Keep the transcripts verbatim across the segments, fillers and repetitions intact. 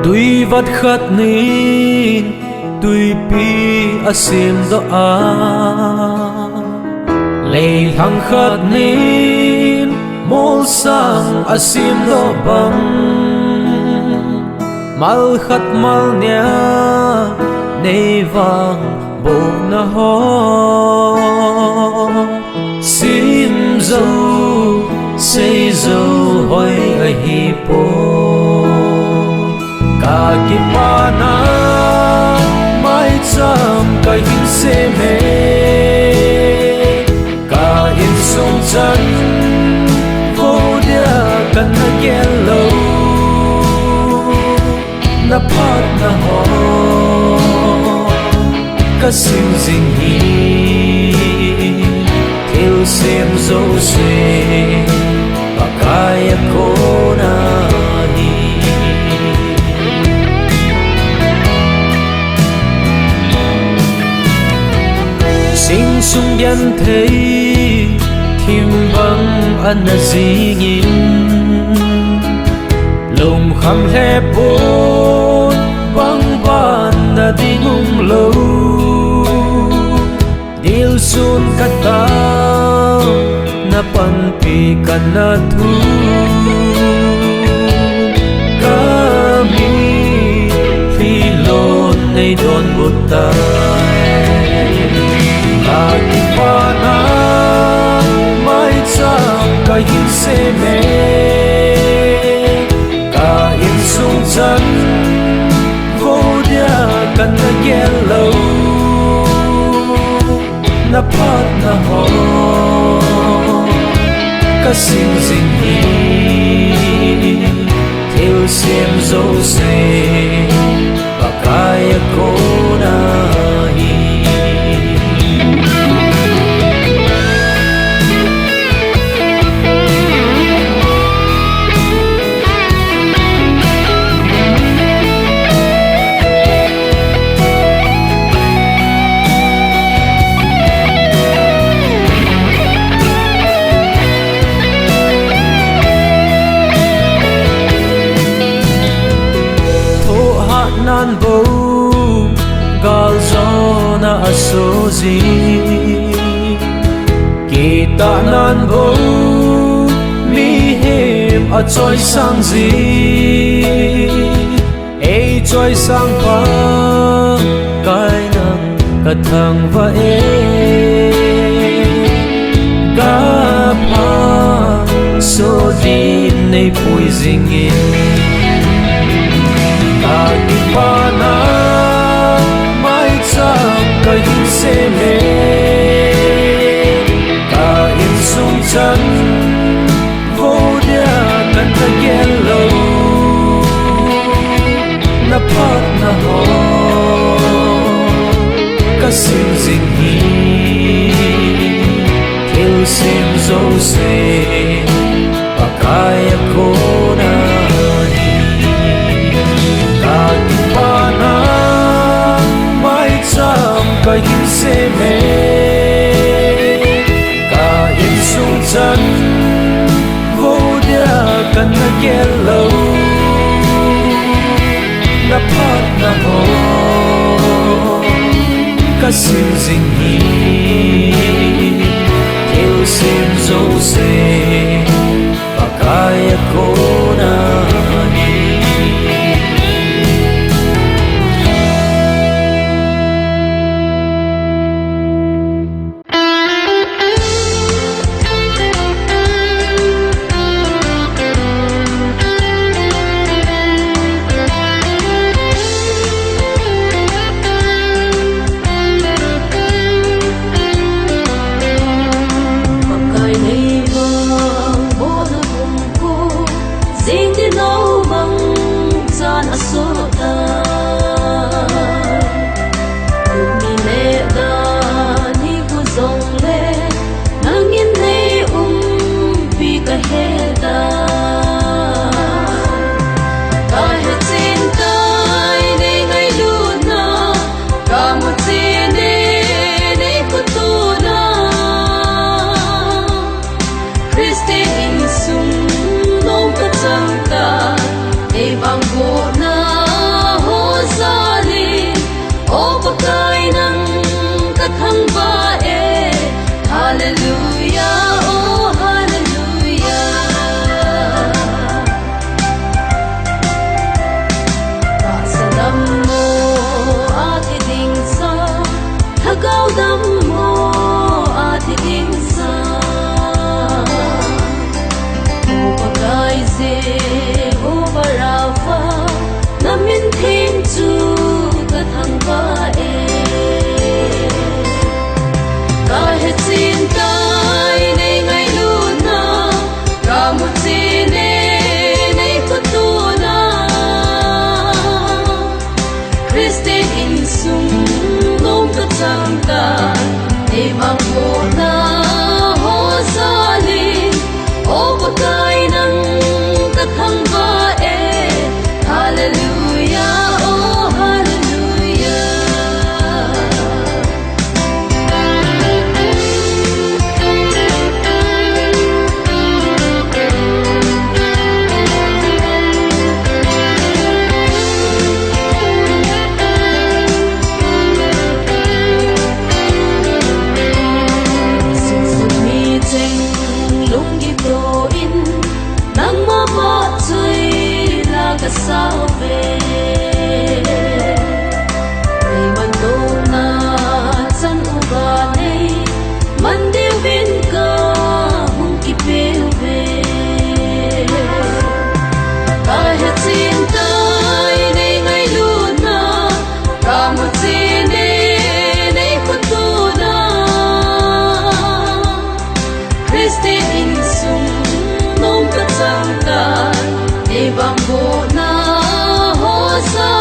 Tui vat khat nin tuipi a semdoh a, leilhang khat nin molsang a semdoh bang, mal khat mal nia nei vang bohna ho. Sim jou, sei jou hoi ahi poi. Ka kipana maicham ka hin sem e. Ka insung chan vo dia ka na gel lou. Na phatna ho ka sim jing hi, thil sem jouse Pakai a kona hi. Sing sung genthei thim bang ana jingin, lungkham lheh pon bang ban na ding umlou. Dilsun ka tao na panpi ka na thu, ka mitlhi lon nei donbut tai. Ka kipana maicham ka hin sem e. Ka insung chan vo dia ka na gel lou. Na phatna ho ka sim jing hi, thil sem jouse Pakai a kona hi. Thohhat nan bou galjona a so jing, kitah nan bou mihem a choisang jing. Ei choisang Pakai nang ka thangvah e. Ka pha so din nei pui jingin, ka kipana maicham ka hin sem e. Ka insung chan vo dia ka na gel lou. Na phatna ho ka sim jing hi, thil sem jouse Pakai a kona hi. Ka kipana maicham ka hin sem e. Ka insung chan vo dia ka na gel lou. Na phatna ho ka sim jing hi, thil sem jouse Pakai a kona hi. Hichin tai nei ngailutna, kamu chine nei khotona. Christian insung nom kachang tai, nei vangbohna ho jal in, O Pakai nang kathangvah e, Hallelujah, oh Hallelujah. Sungsun mi cheng lunggim doh in, nangma vahchoi la kasah uve. Nei mandohna chan uva nei man diuvin kahung kipeh uve. Kahechin tai nei ngailutna, kamu chine nei khotona. Christian insung nom kachang tai, nei vangbohna ho jal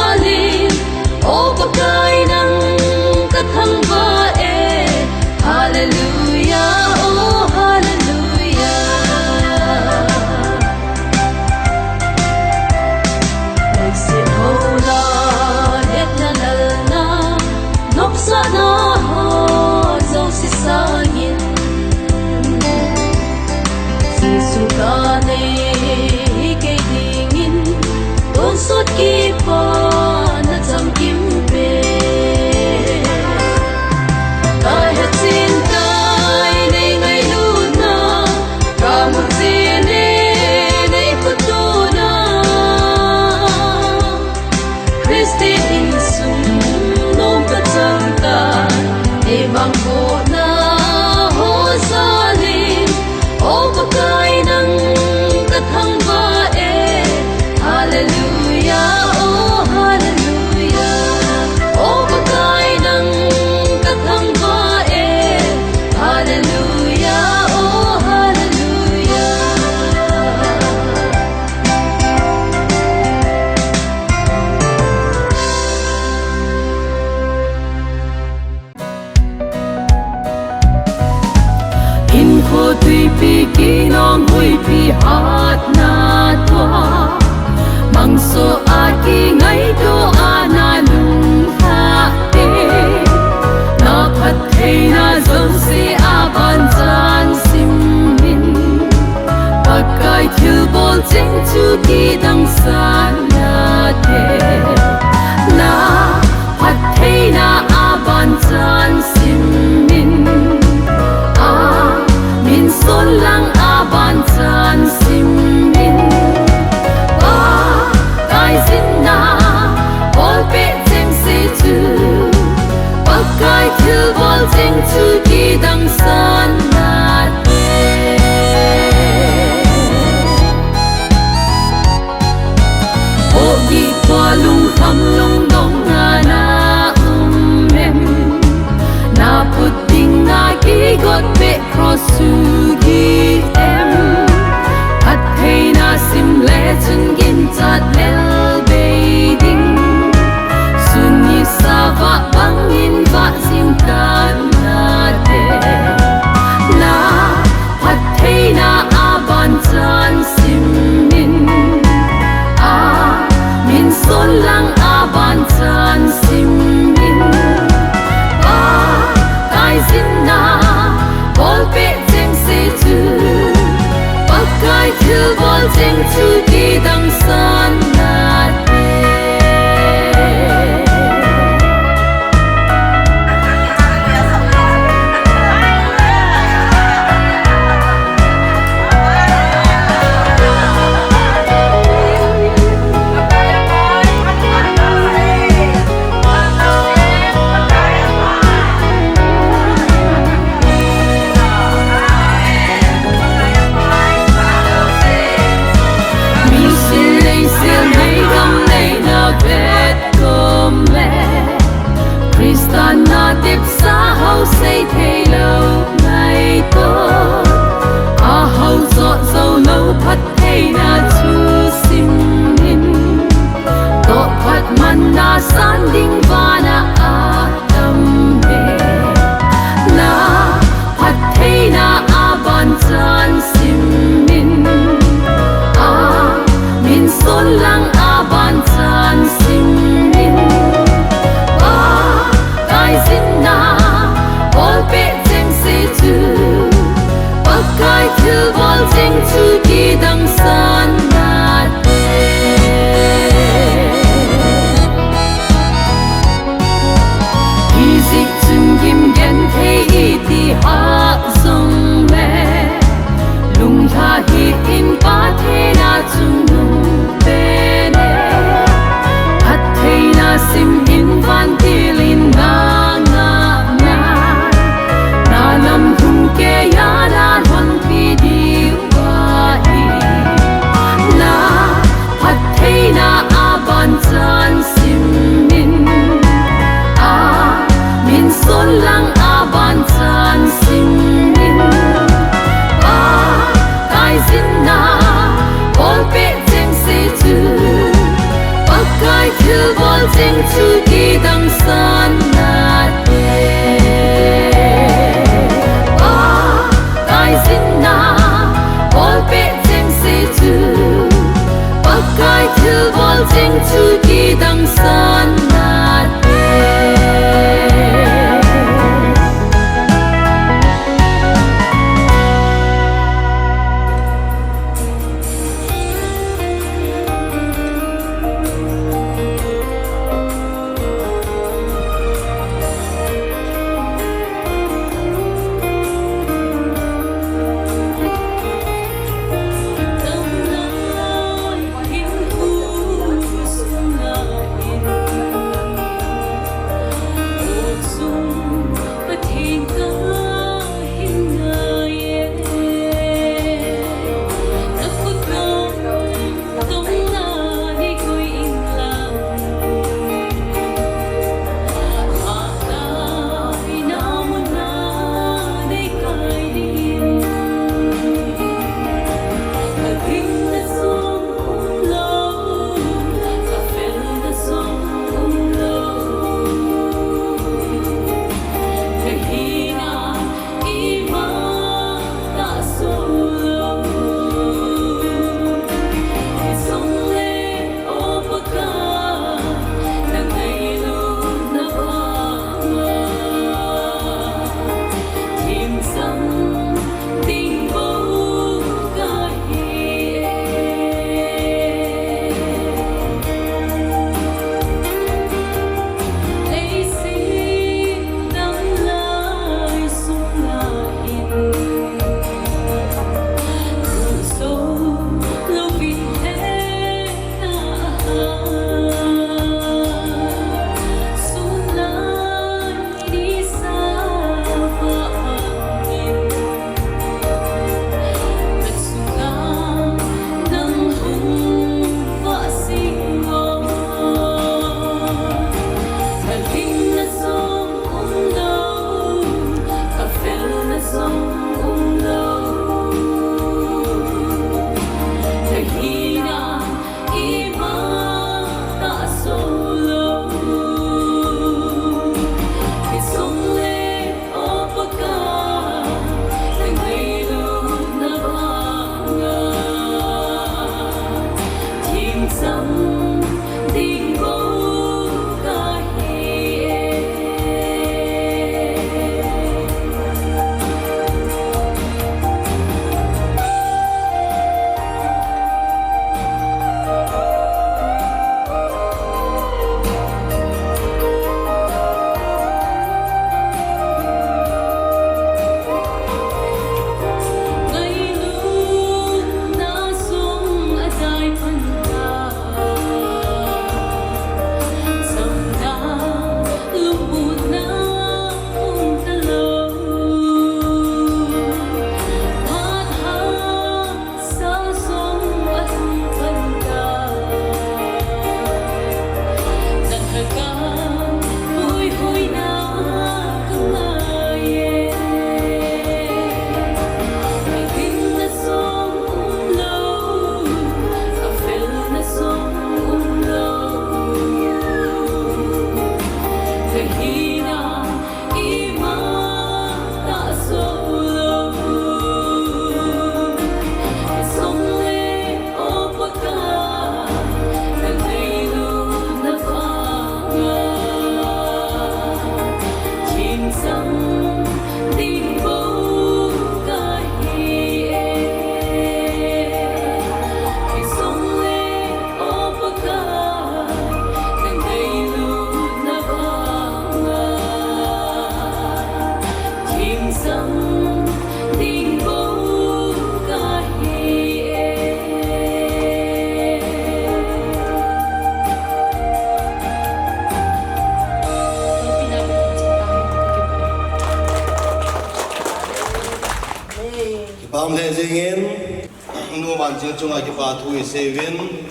Chunga kipa thu isei uvin,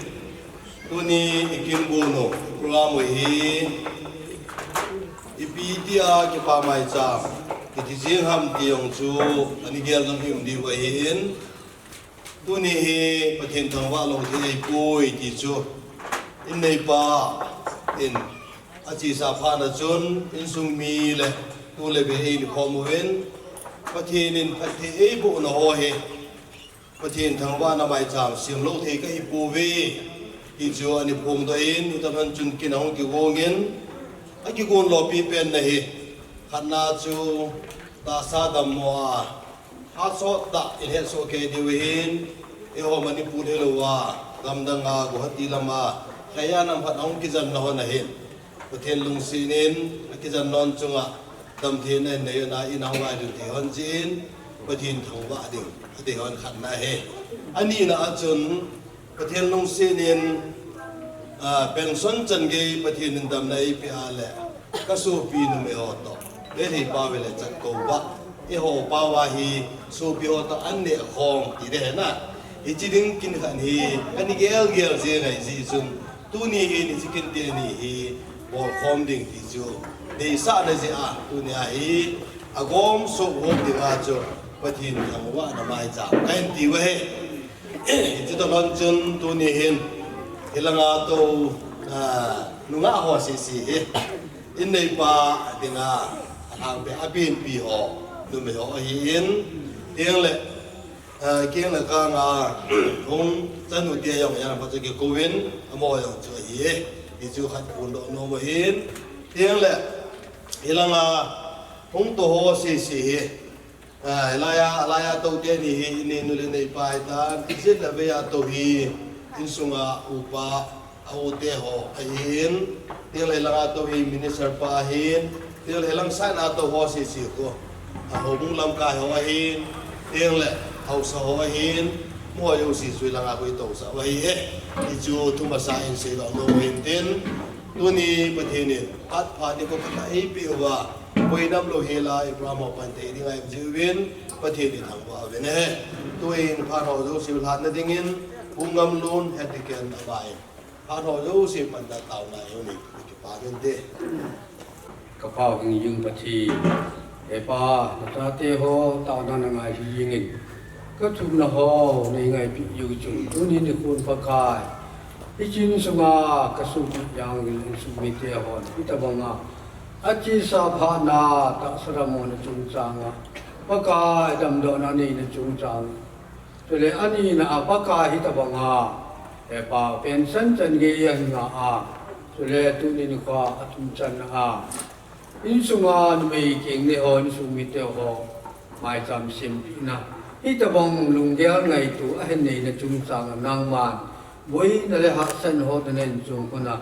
tuni ikigon u program u hi ipi tia kipa maicham iti jing ham ti jong chu ani gel jong hi um diu ahin, tuni hi Pathen thangvah lou thei ahipoi ti chu in neipa in achesa phat na chun insung mi le tu le be eihin khom uvin, Pathen in phatthei eiboh na ho hi Pathen thangvah na maicham sem lou thei kahi pouve ti chu ani phongdoh in, hitabang chun kin ahung kigong in, akigon lopi pen na hi khatna chu tahsa dammo a, hahsat tah in hetsoh kei diu ahin, eiho Manipur hilou a, gamdang a, Guwahati lam a, lhaiya nam khat ahung kijen na hon ahin, Pathen lungset in akijen na hon chunga damtheina in nei hon a, in ahung ngai ding thei hon jin, Pathen thangvah ding adei hon khatna ahi. Anina a chun Pathen lungset in, ah, pension chan gei Pathen in damna eipeh a le, kasopi numei ho toh, Meitei pa ve le chatko ba, eiho pa va hi sopi ho toh an neh khom ti ding ahi na. Hiche ding kin khat hi ani gel gel jeng ahi jeh chun, tuni hin hiche kin teni hi bolkhom ding ti chu deisah na jeh a, tuni a hi agom soh hom ding a chu Pathen thangvah na maicham kahin ti u ahi. Hiche toh lhon chun tuni hin, hilanga tou, ah, nungah ho sese hi in neipa dinga alhangpi abenpi ho, numei ho ahin, tengle, ah, keng le kang a hung chanu te jong jana phat chu kikouvin, amaho jong chu ahi, hichu khat phondoh nom u ahin, tengle, hilanga hung tou ho sese hi, ah, hilaiya, hilaiya tou teni hi, inei nu le neipa ahitan, ijat le veiya tou hi, insunga upa, a u te ho ahin, tengle hilanga tou hi minister pa ahin, tengle hilang sanga tou ho sese khu, a houbung lamkai ho ahin, tengle haosa ho ahin, amaho jouse chu hilanga khu itousah u ahi e. Hichu thumasa in seidoh nom u hintin, tuni Pathen in phat pha nikho khat eipeh uva, boina umlou hela program ho pan thei dinga ium jiuvin, Pathen ithangvah uvin ahi. Tuin phat ho jouse lhatna dingin, Pu Ngamlun Head Deacon ama in phat ho jouse pan dan taona ium in, kipa uvinte. Kapau hingjing Pathen, he Pa, nachate ho taona nangai jingin, kathumna ho neingaipi jiu chun, tuni nikhon Pakai, hiche insunga kasopi jeng uvin, insung mite hon hitabanga achesa phat na, tahsa dammo na chungchanga, Pakai, damdohna neina chungchang, chule anina a Pakai hitabanga, he Pa, pension chan gei ahin nga a, chule tuni nikho athum channa a, insunga numei keng nei ho, insung mite ho maicham sempina, hitabang lunggel ngaito ahin neina chungchanga nangman boina le hahsatna ho nahin chong khun a,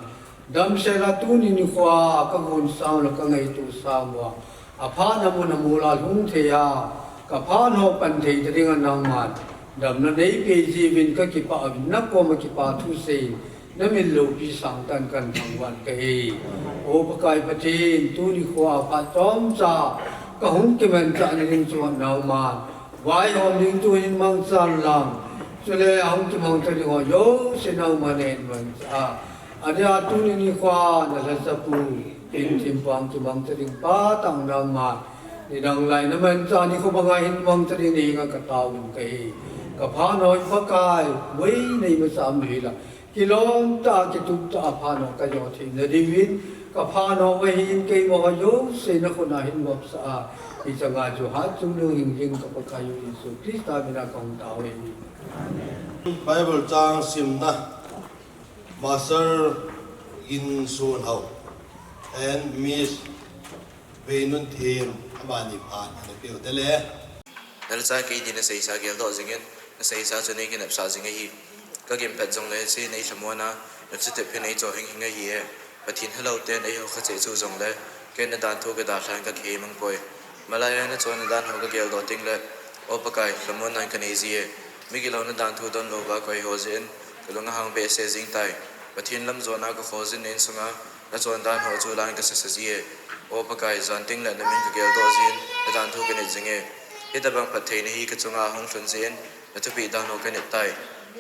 damsel a tuni nikhoa kagon sang le kangaito sang uva, aphatna mun a mol a lhung thei a, kaphat ho pan thei ta dinga nangman damna neipeh jiuvin kakipah uvin, nakoma kipa thusei in, namin loupi sangtah in kahin thangvah in kahi. O Pakai Pathen, tuni nikhoa phat chomcha kahung kimanchah na ding chun nangman vaihom ding thu hin mangchan lang, chule ahung kimangcha ding ho jouse nangman nahin manchah a, adia tuni nikhoa nalhacha pu, King Thimpang kimangcha ding pa tah nangman nidang lai namanchah nikho banga hin mangcha ding nahenga kataovin kahi. Kaphat ho hi Pakai, boina imacha umlou hela, kilom tah, kitup tah a phat ho kajo theina diuvin, kaphat ho ahin keima ho jouse nakhut a hin vopsah a, hiche nga chu Hatchungnung hingjing ka Pakai u Jesu Christa mina kahung tao ahi. Bible chang simna, Master Ginsunhao and Miss Veinunthim, amani phat ana peuta le. Nalhacha kei din naseisa geldoh jingin, naseisa chu nei kinepsah jing ahi. Kagim pet jongle hiche nei lhamonna, nachutep hi neicho hinghing ahi e. Pathen helou ten eiho khache chu jongle, ken nadanthu kadalhan kakihei mang poi. Malaiya nachonna dan ho kageldoh tengle, O Pakai, lhamonna kanei ji e. Migilou nadanthu donlouva koi ho jeh in, kalung ahang behseh jing tai. Pathen lamjona kakhol jin na insunga, nachon dan ho chu lan kasasa ji e. O Pakai, jan tengle namin kageldoh jin, nadanthu kanit jing e. Hitabang phattheina hi kachunga ahung lhun jeh in, nathupeh dan ho kanit tai.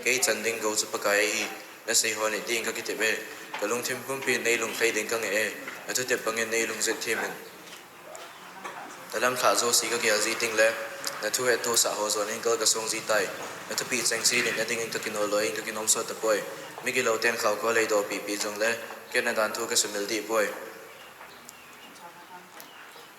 Kei chan ding gou chu Pakai ahi, nasei ho nit ding kakitep e. Kalungthim pumpin neilungthim ding kangai e, nathutep bangin neilungset them in. Nalamlhah jouse kagel ji tengle, nathu hettohsah ho jonin kal kasong ji tai. Nathupeh chengse nit nadingin kakinol louvin kakinom sot tapoi. Migilou ten khaukhol eidoh pipi jongle, ken nadanthu kasumil deh poi.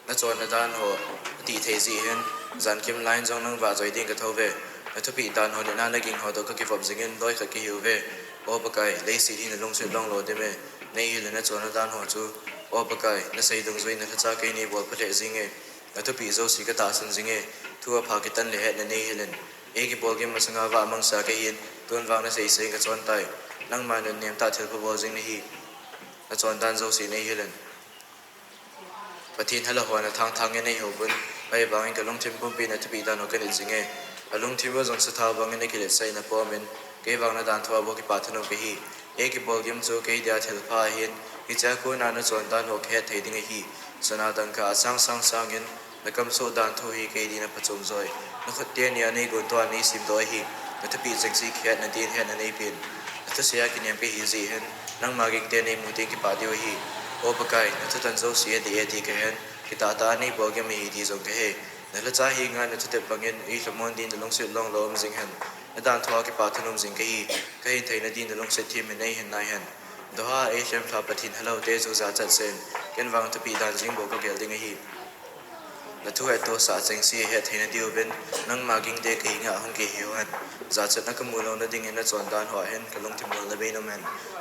Nachonna dan ho atithei jeh hin, jankim laiyin jong nang vahchoi ding kathouve. Nathupeh dan ho nit naging ho toh kakivop jingin loi khat kahiuve. O Pakai, leiset hi nalungset longlou ding e. Neihil in nachonna dan ho chu. O Pakai, nasei dungjuiyin nalhacha kei neibol pha lheh jinge. Nathupeh jouse katahsan jinge. Thu apha kitan le hetna neihil in. Eikibol gim masanga vah mangsa kahin, tun vang nasei seiyin kachon tai. Nangma nunnem tah thilpha bol jing nahi. Nachon dan jouse neihil in. Pathen helou hon athangthangin eihouvin, ahivangin kalungthim pumpin nathupeh dan ho kanit jinge. Alungthim u jong sathao bangin akiletsah in apomin, kei vang nadanthu a bou kipah thanom kahi. Eikibol gim chu kei dia thilpha ahin, hichea kona nachon dan ho kahet thei ding ahi. Sana dangka asang sang sangin, nakamsoh danthu hi kei dia naphachom joi. Nakhut teni a neigontoh a neisemdoh ahi. Nathupeh chengse kihetna din hetna neipen. Nathusei a kinem kahi jeh hin, nangma ging ten neimu teng kipah diu ahi. O Pakai, nathutan jouse adih e ti kahen, kitahtah a neibol gim ahi ti jong kahe. Nalhacha henga nathutep bangin eilhamon din nalungset longlou um jing hen. Nadanthu a kipah thanom jing kahi, kahin theina din nalungset them in neihin nai hen. Doha eilhem lha Pathen helou te chu jachat seiyin, ken vang thupeh dan jing bou kagel ding ahi. Nathu hettohsah chengse hetthei nadiuvin, nangma gingte kahenga hung kihiu hen. Jachatna kamu louna dingin nachon dan ho hin kalungthim molna bei nom hen.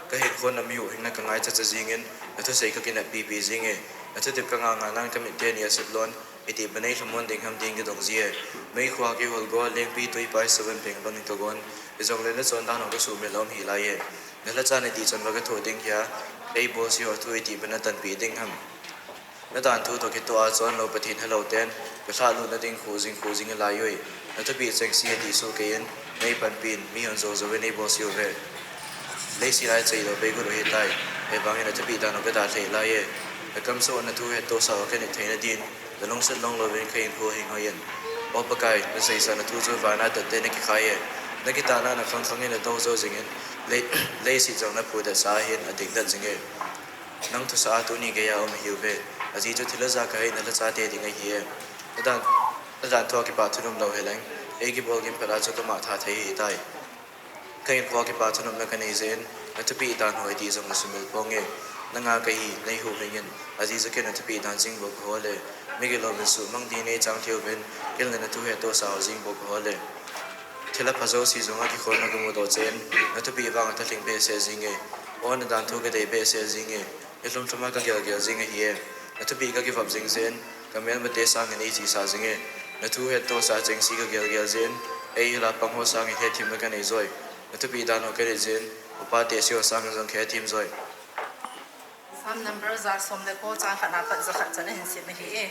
Kahinkhona mihuhhingna kangaicha cha jingin, nathusei kakinep pipi jinge. Nathutep kangah ngah nan kamit teni asep lon, itih bang neilhamon ding ham tin kadong jie. Meikhu a kihol go, lengpi tuipai seven peng bangin kagon. Hijongle nachon dan ho kasuhmil a um hih laiye. Nalhacha nadih chan uva kathoh ding hia, eibolse ho thu itih bang natanpeh ding ham. Nadanthu toh kitoh a chonlou Pathen helou ten, kalhahlutna ding khuh jing khuh jing alai ui. Nathupeh chengse adih soh keiyin, neipanpin, mihon jou jouvin eibolse uve. Leiset a ichai lou pei got u ahitai, ahivangin nathupeh dan ho kadah lheh laiye. Nakamsoh nathu hettohsah ho kanit theina din, nalungset longlouvin kahinkho hing hoiyin. O Pakai, naseisa nathu chu vana tatte nakikhai e. Nakitahna nakhang khangin nadou jou jingin, lei, leiset jong naphudet sa ahin adingdet jinge. Nang thusah a tuni geiya um ahiuve. Ajeh chu thil ajakah hi nalhachate ding ahiye. Nadan, nadanthu a kipah thanom lou heleng, eikibol gim phat a chu kamah tha thei ahitai. Kahinkho a kipah thanopna kanei jeh in, nathupeh dan ho itih jong nasumil ponge. Nanga kahi, neihuhhingin, ajeh chu ken nathupeh dan jing bou kahol e. Migilou vin suhmang ding neichang lheuvin, ken le nathu hettohsah ho jing bou kahol e. Thilha pha jouse jong a kikholna kamudoh jeh in, nathupeh vang athalhing behseh jinge. O nadanthu kadei behseh jinge. Nilhum lhum a kagelgel jing ahiye. Nathupeh kakivop jing jeh in, kamelmate sangin eichesa jinge. Nathu hettohsah chengse kagelgel jeh in, eihil a pang ho sangin hetthemna kanei joi. Nathupeh dan ho kanit jeh in, upa tehse ho sangin jong kahethem joi. Psalm number ja som le ko, chang khat na pat ja khat chan ahin sim ahi e.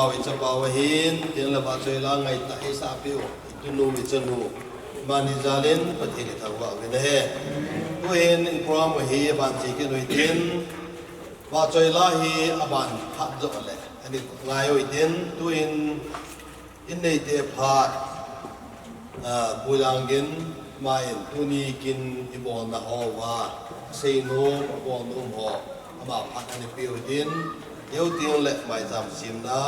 Pau i chapau ahin, tin le vahchoi la ngaitah eisah peh u, i tunu i chanu, mani jal in Pathen i thangvah uvin ahi. Tuhin i program u hi aban che kit u hitin, vahchoi la hi aban phat joh le, ani ngai u hitin, tuhin in neite phat, Ah, Pu Jangin, ama in tuni kin i bolna ho uva, asei nom, abol nom ho, ama phat ana pe u hitin, eu tin le maicham semna,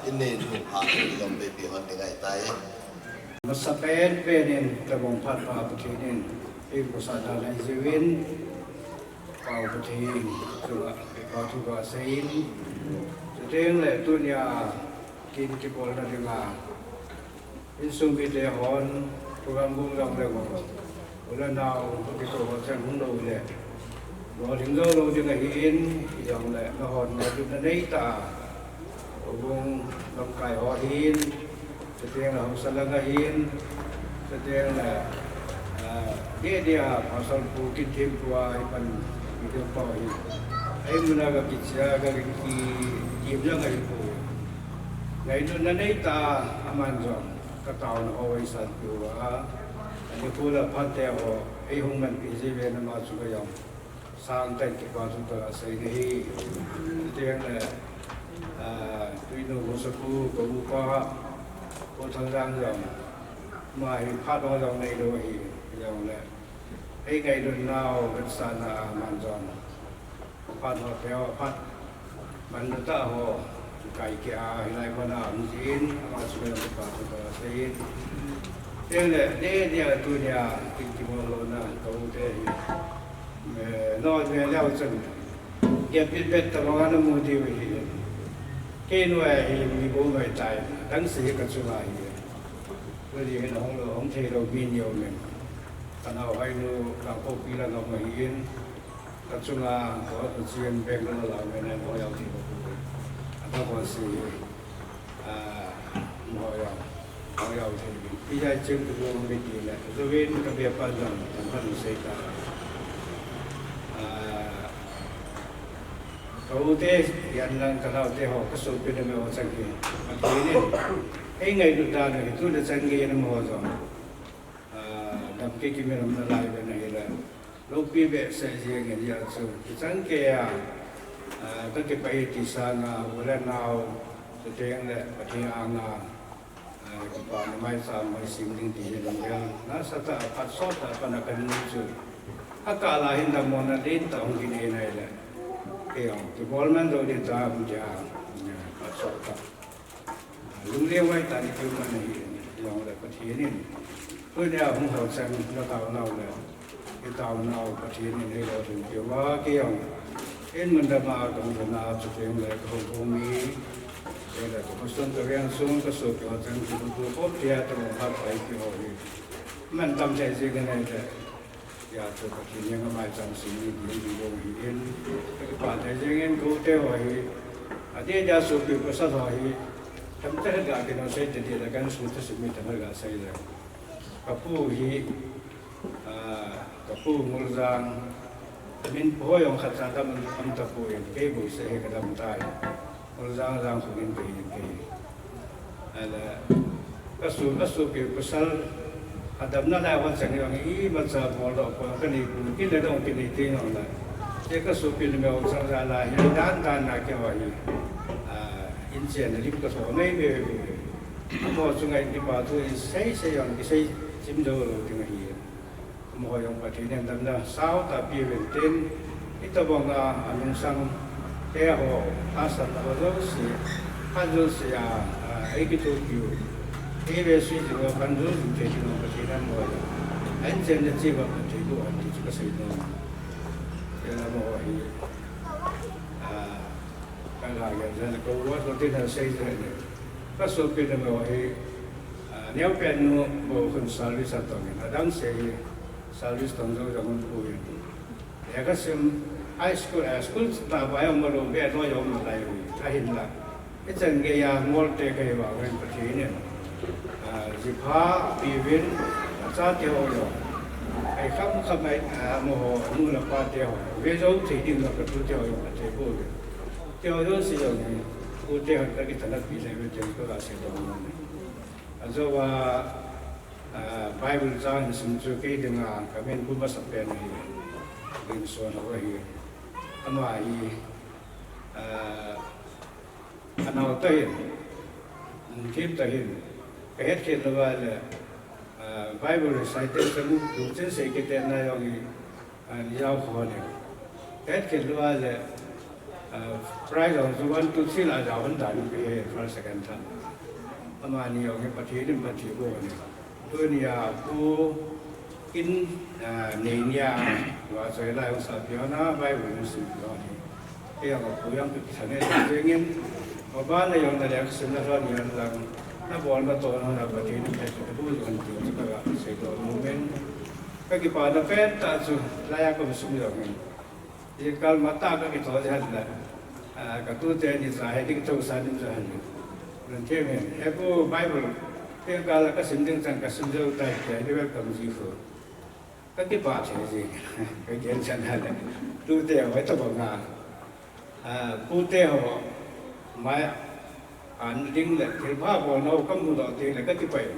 in nei nom phat i jom pe pe hon ding ahitai. Masa pen pen in, tabang phat pa Pathen in, ei kosah dan ahi jiuvin, Pau Pathen, chunga, Pau thu kasei in, chuteng le tunia, kin kibolna dinga, insung mite hon, program bung jong le bung. U le nau, kikou ho cheng hung lou le. Lolhing jou lou ding ahin, jong le, nahon, ngailutna neitah a. Houbung lamkai ho hin, chuteng le haosa lang a hin, chuteng le, ah, dia dia, Pastor Pu Kinthem tua, ipan, video pa hi. Ei muna kakichea, kaki, kim lang ahi poi. Ngailutna neitah a, aman jong, kataona ho eisanpeh uva. Ani khu le phat te ho, eihung manpeh jiuvin ama chu kajong. Sangtah in kipa thu kasei nahi. Chuteng le, ah, Tuinu Musapu, ka upa, Pu Thangjang jong. Ama hi phat ho jong neilou ahi, jong le. Ei ngailutnau, vetsahna, aman jong. Phat ho, phat ho, phat. Manlu tah ho, kai kia, hilai kona, hung jin, ama chu le, pa chu ka sei in. Teng le, dia dia, tunia, kin kibol louna, ka u te hi. Eh, no, ne, leo chun. Dia bit bet ta, bang ana mu diu hi. Kei nu hi, mi bo mai tai, dang si ka chu la hi. Ko di hin hong lo, hong thei lo, min yo men. Ka nau hai nu, ka ko pi la ngam hi in. Ka chunga, ko, ko chim beng lo la, men, mo yau ti ko. Ata ko si, ah, mo yau, mo yau ti. Pi ya chim tu ko mi ti le. Zo win ka be pa jam, tam pa nu sei ta. Ah, ka u te, yan lang ka lau te ho, ka so pi le me ho chang ki. Ma ti ne. Ei ngailut dan, tu le chang ki yan mo ho jong. Ah, dam ke ki me ram na lai be na hi la. Loupi behseh jeng in hia chu. Kichang kei a, ah, ka kipah e ti sanga, u le nau, chuteng le Pathen anga, ah, kipana maicham hoi sim ding ti hi lunggel. Nasatah a phatsot tah a pan a kan mu chu. Akah la hin dammona lentah hung kinei nai le. Kei jong, kibol man jou ding tam tia, ah, phatsot tah. Lungleng vai tah in i keu man ahi, jong le Pathen in. Tunia hung hou chang na taonau le, i taonau Pathen in hei lolhing peh uva kei jong. In mun dama kong jana chuteng le ka hou hou mi, le ka khosung ka veng sung ka sopi ho chang kibu tu khop tia tamo phat pai ti ho hi. Man tam thei jing ka nei le. Hia chu Pathen henga maicham sim ni ding ding jong hi in. Ka kipah thei jeng in ka u te ho hi. Adeh dia sopi pasal ho hi. Themkhat ga kino sei te dia la kan su te simi themkhat ga sei le. Ka pu hi, ah, ka pu Nguljang. Min pu ho jong khat cha dam am ta poi, kei bou se hi ka dam tai. Nguljang jang khu in kei, kei. Ala, ka su, ka sopi pasal, a damna lai ho chang jong imacha bol doh pon ka nei pon, kin le dong kin nei teng jong la. Che ka sopi le me ho chang ja la, hi dan dan na kei ho hi. Ah, in chen na lim ka tho mei mei. Amaho chunga in kipa thu in sei sei jong, kisei chim jou lou ding ahi. Amaho jong Pathen in damna sao tah a pe uvin tin, hitobang a, a nungsang te ho, tahsanna ho jouse, khat jouse a, a, ei kithopi u. Ei ve sui jing u, kan jui jing thei jing u Pathen in amaho jong. A in chen le che uva Pathen in u, a ti chu ka sei nom. Te amaho hi, a, ka ga ya jen ko wa ko tin a sei jen. Ka sopi le amaho hi, a, neo pen nu bou khun service a tong in, adang se hi service tong jou jong un pu in. Lekha sim high school, eh, school ta ba jong malou ve lou jong malai ui. Ahinla. Ichan geiya ngol te kei va ven Pathen in. A, jipha pi vin, a cha te ho jong. Ai kham kham ai, a, amaho, nu le pa te ho. Ve jou thei ding la ka tu te ho jong ka thei bou ve. Te ho jong si jong ni. Ute hon kakithanoppi lheh uve ti kaga seidoh nom e. Ajou a, ah, Bible chang hin sim chu kei dinga ka main bu masapen ahi. Limson ho ahi. Ama hi, ah, anao tah in, lungthim tah in, kahetkhel louva le, ah, Bible recitation, lungchen sei kitetna jong hi, ah, ijao kho ne. Kahetkhel louva le, ah, prize jong chu one, two, three la jao hon dan in kahe, first, second, third. Amani jong hi Pathen in phatthei boh ne. Tunia Pu In, ah, Neinia, vachoi lai hung sapi hon a, Bible hung simpi hon hi. Kei jong Pu jong kakithanop jengin, maban a jong nalekhasimna lhon hihen lang, nabol natohna hon a Pathen in phatthei boh hon tin chu kaga seidoh nom in. Kakipana pentah chu, laiya kaum sung jong in. Jingkah matah kakitho jeh le, ah, katute ni cha hi ding thousan in jong hin. Lungthim in, he Pu Bible, jingkah la kasim ding chan kasim jou tai tia, hi welcome ji khu. Kakipah thei ji, kagel chan le. Tute ho, hitobang a, ah, pute ho, mai, an ding le, thilpha bolna ho kamudoh teng le, kakipah e.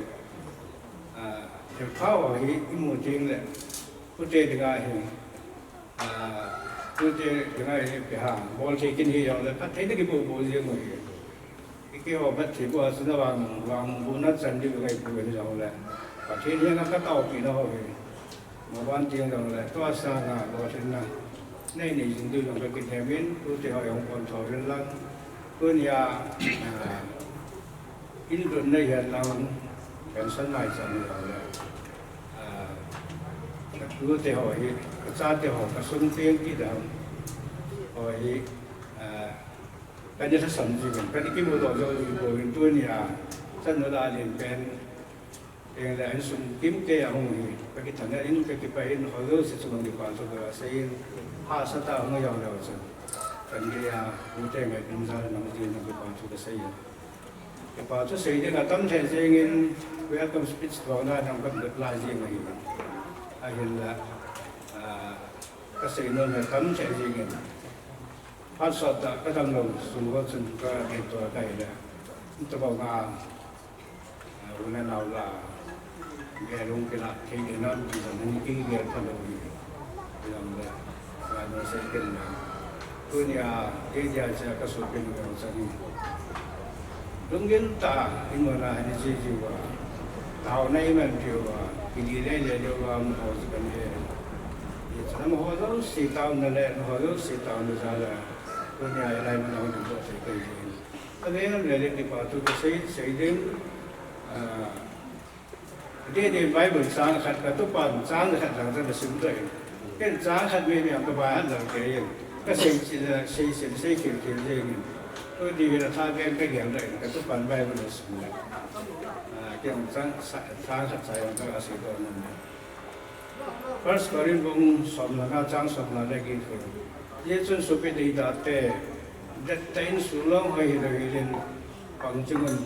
Ah, thilpha ho hi imu teng le, pute dinga hi, ah, tute dinga hi ipi ham, bol thei kin hi jong le, phatthei na kiboh boh jing u hi. Keiho phatthei boh a chun avang, vang bu na chan diu ngai poi jong le, Pathen henga kataopina ho hi. Maban teng jong le, tua sanga lolhinna nei nei jing diu jong kakinem in, tute ho jong pon tho uvin lang. Tunia, ah, in lutna hihen lang, pension nai chan jong le, ah, katute ho hi, kachate ho, kasung teng kidang ho hi, ah, kana lhasam jiuvin, kana kimudoh jou jiuvin, tunia, chan nula len pen, teng le insung kimkei a hung hi, kakithanop in, kakipah in, ho jouse chunga kipa thu kasei in, hahsatah a hung jao leu chun, kana geiya, pute ngaidam jal a nang jin, kipa thu kasei in. Kipa thu sei ding atam lheh jengin, welcome speech bol na nang kalut lai jeng ahi. Ahinla, ah, kasei nom atam lheh jengin. Phat sot tah kadam lou sung ho chun kadei to kahi le. Hitobang a, ah, u le nao la, gel hung kilah thei ding nam ti jong hi kigel phalou hi. Jong le, ah, no sei pen na. Tunia, kei dia cha kasopinu jong chan hi. Lunggil tah a, imuna hin iji jiuva. Taona iman diuva, kili lele diuva, amaho chu kana he. Ichan amaho jouse taona le, amaho jouse taona jal a. Tunia hilai mun a hung dingdoh thei kahi jin. Avel vel in kipa thu kasei, sei ding, ah, adeh deh Bible chang khat katupan chang khat lang chan asimdoh in. Ken chang khat mei mei a kaba han lang kei in. Kasei chil a, sei chil, sei khel khel jeng in. Tuni hin atha pen kageldoh in, katupan Bible asim le. Ah, ken chang sa-, chang khat sa jong kaseidoh nom e. First Corinth bung somle nga chang somnga le get khu. Hijeh chun sopi deitahte, dettah in sulong hoi hilou hel in pang jing un.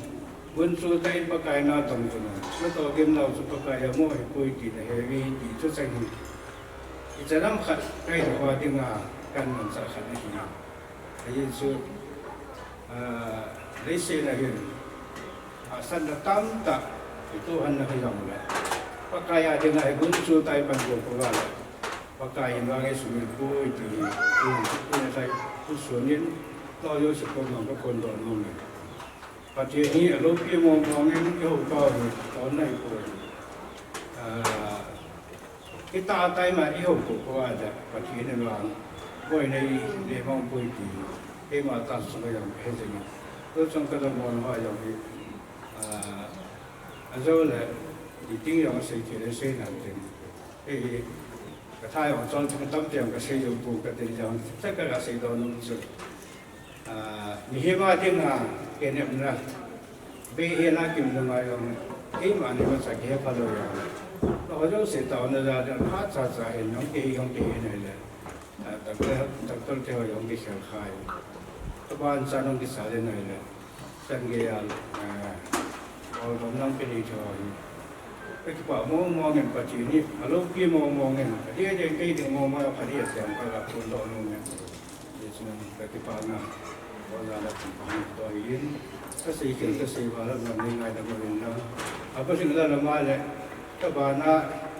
Gunchu tah in Pakai na tong jing un. Natoh gimnau chu Pakai a mo ahipoi ti nahe uve ti chu chang hi. Ichan ham khat kahi lou a dinga kamanchah khat ahi. Ajeh chu, ah, leiset a hin, ah, hahsatna tamtah, kituhna hijongle, Pakai a dinga hi gunchu tah in pan kouva le, Pakai in vang eisumil poi ti hi, tu, tu, tu, tu, tu sun in, tua jouse kom a kaphondoh nom e. Pathen hi aloupi mong mong in, ihou pau hi, tonna ahipoi. Ah, Hitah a time a ihou kouva le, Pathen in vang boina eimang poi ti, keima tahsa chunga jong kahe jing e. Tuchung kadammo ho jong hi, ah, ajou le, itin jong asei thei le sei nante. Kei hi, katha jong chol chu katam teng kasei jong pou kati jong, chu kaga seidoh nom chu. Ah, mihem a dinga kinepna, bei hel a kimna ngai jong, keima ni masa kihe phalou jong. Nangho jouse taona jal a phat cha cha hin jong kihe jong kihe nahile. Ah, doctor, doctor te ho jong kikhel khai. Kaban chan jong kisa le nahile. Chan gei a, ah, ol dom jong kinei thei ho hi. Kakipah mong mong in Pathen hi, aloupi mong mong in, adeh deh kei ding mong mong a phat hi ati jong kaga phondoh nom e. Hijeh chun kakipah na. Kasei kin kasei vala na ni ngai da ma rin na. Apa sing la la ma le. Ka ba na,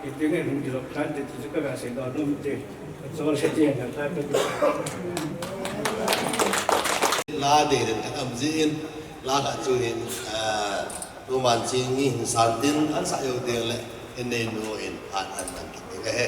iting e hung jilok tan te ti ka ba sei da num te. Ka chol se ti na ta ka. La de den ka kam ji in, la ka chu hin, ah, Roman Chin ni hin san tin, an sa yo de le, in nei nu in, an an nan ki te ka he.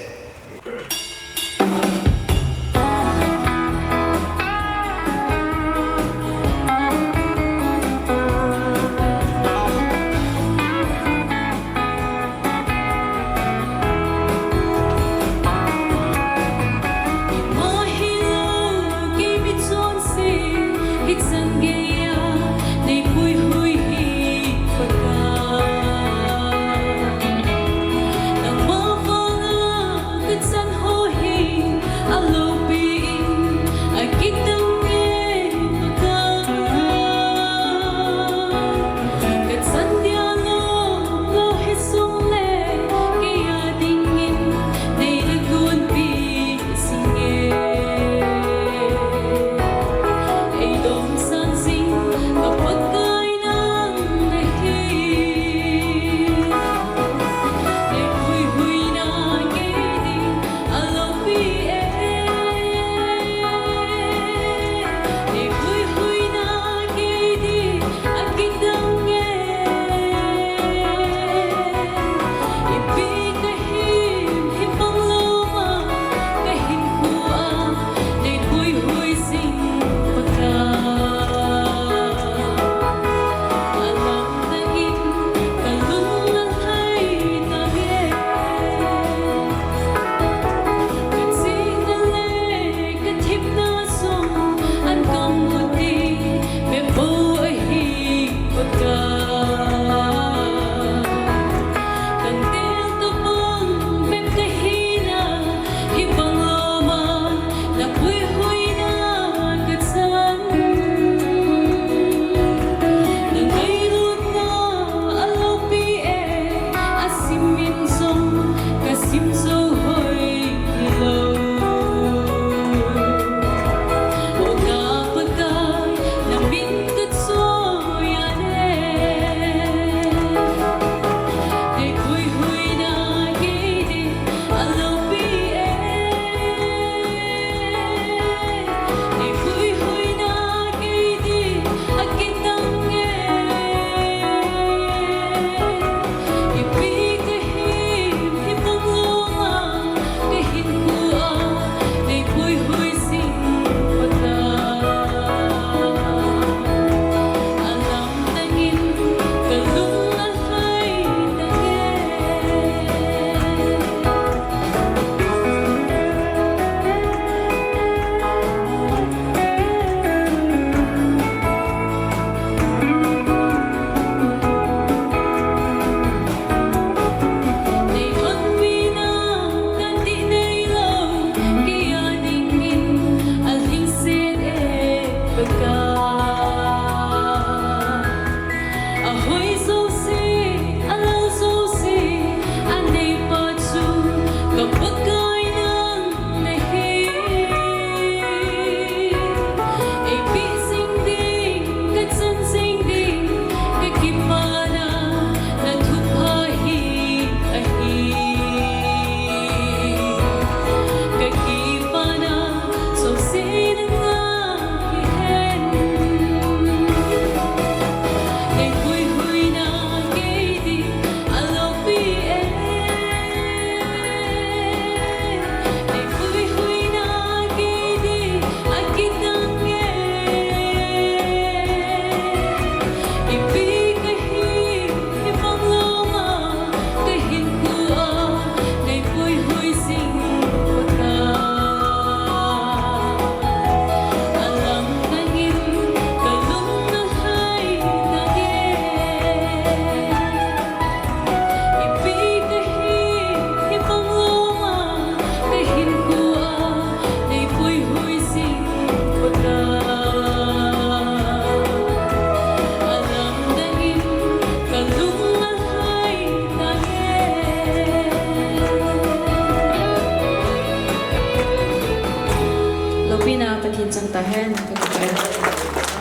Loupina Pathen chang tahen, ka kipa.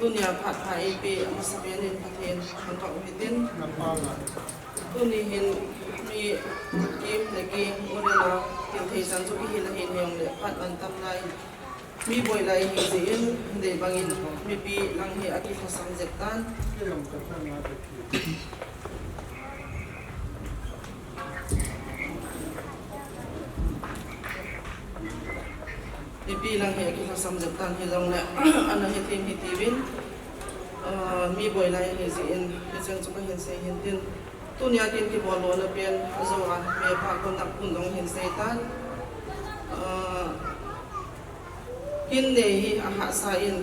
Tunia phat pha eipeh, amasapen in Pathen thangvah u hitin. Tuni hin mi kim le kim, u le nao, thil thei chan chu ihi la hin hijongle phat mantam lai. Mi boi lai ihi jeh in, dei bangin mipi lang hi akilhasam jep tan. Mipi lang hi akilhasam jep tan hijongle, ana hethem hitiuvin, ah, mi boi lai ihi jeh in, hicheng chu kahin sei hintin. Tunia kin kibol lona pen, ajou a, mepa conduct pun jong hin sei tan. Ah, Kin nei hi ahahsa in,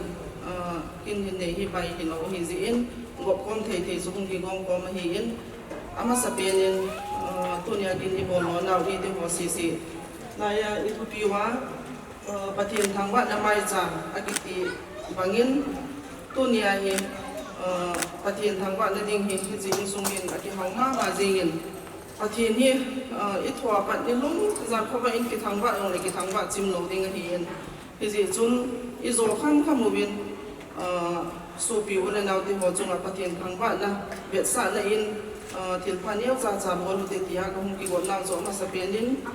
ah, kin hin nei hi bai hilou ahi jeh in, gop khom thei thei chu hung kigong khom ahi in, amasapen in, ah, tunia kin ibol lona u iti ho sese. Laiya ithupi uva, ah, Pathen thangvahna maicham akiti bangin, tunia hi, ah, Pathen thangvahna ding hi, hiche insung hin akihao mama jeng in, Pathen hi, ah, ithoa pat nilum jan khovah in kithangvah jongle kithangvah chim lou ding ahi in. Hijeh chun ijo kham kham uvin, ah, sopi u le nao teho chunga Pathen thangvahna vetsahna in, ah, thilpha neocha cha bol ute tia kahung kigot nau chu amasapen in,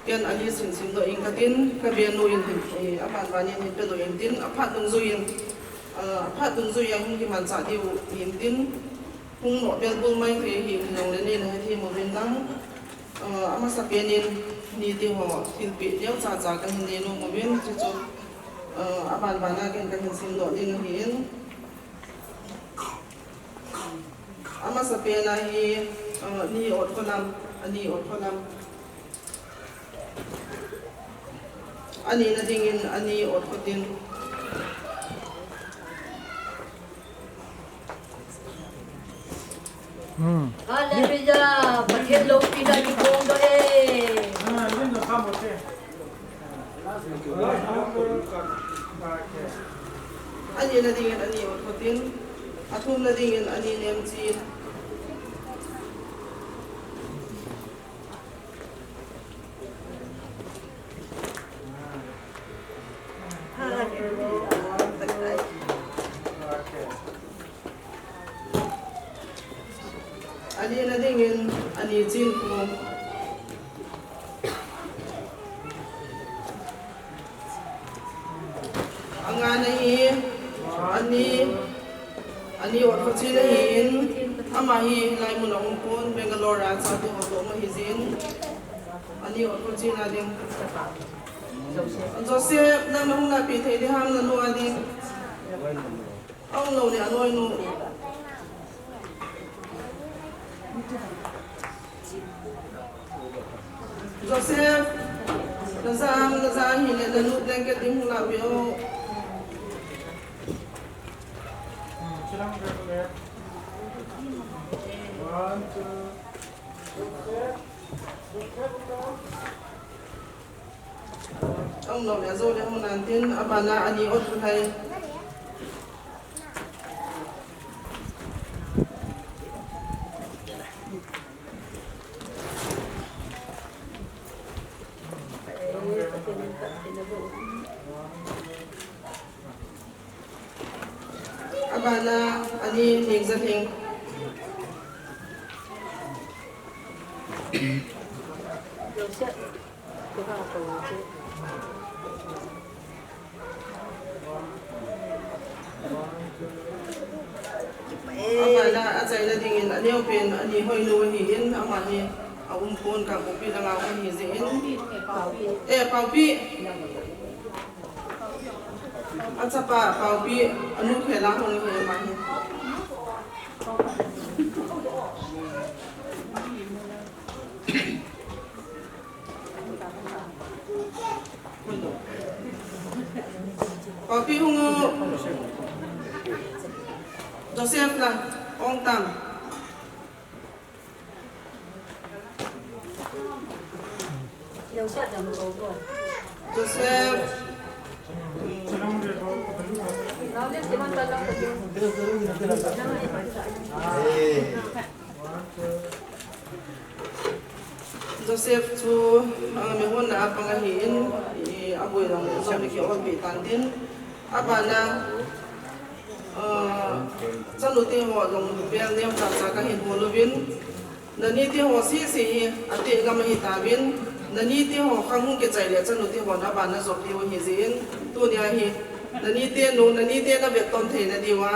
ken ani sin simdoh ing katin, kabe nu in hin, eh, aban ban in hin pedoh intin, aphat dungjuiyin, ah, aphat dungjuiya hung kimanchah diu hintin, hung nohbel bul mai thei ahi jongle neina hethem uvin lang, ah, amasapen in ni teho thilpeh neocha cha kahin nei nom uvin, chuchu, ah, aban ban a ken kahin simdoh ding ahi in. Amasapen a hi, ah, ni ot kholam, ani ot kholam. Ani na dingin ani ot khotin. Hmm. Hallelujah. Pathen loupina kibol doh e. Ani na dingin ani ot khotin. Athum na dingin ani nemchin. Ani na dingin ani chin khu. Anga na hi, ani, ani ot kho chin ahi in, ama hi hilai mun a um pon, Bangalore a chate ho toh um ahi jin. Ani ot kho chin a ding. Joseph, nang na hung lapi thei ding ham nanu a ding. Aum lou le aloinu. Joseph, naja am, naja ahile nanu blanket ding hung lapi o. Aum lou le ajou le hung nan tin, abana ani ot u hai. Abana ani ning ja ning. Abana achaina dingin aneo pen ani hoinu ahi in, ama hi aum pon Kangpokpi langa um ahi jeh in. Eh, Paopi. Achapa Paopi, anu khela hung hi ama hi. Paopi hung o. Joseph la, ong tam. Joseph. Joseph chu, ah, mihonna a pang ahi in, i, aboi lang le jong ki olpi tan tin. Abana, Ah, chanu te ho jong bel nem chacha kahin bol uvin. Nani te ho sese hi, ate gam ahi tauvin. Nani te ho khang hung kichai le chanu te ho na ban na jop diu ahi jin. Tunia hi, nani te nu, nani te na vetton theina diuva.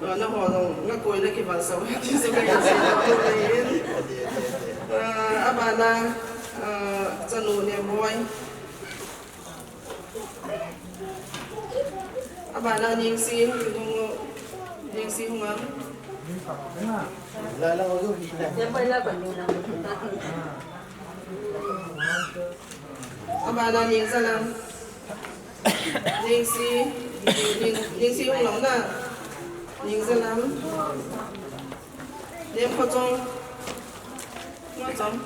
Ah, na ho jong, na koi na kival sau, ti sa kahin sei na tu le in. Ah, abana, ah, chanu Nemboi. Abana Ningsi, Ningsi hung am. Abana Ningsalam. Ningsi, Ningsi hung lou na. Ningsalam. Ningsi Khotong. Khotong.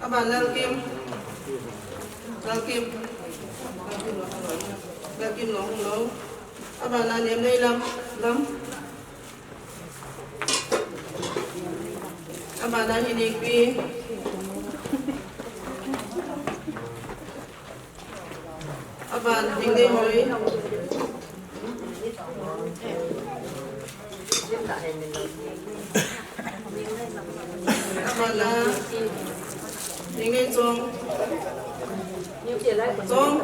Aban Lalkim. Lalkim. Lalkim Longhunglou. Aban Nemneilam. Lam. Aban Hinekpi. Aban Lingneihoi. Aban Lingneichong. Chong.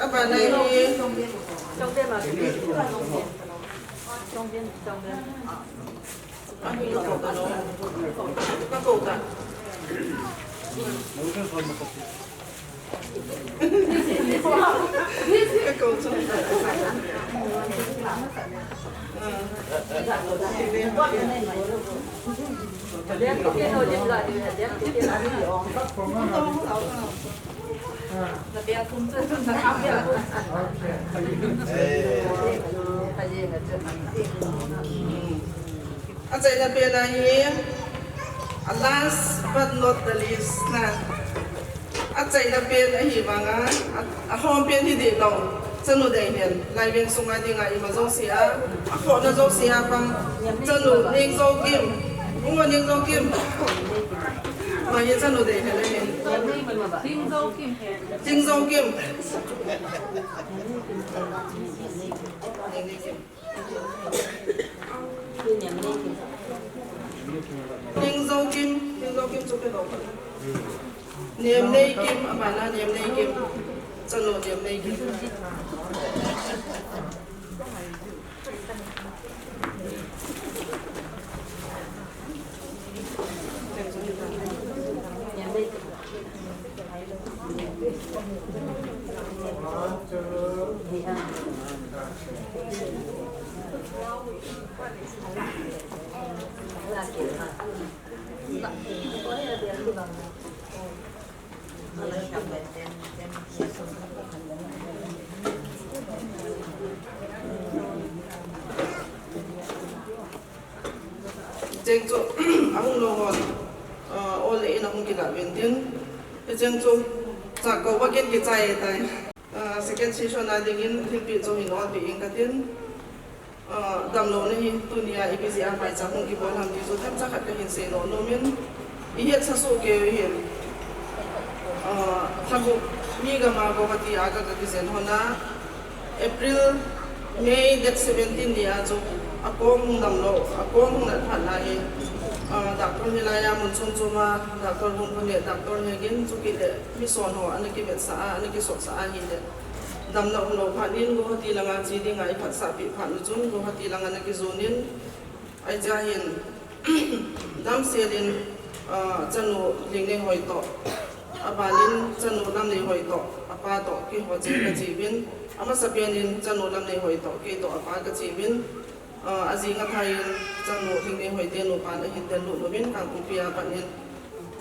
Abana hi. Ka ko ta. Ka ko ta. Achaina pen ahi, a last but not the least na. Achaina pen ahi vanga, a, ahom pen hi dih lou. Chanu Deihen, Laiveng sunga dinga ima jouse a, akhohna jouse a pang, chanu Nengzoukim, Ungo Nengzoukim. Mahi chanu Deihen ahi. Nengzoukim. Nengzoukim, Nengzoukim chu kei lo. Nemneikim, abana Nemneikim. Chanu Nemneikim. Cheng chu, ahung lou hon, ah, ol le in ahung kilah uvin tin. Hicheng chu, chah kou va kin kichai tai. Ah, second session a dingin thilpeh chu hin olpeh ing katin. Ah, damlouna hi tunia ipi jeh a maicham hung kibol ham ti chu themcha khat kahin sei nom in. Ihet sa soh kei u hin. Ah, lhagup mi gam a Guwahati a ka, ka kijen hon a, April, May date seventeen ni a chu akong hung damlou, akong hung nat phat na hi, ah, Doctor hilai a mun chom chom a, Doctor Hunphun le Doctor Hegin chukit le mission ho ana kimetsah a, ana kisotsah a ahile. Damna umlou phat in Guwahati langa che dinga iphatsah peh phat u chun Guwahati langa ana kijon in, ahi jeh hin, damsel in, ah, chanu Lingneihoi toh, aban in chanu Lamneihoi toh, apa toh, keiho cheng kache uvin, amasapen in chanu Lamneihoi toh, kei toh apa kache uvin, ah, ajing athai in chanu Lingneihoi te nupa ahin tel lut uvin, Kangpokpi a pat in,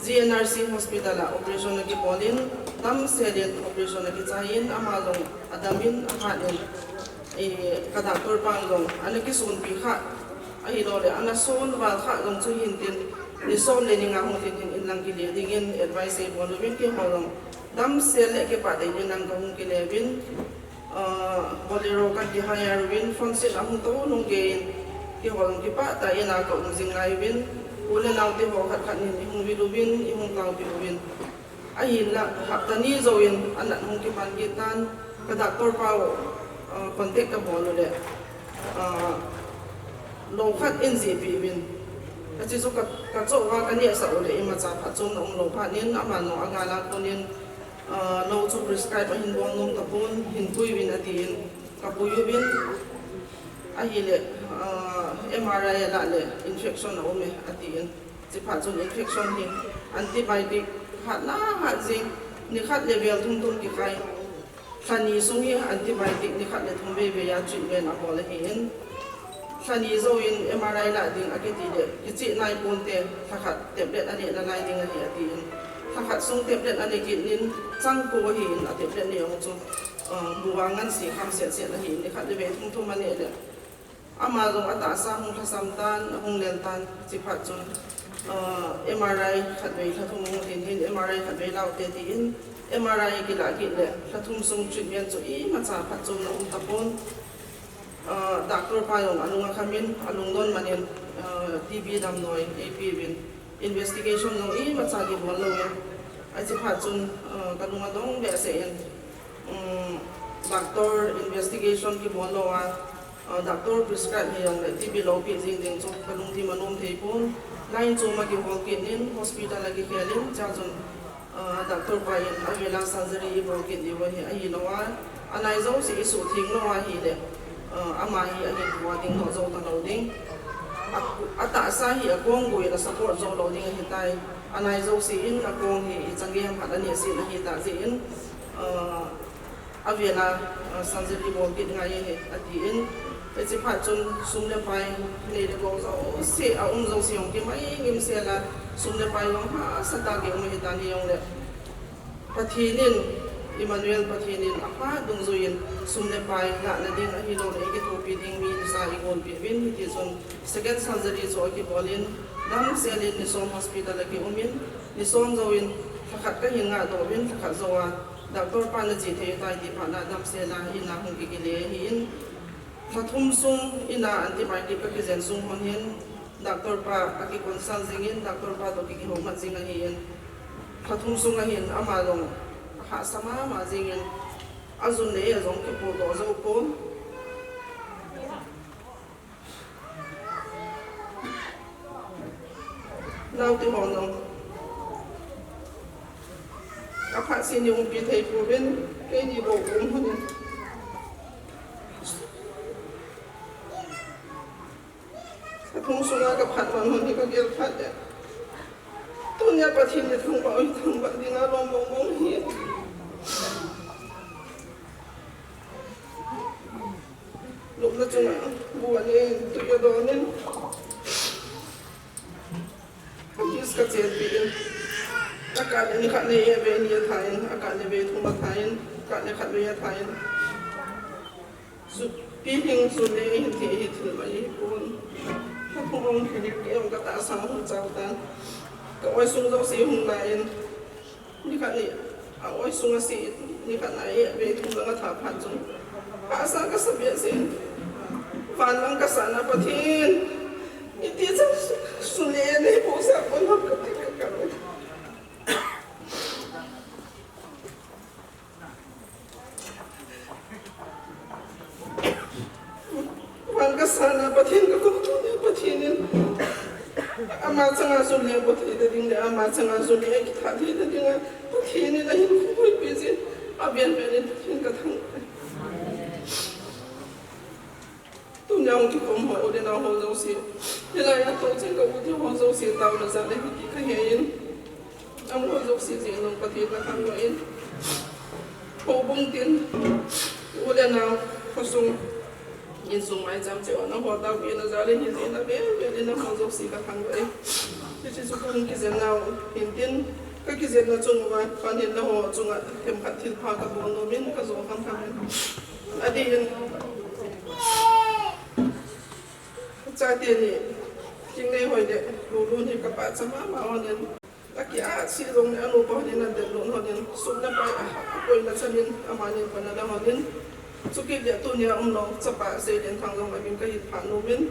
G N R C Hospital a operation akibol in, damsel in operation akichai in, ama jong adam in, aphat in, eh, ka doctor pan jong ana kisonpi kha, ahilou le ana son val kha jong chu hin tin, ni som le ni nga hung tin tin in lang kile dingin advice eibol uvin, keiho jong damsel le kipah tah in in lang kahung kile uvin. Bolero ka kihire uvin, front seat a hung tou nung gei in, kihol hung kipah tah in a ka um jing ngai uvin, u le nau te ho khat khat nin i hung vil uvin, i hung tao pi uvin. Ahinla, hapta ni jou in, a nat hung kipan kit tan, ka doctor pa u, ah, contact ka bol u le, ah, lou khat in jih pi uvin. Achi chu ka, ka choh uva ka nehsah u le, imacha phatchomna um lou phat in, ama nung a gal a kon in, ah, lou chu prescribe ahin bol nom tapon, hin pui uvin atin, ka pui uvin. Ahile, ah, M R I a lah le infection a um e, atin. Chuphat chun infection hi antibiotic hat na hat jing, ni khat le vel thum thum kikhai. Lha ni sung hi antibiotic ni khat le thum vei vei a treatment a bol ahin. Lha ni jou in M R I lah ding akiti le, kichih nai ponte, lha khat tablet a neh nalai ding ahi atin. Lha khat sung tablet a ne kit in, chang ko ahin a tablet ne jong chu, ah, bu a ngan si kham set set ahin, ni khat le vei thum thum a neh le. Ama jong atahsa hung lhasam tan, ahung len tan, chuphat chun, ah, M R I khat vei lha thum hung tin hin, M R I khat vei laute tin, M R I kilah kit le, lha thum sung treatment chu imacha phatchomna um tapon. Ah, doctor pa jong alung akham in, alungdon man in, ah, T B damnoi eipe uvin. Investigation jong imacha kibol lou in. Achi phat chun, ah, ka lung adong behseh in, um, doctor investigation kibol lou a, ah, doctor prescribe hi jong le T B lou pi jing ding chu ka lungthim anom thei pon. Line chu ma kihol kit in hospital a kikhel in, chua chun, ah, doctor pa in avel a surgery i bol kit diu ahi, ahilou a, anai jouse i suhtheng lou ahile, ah, ama hi ahin kua ding, doh jou talou ding. A, atahsa hi akong gui in a support jou lou ding ahitai. Anai jouse in akong hi i chang gei ham khat aneh sin ahitah jeh in, ah, avel a, ah, surgery bol kit ngai ahi, atin. Hiche phat chun sum le pai, nei le gou jouse, aum jouse jong kimai ngim sel a, sum le pai jong hahsa tah a kium ahitan hijongle. Pathen in, Emmanuel Pathen in aphat dungjuiyin sum le pai lahna ding ahilouleh ikithopi ding mi nisa igonpeh uvin, hitichun second surgery chu akibol in, damsel in ni som hospital a kium in, ni som jouvin lhakhat kahin ngahdoh uvin, lhakhat jouva doctor pan ache thei tai ti phat na damsel a in a hung kikile ahin, lha thum sung in a antibiotic kakijen sung hon hin, doctor pa akiconsult jingin, doctor pa toh kikihoumat jing ahin, lha thum sung ahin ama jong ahahsa mama jingin, ajun le a jong kipodoh jou pon. Naote hon jong aphat seh in umpi thei pouvin, keini bou um hon in. Lha thum sunga kaphat man hon hi kagel phat le, tunia Pathen ithangvah u, ithangvah dinga lom mong mong hi. Lupna chunga bu anen, tui adon in, kiss kachenpi in, akah le nikhat le vei ni atha in, akah le vei thum atha in, akah le khatvei atha in. Ju, pilhing ju le hin thei hi thil mai hipon. Kaphung ong thil kei ong katahsa hung chao tan. Ka oi sung jouse hung la in. Nikhat ni, a oi sung ase, nikhat na e, vei thum lang atha phat chun, hahsa kasa behseh in. Van lang kasahna Pathen, iti chan su, sule nei bohsah pon ham kati kakap. Van kasahna Pathen kakou tuni Pathen in ama changa jun le boh thei ta ding le ama changa jun le kitha thei ta dinga Pathen in ahin khum hoipi jin, aven ven in Pathen kathangvah e. Tunia hung kikhom ho u le nao ho jouse, hilai a tou cheh ka u le nao ho jouse taona jal ahi ti kahe in. Amaho jouse jeh in jong Pathen kathangvah in, houbung tin, u le nao, khosung, insung maicham cheh a nangho taopina jal ahi jeh in avel vel in amaho jouse kathangvah e. Hiche chu kahung kijen nau hin tin, kakijenna chung uva pan hin nangho chunga themkhat thilpha kabol nom in, kajo kham kham in. Adeh in, chate ni, Thingneihoile, Lulun hi kapachat mama hon in, aki-at seh jongle anupa hon in adellut hon in, sum le pai a, apoina chan in, amanin pan ala hon in, Chukit le tunia umlou chapa Seilenthang jong amin kahin phah nomin,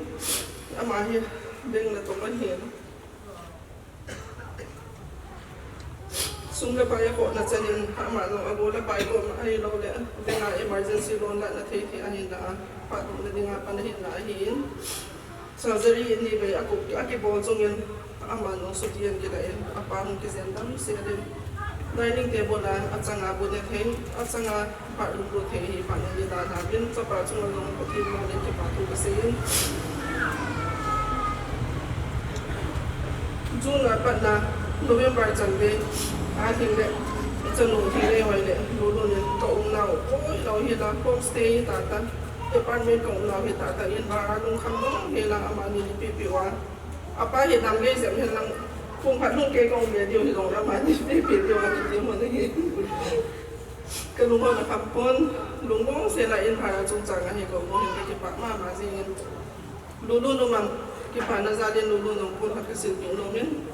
ama hi beng le tong ahin. Sum le pai akhohna chanin ama jong agol apai koma ahilou le, benga emergency loan lana thei thei ahin la a, phatdohna dinga pan ahin la ahin. Surgery ni vei aku, akibol chungin ama jong suti ahin kilah in, apa hung kijen damsel in, dining table a achanga bu ne thei, achanga phat lunglut thei hi phat in ni da da bin, chapa chunga jong Pathen mangin kipa thu kasei in. June a patna November chanve a hin le, chanu hin le hoi le, Lulun in ka umnau, oi, lou hi la, homestay hi tata, apartment ka umnau hi tata, in bhara lungkham lou hi la, amani ni pipi uva. Apa hi nam gei jep hen lang, pung khat lung kei ka um le diu hi jong le amani pipi diu a kiti mo na hi. Ka lung hon akham pon, lungmong sela in bhara chungchang a hi ka um hin ka kipah mama jing in. Lulun um am, kipana jal in Lulun um pon khat ka silpeh nomin.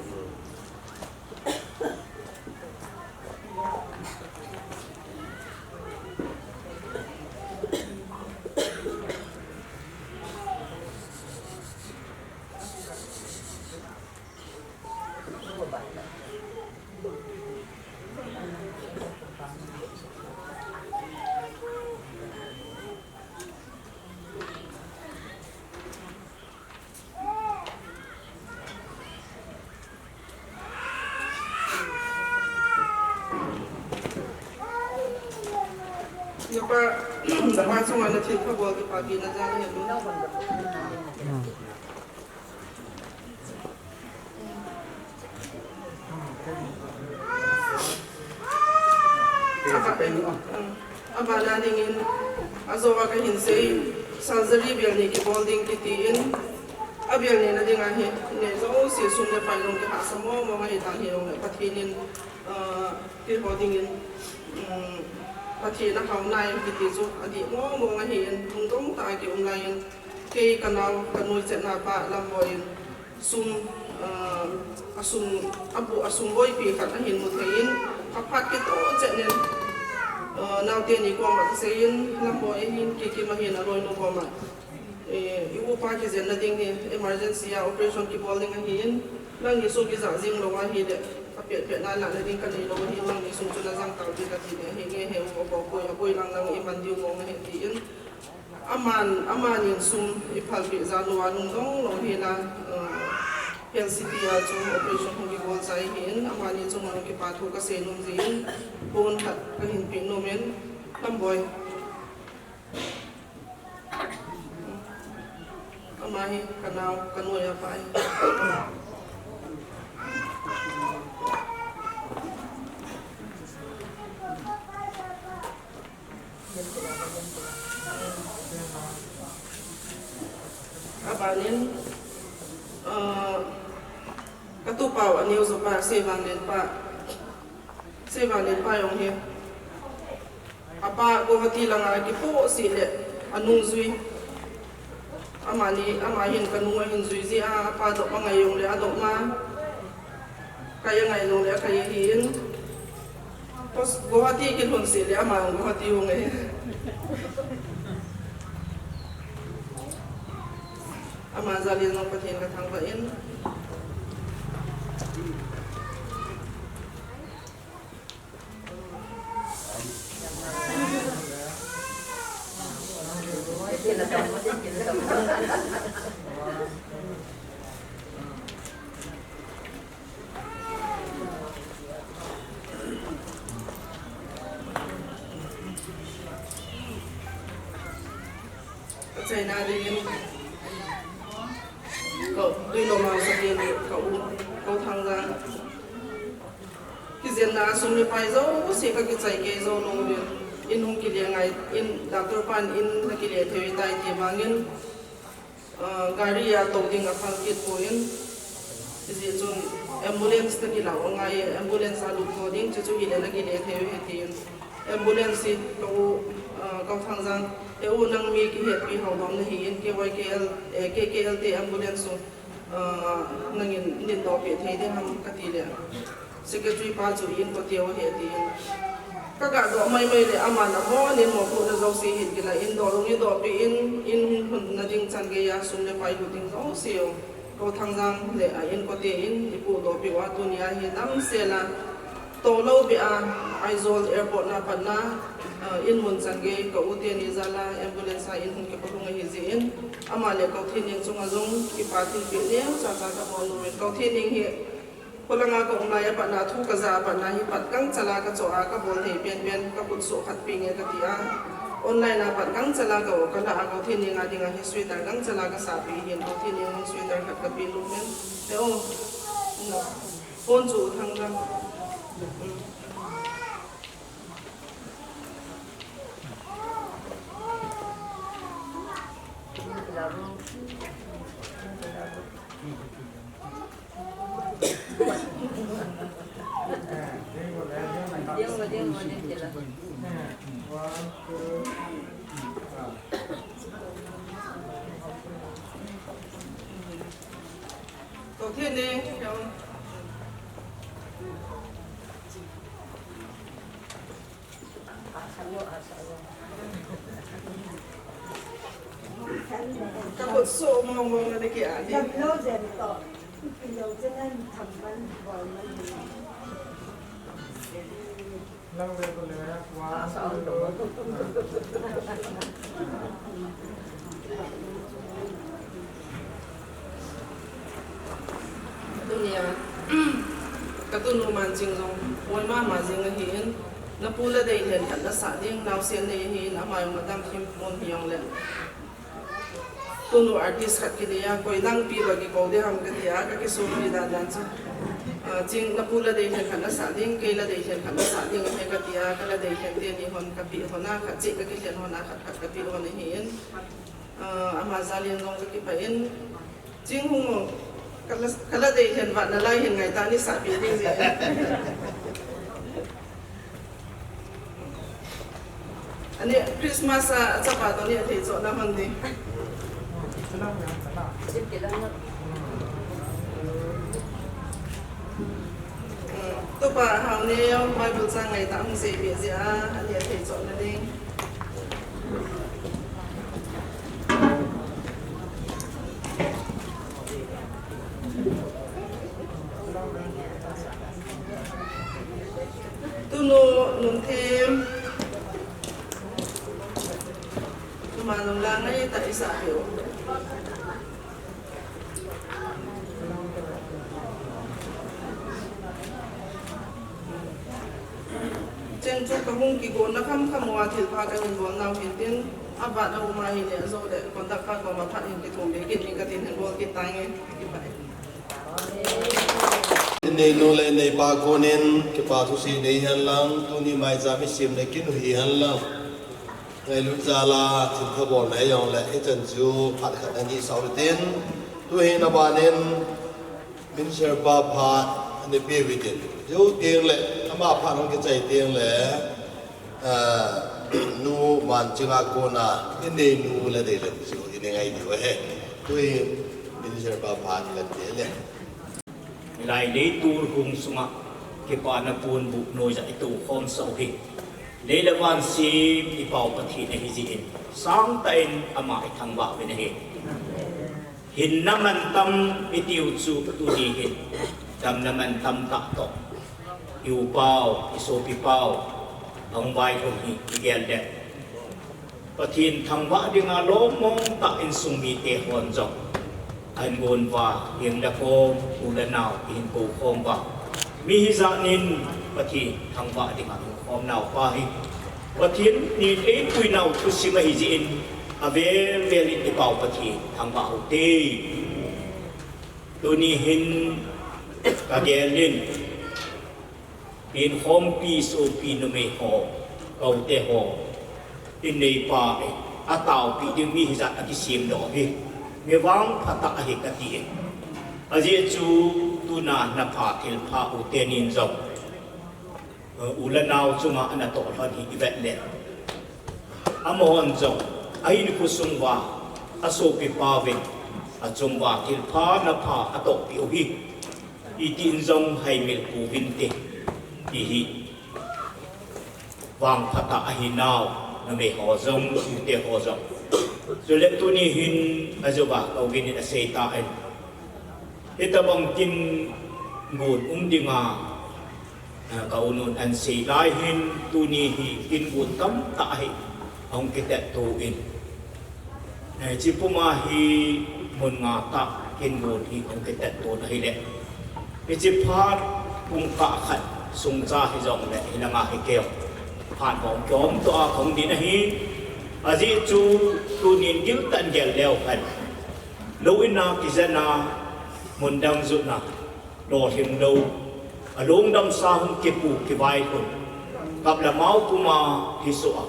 Napa, napa chunga nathil phabol kipapina jal hen. Aba, um, abana dingin, ajo a kahin sei, surgery bel ni kibol ding kiti in, abel ni na ding ahi, ne jouse sum le pai jong kihahsa mong mong ahi tang hi jong le Pathen in, ah, kihou dingin, um, Pathen a hao nai kiti chu adih mong mong ahi in, lungdong tah a kium lai in, kei ka nao, ka nu chetna pa Lamboi in, sum, ah, asum, abu, asum boipi khat ahin mu thei in, aphat kitoh chet in, ah, naote ni koma kasei in, Lamboi ahin, Kikim ahin, aloinu koma, eh, i upa kijenna ding hi, emergency a operation kibol ding ahi in, nangni sum ija jing lou ahile, apet pet na la na ding kanei lou ahi, nangni sum chu najang tau ding kati le, hi nge he u, aboi, aboi lang lang iman diu mong ahi ti in, Aman, amanin sum iphalpeh jal uva lungdong lou hi la, eh, Health City a chu operation hung kibol chai ahin, amani chunga jong kipa thu kasei nom jin, pon khat kahin peh nom in, Lamboi. Ama hi ka nao, ka noiya pa ahi. Abanin, ah, ka tupa u aneo jopa, Seivanlen pa. Seivanlen pa jong hi. Apa Guwahati langa kipoh seh le, anung jui. Amani, ama hin ka nung ahin jui jeh a, apa dop angai jong le, adop ma. Kai angai jong le, akai ahin. Pos Guwahati kilhun seh le, ama Guwahati hung e. Ama jal in jong Pathen ka thangvah in. Ka chaina dingin, ka, tui lom a ka ding, ka u, ka u Thangjang. Kijenna a sum le pai jouse ka kichai kei jou lou vin. In hung kile ngai, in doctor pan in na kile thei tai ti vangin, ah, gari a tou ding aphal kit poi. Hijeh chun ambulance na kilah u angai, ambulance a lut thou ding, chuchu hile na kile thei u ahi tin. Ambulance hi ka u, ah, ka u Thangjang, he u nang mi kihetpi hou lom na hi in, K Y K L, eh, K K L te ambulance u, ah, nangin nin doh peh thei ding ham ka ti le. Secretary pa chu in ko teu ahi tin. Ka ga doh maimai le aman amon in mopohna jouse hin kila in doh lung i dohpeh in, in hung lhunna ding chan geiya sum le pai lut ding jouse u. Ko Thangjang le a inkote in i pudohpeh uva tunia hi damsel a tolou beh a Aizawl airport na patna, ah, in mun chan gei ka u teni jal a ambulance a in hung kipoh lhung ahi jeh in, ama le Kou Thineng chunga jong kipa thilpeh neocha cha ka bol nom in, Kou Thineng hi Kholanga ka um lai a patna, thu ka ja a patna hi pat gangchal a ka choh a ka bol thei penpen, ka khut soh khat peh nge ka ti a. Online a pat gangchal a ka, ka la a, Kou Thineng a dinga hi sweater gangchal a ka sapeh hin, Kou Thineng in sweater khat ka peh lum in. He o. Phone chu Thangjang. Ka khut soh mong mong na ki a di. Tunia, ka tunu Manching jong, poi mama jing ahin, na pu Ladeilhen khat na sah ding, naosen nei ahin, ama jong na damthim pon hijongle. Tunu artist khat kinei a, koi nangpi ba kikou ding ham ka ti a, ka kisoppi dan dan chu. Ah, Ching, na pu Ladeilhen khat na sah ding, kei Ladeilhen khat na sah ding ahi ka ti a, ka Ladeilhen teni hon ka peh hon a, khat cheh ka kilhen hon a, khat khat ka peh hon ahin. Ah, ama jal in jong ka kipah in. Ching hung o, ka la, ka Ladeilhen vat nalai hin ngai ta ni sahpeh ding jeh. Ani Christmas a, achapa toh ni athei chohna hon di. Tupa Haoneo, Bible chang ngai ta hung seipeh jeh a, ani athei chohna ding. Tunu Nunthem. Tuma nung la ngai ta isah peh u. Cheng chu ka hung kigonna khamkham uva thilpha ka hin bol nau hin tin, avat a um ahile, ajou le, conductor koma phat hin kithum be kit ning ka tin hin bol kit tange, kipah e. Inneinu le inneipa konin, kipa thusei nei hen lang, tuni maicham isem le kinu hi hen lang. Ngailut jal a, thilpha bolna hijongle, hichan chu phat khat ani sau tin, tu hin abanin, Minister pa phat ani pe utin. Jou teng le, ama phat hung kichai teng le, ah, nu Manchinga kona, inneinu Ladeilhen chu, ini ngai diu ahi. Tu hin, Minister pa phat kan pe le. Hilai leitung hung sunga kipana ponbuh noija itoh khom sah u hi. Lei le van sem i Pau Pathen ahi jeh in, sangtah in ama ithangvah uvin ahi. Hinna mantam itiu chu tuni hin, damna mantam tah toh. I u pau, i sopi pau, ahung vailhun hi, i gel le. Pathen thangvah dinga lom mong tah insung mite hon jong. Ahin gon uva, heng le kom, u le nao, ihin kou khom uva. Mi hijat in Pathen thangvah dinga hung khom nau pa hi. Pathen in eipui nau thusim ahi jeh in, avel vel in i Pau Pathen thangvah u hite. Tuni hin ka gel in, Penkhompi sopi numei ho, Koute ho, inneipa, ataopi ding mi hijat a kisem doh hi, mi vangpha tah ahi kati e. Ajeh chu tuna na pha thilpha u tenin jong, u le nao chunga ana toh lhon hi i vet le. Amahon jong, a hinkho sung uva, a sopi pa uvin, achung uva thilpha na pha atohpi u hi. Itin jong haimil pouvin te, ti hi. vangphat a ahi nau, numei ho jong, tute ho jong. Chule tuni hin ajouva ka u Gin in asei tan. Hitabang kin gun um dinga, ah, ka u nun ahin sei lai hin tuni hi kin gun tamtah hi ahung kitetto in. Eh, hiche puma hi mun nga tah kin gun hi ahung kitetto na ahile. Hiche phat pung kah khat sung cha hijongle hilanga hi keu. Phat bou kium to a kahung ding ahi. Ajeh chu tunin giltah in gel leu hen. Lou in a kijana, mun dang jotna, lolhing lou, alungdam sa hung kipu kivailhun, kap le mao puma hisoh a,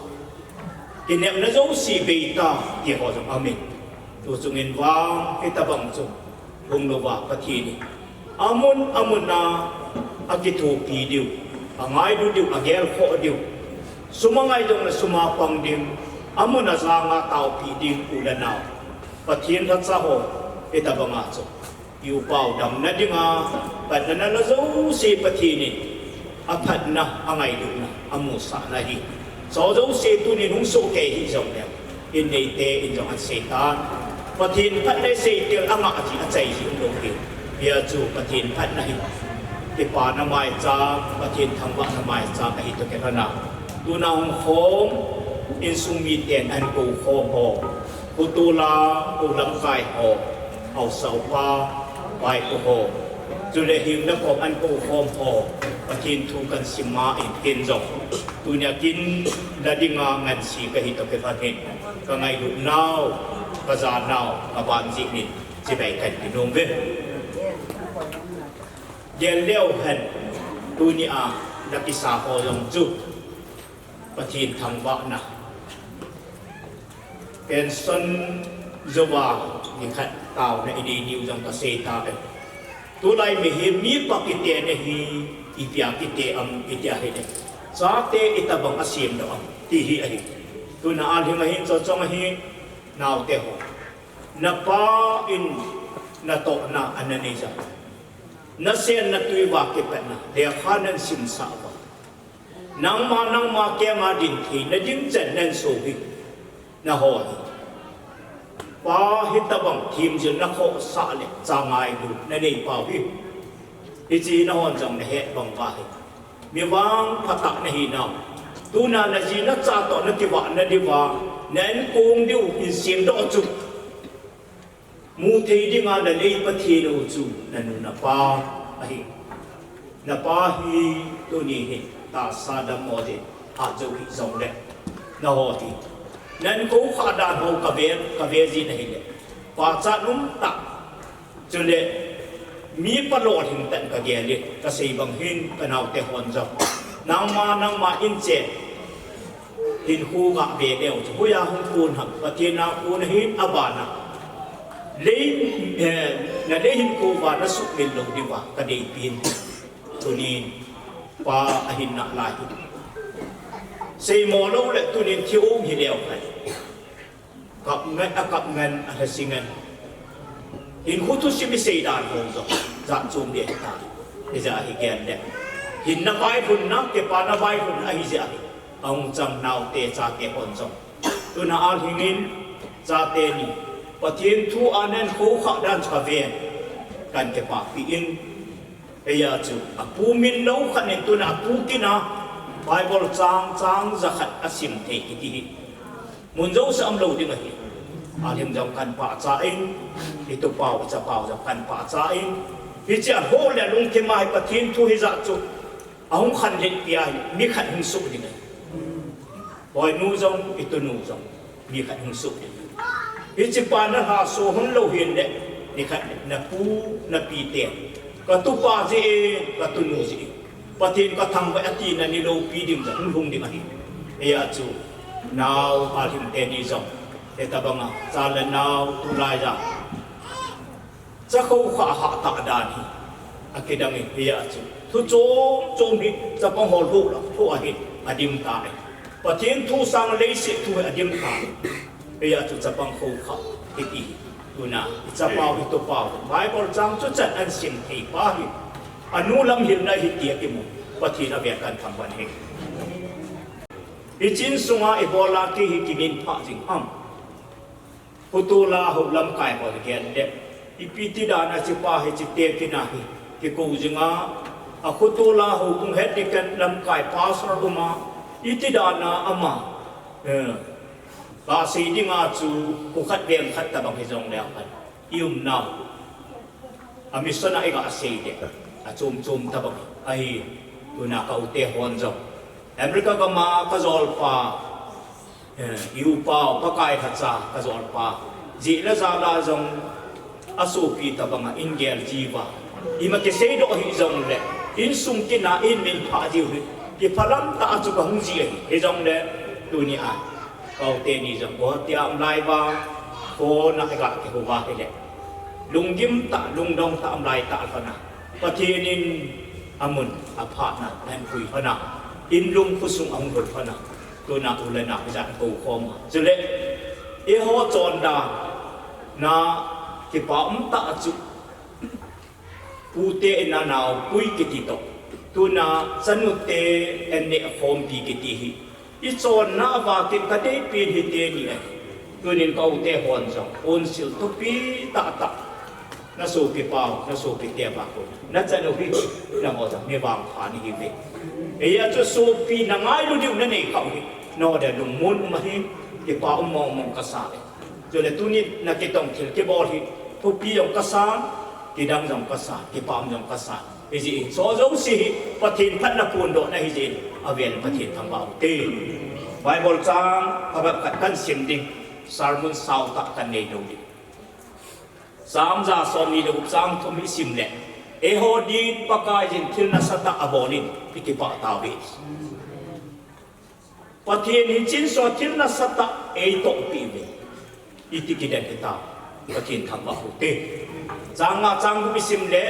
kinepna jouse beita ti ho jong aumin. Tu chungin vang hitabang chu hung louva Pathen in amun amun a akithopi diu, angailu diu, agelkhoh diu, sum angai jongle sum a pang ding, amun a janga taopi ding u le nao, Pathen lhacha ho, hitabanga chu i u pau damna dinga phatna nala jouse Pathen in aphatna, angailutna amusah na ahi. Chu jouse tunin hung sohkei hih jongle, in neite in jong ahin sei tan. Pathen phatna isei tel anga ji achai ji umlou hi. Hia chu Pathen phatna hi kipana maicham, Pathen thangvahna maicham ahi toh kilhon a. Tuna hung khom insung miten ahin kou khom ho, pu tula, pu lamkai ho, haosa upa, vaipo ho, chule hing le kom ahin kou khom ho, Pathen thu kahin sim ma in ken jong tunia kin la dinga ngansi kahi toh kilhon hin, ka ngailut nau, ka ja nau, ka ban jing in chibai kahin ti nom uve. Gel leu hen, tunia la kisa ho jong chu Pathen thangvahna, pension jouva nikhat taona inei diu jong kasei tauve. Tulai mihem mipa kite na hi, ipi a kite am iti ahile, chate itabang asem doh am ti hi ahi. Tuna alhing ahin, chochong ahin, naote ho, napa in natohna ana nei jeh, nasen natui uva kipatna lekha nahin simsah uva, nangma, nangma kenga dintheina ding chan nahin so hi, naho hi. Pa hitabang themjilna khohsah le changailu nanei pau hi. Hiche hi nahon jong nahet bang uva hi, mi vangphat tah nahi nau. Tuna naji nacha toh nakivahna diuva, na inkong diu hin semdoh chu, muthei dinga nalei Pathen u chu nanu napa ahi. Napa hi tuni hin tahsa dammo jeh a jou hih jongle, naho hi, nahin kou khah dan ho kave, kave jin ahile, pachat umtah, chule mipa lolhing tah in kagel in, kasei bang hin kanaote hon jong, nangma, nangma in che hinkho gah ve leu chu hoiya hung kon ham, Pathen a kon ahin, abana lei, eh, nalei hinkho uva nasuhmil lou diuva kadeipeh in. Tunin pa ahin nalai hi, seimo loule tunin thi um hi leu hen, kap ngen, akap ngen, alhasi ngen, hinkho thusim isei dan ho jong jat chom ding ahitai. Hijeh a hi gel le, hinna vailhunna, kipana vailhunna ahijeh a hi, ahung chang naote chate hon jong, tuna alhing in chate ni, Pathen thu a nahin kou khah dan chu kaven, kahin kipahpi in. Hijeh a chu apu min lou khat in tuna apu kin a Bible chang, chang jakhat asim thei kiti hi mun jousea umlou ding ahi. Alhing jong kahin pachat in, itupau, ichapau jong kahin pachat in, hiche aho le alungthim a hi Pathen thu hijat chu ahung khanlet pi ahi, mi khat hung soh ding ahi. Boinu jong, itunu jong, mi khat hung soh ding. Hiche pa nalhaso hon lou hile, nikhat napu, napite, katupa jeh in, katunu jeh in, Pathen kathangvah e atina ni loupi ding jong hung lhung ding ahi. Hijeh a chu nao alhing teni jong, hitabanga cha le nao tulai a cha khoukhah hah tah dan hi akidang in, hijeh a chu thu chom chom hi chapang ho lhuh la, lhuh ahin adim tai. Pathen thu sang leiset thu hi adim tai. Hijeh a chu chapang khoukhah kiti hi, tuna ichapau, itupau, Bible chang chu chan ahin sim thei pa hi, anu lam hilna ahi ti akimu. Pathen in avel in kahin thangvah in ahi. Hiche insunga ibola kei hi kiminphah jing ham? Khotola ho lamkai ho le gel le. Ipi ti dan a hichepa hi hiche tekina hi kikou jing a, a khotola ho kung het ni ken lamkai pastor uma, iti dan a ama, eh, kasei dinga chu kho khat veng khat tabang hijong le akhat. I umnau. A mission a iga sei de. A chom chom tabang. Ahi, tuna ka u te hon jong. America gama ka jolpa. Eh, i upa, Pakai lhacha, ka jolpa. Jih le jala jong, a sopi tabanga in gel jiuva. Ima kisei doh hijong le, insung tina in minphah jiu hi. Kiphalam tah a chu ka hung ji ahi, hijong le, tuni a. Ka u teni jong, ko tia um lai va, ko na ka kihou va hile. Lunggim tah, lungdong tah, um lai tah lhon a. Pathen in amun, aphatna, ahin pui lhon a. In lum khosung ahung lhun lhon a. Tuna u le nao, hijat kou khom a. Chule, eiho chondan, na kipa um tah chu. Pute in anaopui kiti toh. Tuna chanute in neh khompi kiti hi. I chonna a vakin ka deipi hi teni ahi. Tunin ka u te hon jong. Unsil thupi tah tah. Na sopi pau, na sopi te va ko. Na chanu hi, na ho jong, mi vangpha nahiuve. Eia chu sopi na ngailu diu na nei kha u hi. Na ho de lungmon um ahi, kipa um mong mong ka sa e. Chule tuni na kitong thil kibol hi, thupi jong ka sa, kidang jong ka sa, kipa um jong ka sa. Hijeh in, so jouse hi, Pathen phatna phondohna hijeh in, avel Pathen thangvah u te. Bible chang, phabep khat kan sim ding, sermon sao tah kan nei lou ding. Psalm ja somni le gup chang thum i sim le, eiho din Pakaiyin thil nasatah abol in, i kipah tauve. Pathen in hiche insunga thil nasatah eitohpeh uve. Iti kidan hitam, Pathen thangvah u te. Chang nga chang gup i sim le,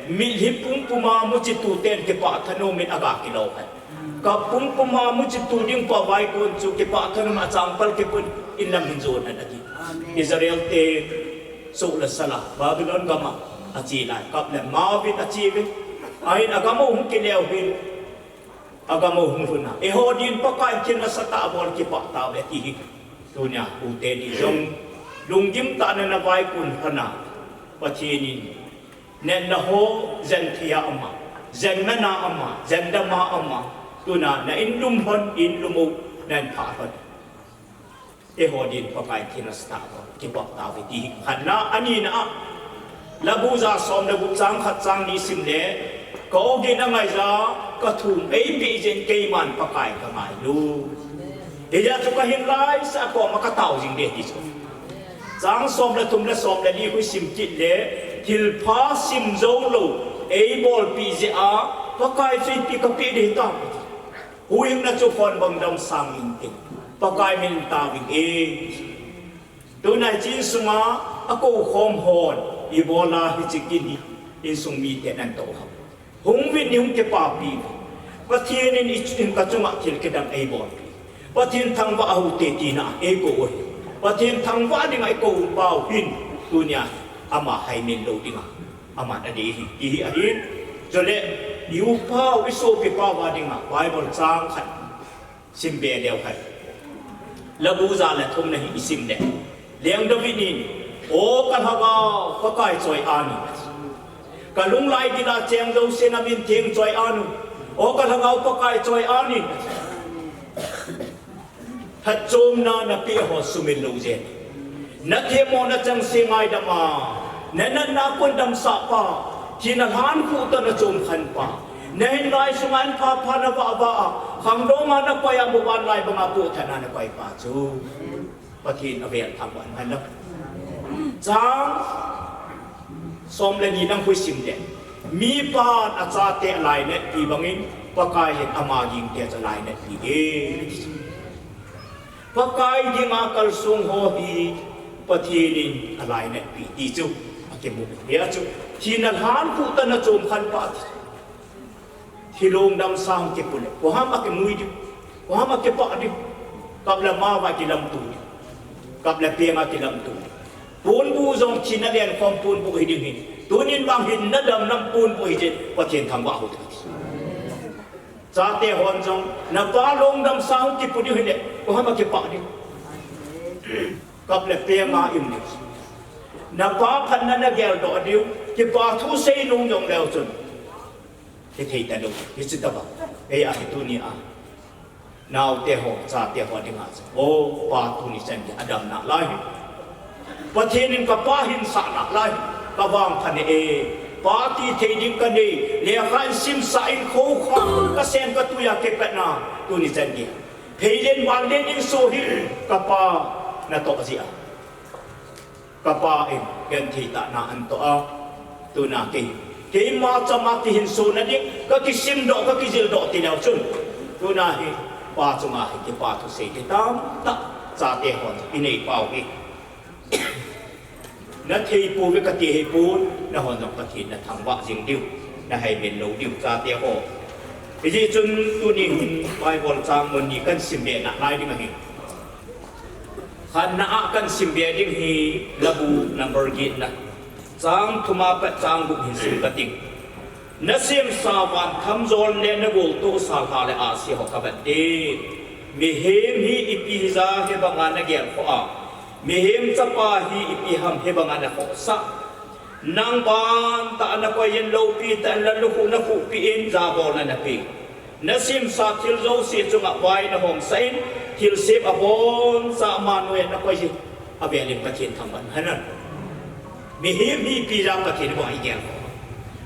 mitlhi pumpuma muchi tuten kipah thanom in aga kilou hen. Kap pumpuma muchi tu ding pa vaikon chu kipah thanom a changpal kipun in lam hin jon hen ati. Amen. Israel te soh le sal a Babylon gam a ache lai, kap le mao vin ache uve. Ahin agam u hung kileu hin, agam u hung lhun a, eiho din Pakaiyin thil nasatah abol kipah tauve ti hi. Tunia u teni jong lunggim tah in na vaikon lhon a, Pathen in natna ho jen thei a um a, jen man a um a, jen dam a um a, tuna na in lum lhon, in lum u, na in phah lhon. Eiho din Pakaiyin thil nasatah abol kipah tauve ti hi. Khatna, anina a, Labu ja som le gup chang khat chang ni sim le, ka ogin angaija, ka thum eipeh jeh in keiman Pakai ka ngailu. Hijeh chun ka hin laisah a koma ka tao jing ding ti chu. Chang som le thum le som le li khu i sim kit le, thilpha sim jou lou, eibolpeh jeh a, Pakai chu ipi kapeh ding hitam. Huhhingna chu phone bang dong sang intin, Pakai min in taovin e. Tuna hiche insunga akou khom hon, ibola hiche kin hi, insung miten ahin tou ham? Hung uvin, hung kipapi uvin. Pathen in i, in ka chunga thil kidang eibolpeh. Pathen thangvah u te tina eikou u ahi. Pathen thangvah dinga ikou u pau hin, tunia ama haimin lou dinga aman adei hi, ti hi ahin. Chule, i u pau, i sopi pau a dinga Bible chang khat sim be leu hen. Labu ja le thumna hi i sim le, Leng David in, O ka lhagao, Pakai choi-an in. Ka lunglai gila cheng jouse na min theng choi-an un. O ka lhagao, Pakai choi-an in. Phatchomna napeh ho sumil lou jeh in, na themmo na chengse ngaidam a, na natna kon damsah pa, thina lhan khu toh na chom khen pa, na hinlai sunga an pha pha na vah vah a, khangdong a na koi a, muvanlai banga poh than a na koi pa chu Pathen avel thangvah in hen lang. Chang som le ni lang khu i sim le, mipan achate alainatpi bangin, Pakaiyin ama gingte chu alainatpi e. Pakai dinga kalsong ho hi Pathen in alainatpi ti chu akimu. Hia chu, thina lhan khu toh na chom khen pa ti. Thilong damsah kipule, koi ham akimui diu, koi ham akipah diu. Kap le mao a kilamto diu, kap le peng a kilamto diu. Ponbuh jong thina lenkhom ponbuh hi ding ahin. Tunin vang hinna damna ponbuh hijeh in Pathen thangvah u te. Chate hon jong, napa lungdam sang kipu diu hile, koiham a kipah diu. Kap le peng a um diu. Napa phatna nageldoh diu, kipa thu sei nung jong leu chun. Hithei talou, hiche tobang. Ei a hi tuni a. Naote ho, chate ho dinga chu. O, pa tuni chan gei a damna lai hi. Pathen in kapa hinsah nalai hi. Ka vangphat e. Pa ti thei ding kanei. Lekha in simsah in khoukhah in kasen katui a kipatna. Tuni chan gei. Pheilen vanlen in so hi kapa natoh jeh a. Kapa in genthei tah na anatoh a. Tuna kei. Keima chama kihinsona ding, kakisimdoh, kakijildoh ti leu chun. Tuna hi, pa chunga hi, kipa thusei kitam tah, chate hon, inei pau hi. Nathei pouve kati hih pon, nahon jong Pathen nathangvah jing diu, nahaimen lou diu, chate ho. Hijeh chun, tuni hin, Bible chang mun ni kahin simbe nalai ding ahi. Khatna a kahin simbe ding hi Labu number getna. Chang thum a pat chang gup hin sim kating. Nasemsa vantham jol le nagoltohsa lha le ahsi ho kavet e. Mihem hi ipi hija hibanga nagelkhoh a. Mihem chapa hi ipi ham hibanga nakhohsah. Nang bantah a nakoi in loupi tah in lalukhuh nakhuhpi in jabolna napeh. Nasemsa thil jouse chunga vai nahomsah in, thilsem aboncha ama noiya nakoi hi, avel in Pathen thangvah hen. Mihem hi ipi jeh a Pathen vang igel.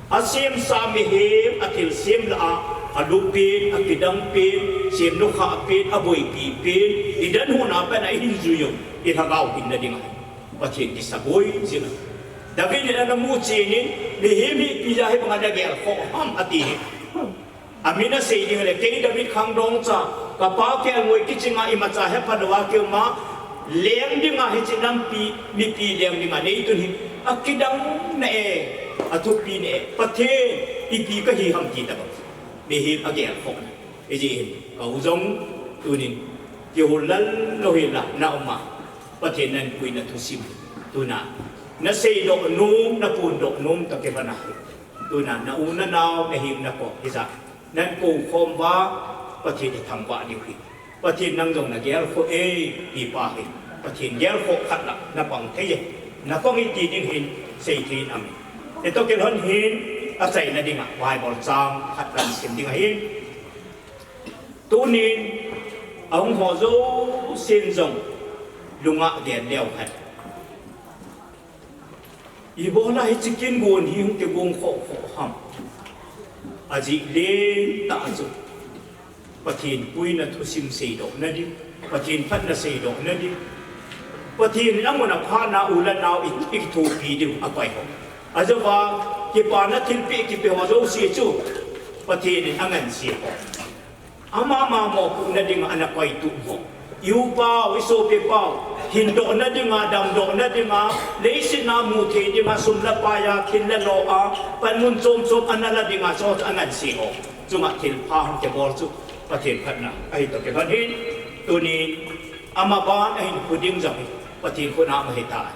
Asemsa mihem, athilsem lah a, alupin, akidangpin, semnukhahpin, aboipipin, idan hon a pat a ihin jui u, ilhagao hinna dinga. Pathen kisaboi jing a. David in ana muchen in, mihem hi ipi jeh a hibanga nagelkhoh ham ati hi. Amin asei ding le, kei David khangdong cha, kapa kelngoi kichinga imacha hepha louva keima, leng dinga hiche lampi, mipi leng dinga neitun hi, akidang na e, athupi na e, Pathen, ipi kahi ham ti tabang. Mihem agelkhoh na. Hijeh hin, kau jong, tunin, kihoulim lou hila, na um a. Pathen napuina thusim, tuna. Naseidoh nom, naphondoh nom, toh kivana. Tuna, na u nanao, nahiu napo, hijeh a. Nakou khom uva, Pathen ithangvah diu hi. Pathen nang jong nagelkhoh e, ti pa hi. Pathen gelkhoh khat lah, napang thei e. Napang e ti ding hin, seithei in aum e. Hitoh kilhon hin, achaina dinga, Bible chang khat kahin sim ding ahin. Tunin, ahung ho jousen jong, lunga den leu hen. Ibola hiche kin gon hi hung kigong khoh khoh ham. Ajeh lentah chu. Pathen puina thusim seidoh na ding. Pathen phatna seidoh na ding. Pathen in amun a phatna u le nao i, ithopi diu akoi ho. Ajeh uva, kipana thilpeh kipe ho jouse chu. Pathen in angansei ho. Ama, ama mopohna dinga ana koitup ho. I upau, i sopipau, hindohna dinga, damdohna dinga, leiset a muthei dinga, sum le pai a, thil le lo a, panmun chom chom ana la dinga, chu angansei ho. Chunga thilpha hung kibol chu, Pathen phatna. Ahitoh kilhon hin, tunin, amaban ahinkho ding jong hi, Pathen khut a um ahitai.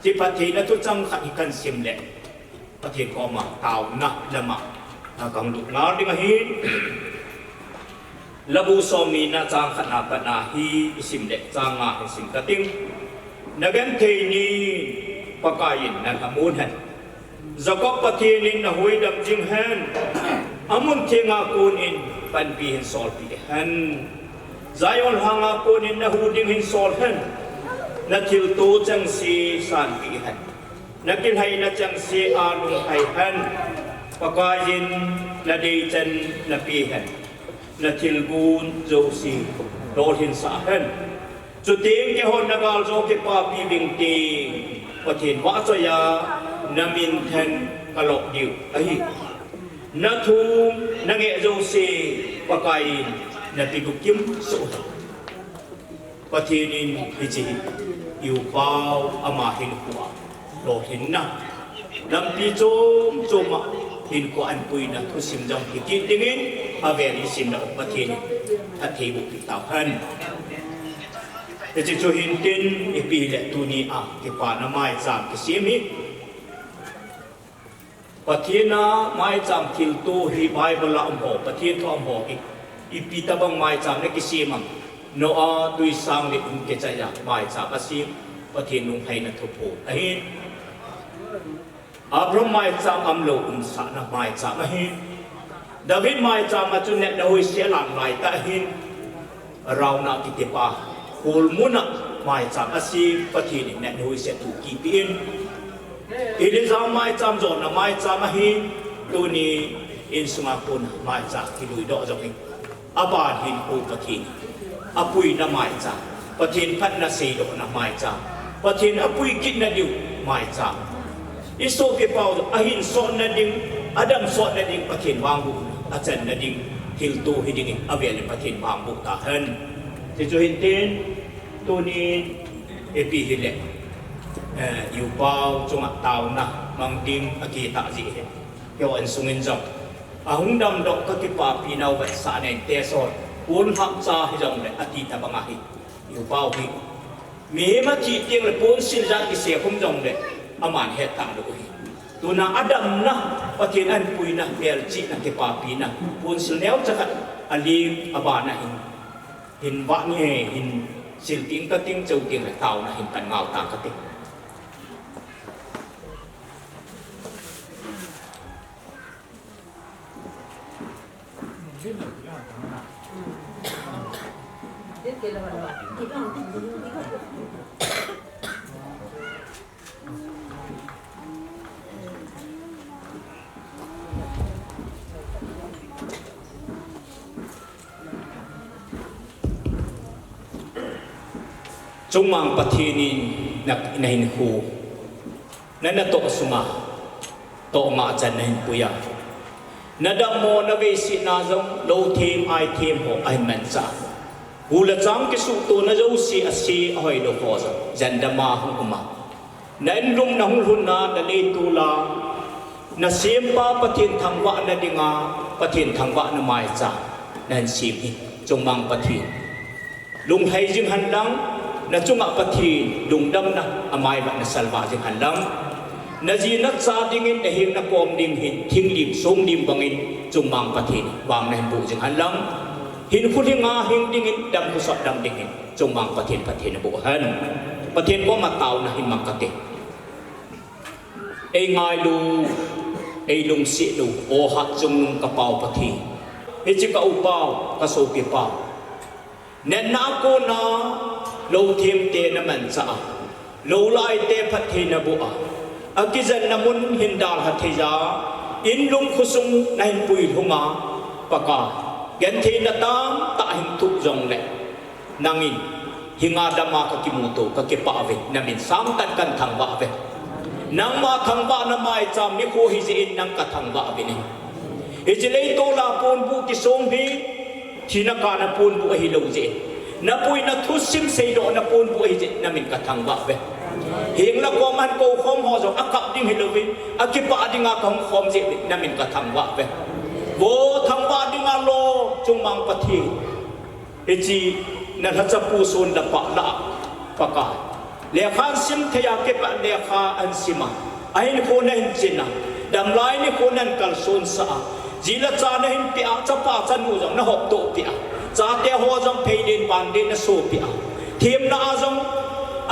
Hiche phattheina thuchang khat hi kahin sim le. Pathen koma taona lama, a, kahin lut ngal ding ahin. Labu somni na chang khat na pat na hi isim le chang nga hin sim kating. Nagenthei nin Pakai in nalhamon hen. Jacob Pathen in nahuhdam jing hen. Amun thenga konin panpi hin solpeh hen. Zion lhanga konin nahu ding hin sol hen. Nathilto chengse sanpeh hen. Nakilhaina chengse a lunglhai hen. Pakai in nadei chan napeh hen. Nathilgon jouse lolhinsah hen. Chuteng keihon nagal jo kipapi ding teng Pathen vahchoi a namin than kaloh diu ahi. Nathum nangeh jouse Pakai in napelut kimsoh hen. Pathen in hiche hi, i upau ama hinkhoa, lolhinna. Lampi chom choma, hinkhoa ahinpuina, thusim jong hi kit dingin, avel in simna u Pathen in, athei boh peh tauhen. Hiche chu hintin, ipi le tunia, kipana maicham kisem hi. Pathen a maicham thilto hi Bible a um ho, Pathen thu a um ho hi. Ipi tabang maicham na kisem am? Noah tuisang le um kichai a maicham asem, Pathen lunglhaina thuphon ahin. Abraham maicham umlou umsahna maicham ahin. David maicham a chu natna hoise alang laitah ahin. Arauna kitipa, kholmuna maicham asem, Pathen in natna hoise thu kipe in. Elijah maicham jona maicham ahin. Tuni insunga kon maicham kiluidoh jong in. Aban hin ko Pathen apuina maicham, Pathen phatna seidohna maicham, Pathen apui kitna diu maicham. Isopi pau ahin sotna ding, adam sotna ding, Pathen vangboh achanna ding, thilto hiding in avel in Pathen vangboh tahen. Tichu hintin, tunin ipi hile, eh, iupau chunga taona mang ding akitah jeh hin. Keiho insungin jong ahung damdoh kakipapinau vetsahna in tesol, pon hapcha hijongle ati tabang ahi. Iupau hi mihem athi tengle ponsil jan kisei khum jongle aman het talou hi. Tuna adamna, Pathen ahinpuina, melchihna, kipapina, ponsil neocha khat aling abana hin, hin vah nge, hin silping kating cheu tengle taona hin pan ngau ta kate. Chungmang Pathen in na, nahinkho, na natoh sunga toh ngah chan nahinpui a, nadammo, naveisihna jong lothem aithem ho ahin manchah. Hu le chang kisuhtona jouse, ase ahoilou ho jong jandam a hung um a, na inlum nahung lhun a, na leitol a nasempa Pathen thangvahna dinga, Pathen thangvahna maicham nahin sem hi, Chungmang Pathen, lunglhai jing henlang, nachunga Pathen lungdamna amai vah nasalvah jing henlang, naji nacha dingin, naheng nakom ding hin thinglim songlim bangin Chungmang Pathen vang nahin boh jing henlang, hinkho lhinga hing dingin, damkho sot dam dingin Chungmang Pathen phatthei naboh hen. Pathen koma taona hin mang kate. Eingailu, eilungsetlou, o Hatchungnung kapau Pathen, hiche ka upau, kasopi pau, natna a kona lothemte namanchah a, loulaite phatthei naboh a, akijenna mun hin dalha thei a, inlum khosung nahin puilhung a, Pakai, gentheina tamtah hin thoh jongle, nangin hinga dama kakimuto, kakipah uve, namin sangtah in kahin thangvah uve. Nangma thangvahna maicham nikho ahijeh in nang kathangvah uvin ahi. Hiche leitol a ponbuh kisong hi thina kana ponbuh ahilou jeh in, napuina thusim seidohna ponbuh ahijeh in namin kathangvah uve. Heng le kom ahin koukhom ho jong akap ding hilouvin, akipah dinga kahung khom jeh in namin kathangvah uve. Vo thangvah dinga lom Chungmang Pathen, hiche nalhachapu son le pah lah a, Pakai, lekha ahin sim thei a, kipah lekha ahin sim a, ahinkho nahin chin a, damlai nikho nahin kalsonsah a, ji le cha nahin peh a, chapa chanu jong nahoptoh peh a, chate ho jong pheilen vanlen nasopeh a, themna a jong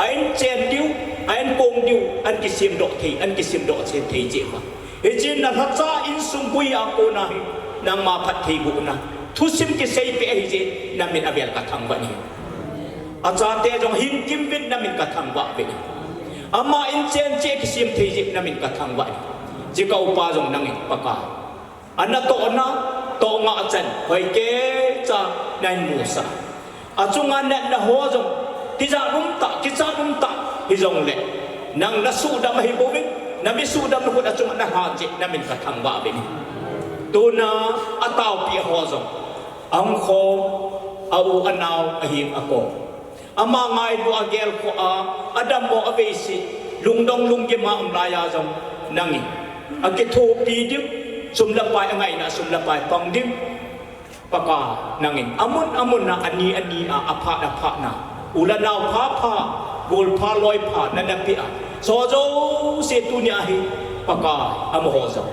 ahin chen diu, ahin kong diu, ahin kisemdoh thei, ahin kisemdoh chen thei jeh uva, hiche nalhacha insung gui a kona hi nangma phattheibohna thusim kiseipeh ahijeh in namin avel kathangvah in ahi. Achate jong hing kimvin namin kathangvah uvin ahi. Ama inchen cheh kisem thei jeh in namin kathangvah in ahi. Hiche ka upa jong nangin Pakai, anatohna, toh ngah chan hoikeicha nahin musah a, achunga natna ho jong tijat umtah, kichat umtah hijongle, nang nasuhdam ahibouvin, nami suhdamna khut achunga nalhan jeh in namin kathangvah uvin ahi. Tuna ataopi ho jong ahung khom, a u anao, aheng akom, ama ngailu a gelkhoh a, adammo, aveise, lungdong lunggim a um laiya jong nangin akithopi ding, sum le pai angaina, sum le pai pang ding, Pakai, nangin amun amun a, ani ani a, aphat aphat na, u le nao phapha, golpha loipha nana peh a, hicheho jouse tunia hi Pakai, amaho jong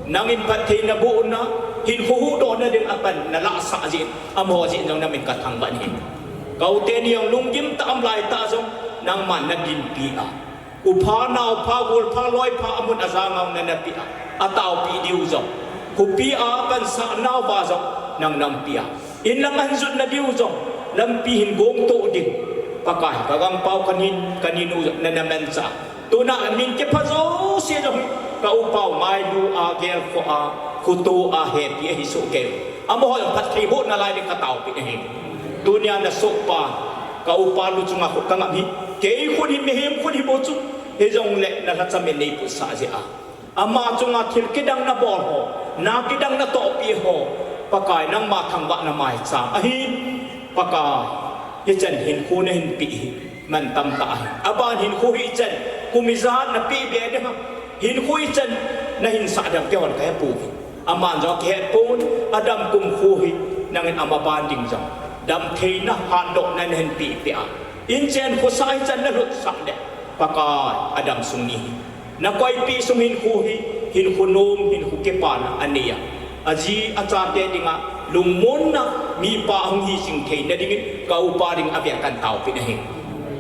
Nangin phatthei nabohna, hinkho huhdohna ding a pan nalahsah jeh in, amaho jeh in jong namin kathangvah in ahi. Ka u te neo, lunggim tah a um laitah jong, nangman nadinpi a, upha, naopha, golpha, loipha, amun ajang a um nanapeh a, ataopeh diu jong, khopi a pansah nauva jong, nang nampeh a, in lam ahin jotna diu jong, lampi hin gongtoh ding, Pakai, ka gangpao, ka ni, ka ninu jong nana manchah. Tuna min kipha jouse jong hi, ka upa u ngailu a, gelkhoh a, khoto a, hepi ahi soh kei u. Amaho jong phatthei boh nalai ding kataopeh ahi. Tunia nasohpa, ka upa lu chunga khut kangap hi, kei khut hi, mihem khut hi bou chu, hijongle nalhachamin neiputsah jeh a, ama chunga thil kidang nabol ho, na kidang natohpeh ho, Pakai, nangma thangvahna maicham ahin, Pakai, hichan hinkho nahin peh hi mantam tah ahi. Aban hinkho hichan kum ijat napeh be ding ham? Hinkho hichan nahin sah ding ham, keihon kahepouve. Aman jong akihet pon, adam kumkho hi, nangin amaban ding jong damtheina, hatdohna nahin pehpeh a, inchen khosah hichan nalhutsah leh, Pakai, adam sung ni hi, nakoipeh sung hinkho hi, hinkho nom, hinkho kipana anei a, aji achate dinga lungmonna mipa ahung hijing theina dingin ka upa ding avel kataopeh ahi.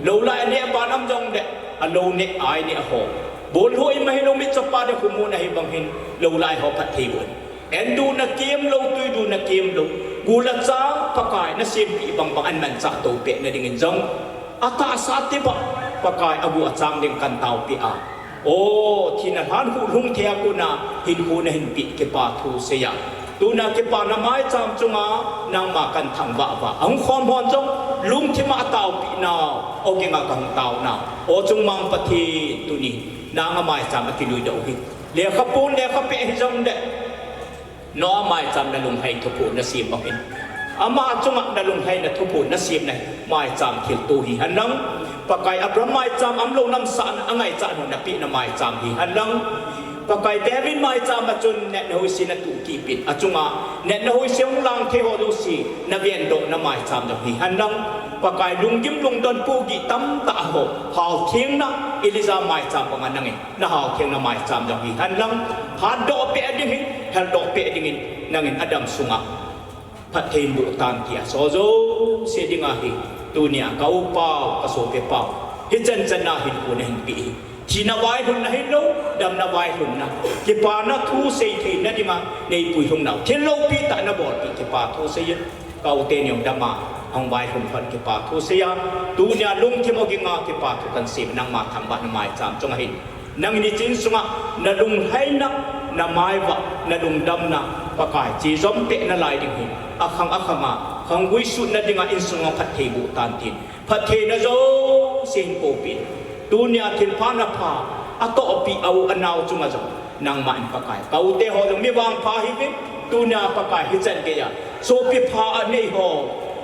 Lou lai aneh aban um jongleh, alou neh, ai neh ho, bolho ima hilou, mitchopa ding khomun ahi bang hin, lou lai ho phatthei boh in. An duna kemlou, tui duna kemlou, gul achang, Pakai, nasempeh bangbang ahin manchah toupehna dingin jong, atahsa tibang, Pakai, agu achang ding kataopeh a, o, thina lhan huhlhung thei a kona hinkho nahin peh, kipa thu seiya, tuna kipana maicham chunga nangma kathangvah uva, ahung khom hon jong lungthima ataopeh nau, o, kinga kahung taonau, o, Chungmang Pathen, tuni nanga maicham akiluidoh u hi, lekha pon lekha peh hijongleh, Noah maicham nalunglhai thuphon nasem bang hin, ama chunga nalunglhaina thuphon nasemna hi maicham thilto hihen lang, Pakai, Abraham maicham umlou namsahna angaichat ho napehna maicham hihen lang, Pakai, David maicham a chun natna hoise natoh kit in, achunga natna hoise hung lang thei ho jouse navendohna maicham jong hihen lang, Pakai, lunggim lungdon pohgih tamtah ho halthengna Elijah maicham banga nangin nahal thengna maicham jong hihen lang, hatdoh peh dingin, heldoh peh dingin, nangin adam sunga phatthei boh tan tia, soh jouse dinga hi, tunia ka upau, ka sopipau, hichan chana hinkho nahin peh hi, thina vailhunna hilou, damna vailhunna, kipana thu seitheina dinga neipui lhung nau, thil loupi tah nabolpeh, kipa thu seiyin, ka u teni jong dama ahung vailhun lhon, kipa thu seiya, tunia lungthim aginga kipa thu kahin sem, nangma thangvahna maicham chunga hin, nangin hiche insunga nalunglhaina, namaivah, nalungdamna, Pakai, chejom peh nalai ding hin, akhang akhanga khang guisutna dinga insunga phatthei boh tan tin, phattheina jouse hin poupeh in, tunia thilpha napha atohpeh a u anao chunga jong nangma in, Pakai, ka u te ho jong mi vangpha ahiuvin, tunia, Pakai, hichan geiya sopi pha anei ho,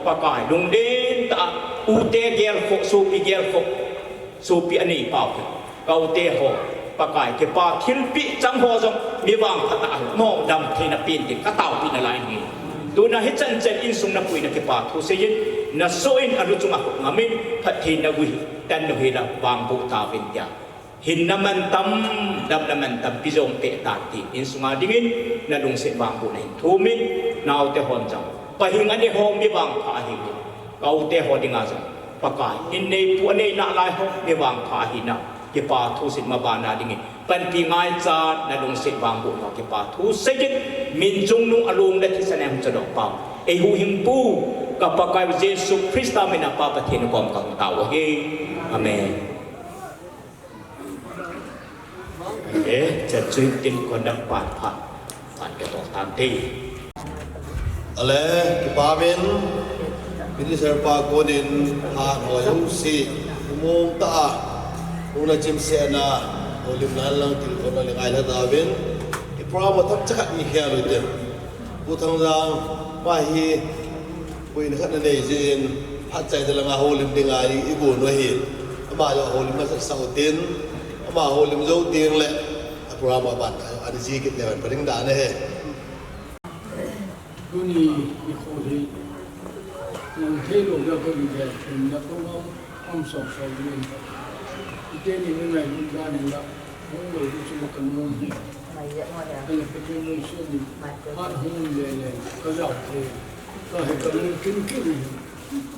Pakai, lunglen tah a, u te gelkhoh, sopi gelkhoh, sopi anei pau hi, ka u te ho, Pakai, kipa thilpeh chang ho jong mi vangpha tah a, amaho damtheina pen tin kataopeh nalai ahi. Tuna hichan chan insung napuina kipa thu seiyin, nasoh in alu chunga khut ngamin, phattheina gui hi, tan nu hi la vangboh tauvin tia, hinna mantam, damna mantam pejom peh tan tin, insunga dingin nalungset vangbohna hin thumin, naote hon jong pahing anei ho mi vangpha ahiuvin, ka u te ho dinga jong, Pakai, in neipu anei nalai ho mi vangpha ahina, kipa thuset mabana dingin panpi ngaichat, nalungset vangboh nau kipa thu seiyin, min chungnung along le thisan a hung chadoh pau, eihuhhingpu, ka Pakaiu Jesu Christa mina Pa Pathen kom kahung tao u ahi. Amen. E, chan chu hin tin kon dang pan phat, pan katol tante. Ale, kipa uvin, minister pa konin, phat ho jouse, umong tah a, hung nachimsetna, houlim lang lang thil kon na le ngailha tauvin, kipa mo thak chakat ni khel u tin. Pu Thangjang, pa hi, Puina khat nanei jeh in, phat chaina langa houlim dinga i, igon u ahi. Ama jong houlim masat sah utin, ama houlim jou teng le, a program aban, ani ji kit leu hen pha ding dan ahi. Tuni nikho hi, nang thei lou le koi le, themna kong am, am song song in. Iteni ngai lum dan in la. Hung lou di chu ka nom hi. Mai ya mo ya. Ani Pathen lungset in. Mai ya. Phat hung le le ka jao thei. Ka he ka lung kin kin.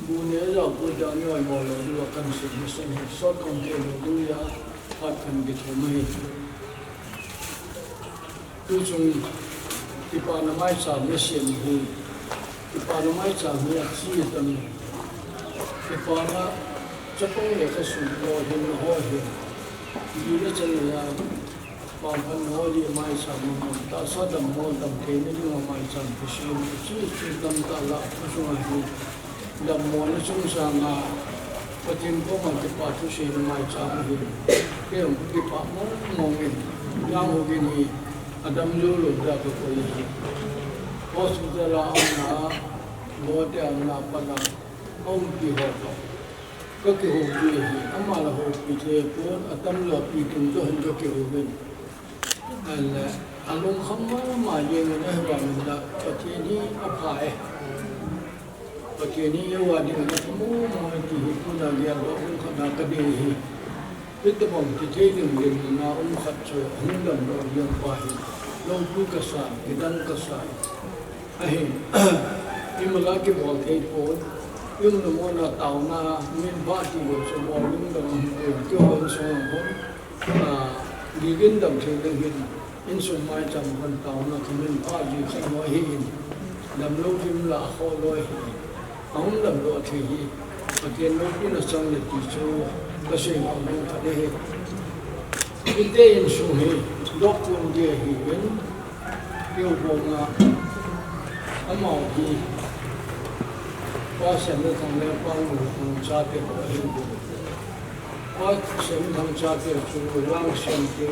Bu ne jao ko ja ni oi mo lou di wa kan sin ni san hi. Sot kon te lou di ya. Phat kan ki thum hi. Tu chung kipana maicham nasem hi, kipana maicham hi achi tam. Kipana chapang le khosung ho hin ho hin. Di le chan le ya, pang phan ho di maicham mo, tahsa dammo dam thei na ding maicham kisem, chi chi tam ta la, khosung a hi. Dammo na chungchang a, Pathen koma kipa thusei na maicham ahi. Kei jong kakipah mong mong in, Yang Hu Gin hi adam jou lou dia kakoi ahi. Hospital a aumna, Guwahati a aumna pat a, aumpi ho toh kakihoupi ahi. Ama la houpi thei pon, atam lou a pi tum toh hin kakihou in. Ahile, alungkham mama jeng in ahivangin la, Pathen hi apha e. Pathen hi eiho a ding in apha mong mong e ti hi tuna geldoh um khat na kadei ahi. Hitobang kithei ding ding na um khat chu ahung damdoh jeng pa hi. Loupi kasa, kidang kasa. Ahin, imacha kibol thei pon, iumna muna taona, min pha ti bol chu bol ding dang ahi pon, kihou in sung hon. Ah, Gigin dam thei ding hin, insung maicham hon taona kamin pha ji khat ho ahin, damlou dim la akhoh lou ahi, ahung damdoh thei hi, Pathen loupina chang le ti chu, kasei ngol ding khat ahi. Hiti insung hi, dok pon ti ahi in, keu bong a, amau hi, Pa Semthang le Pa Ngulthang chate ho ahi bou. Pa Semthang chate chu Langsen te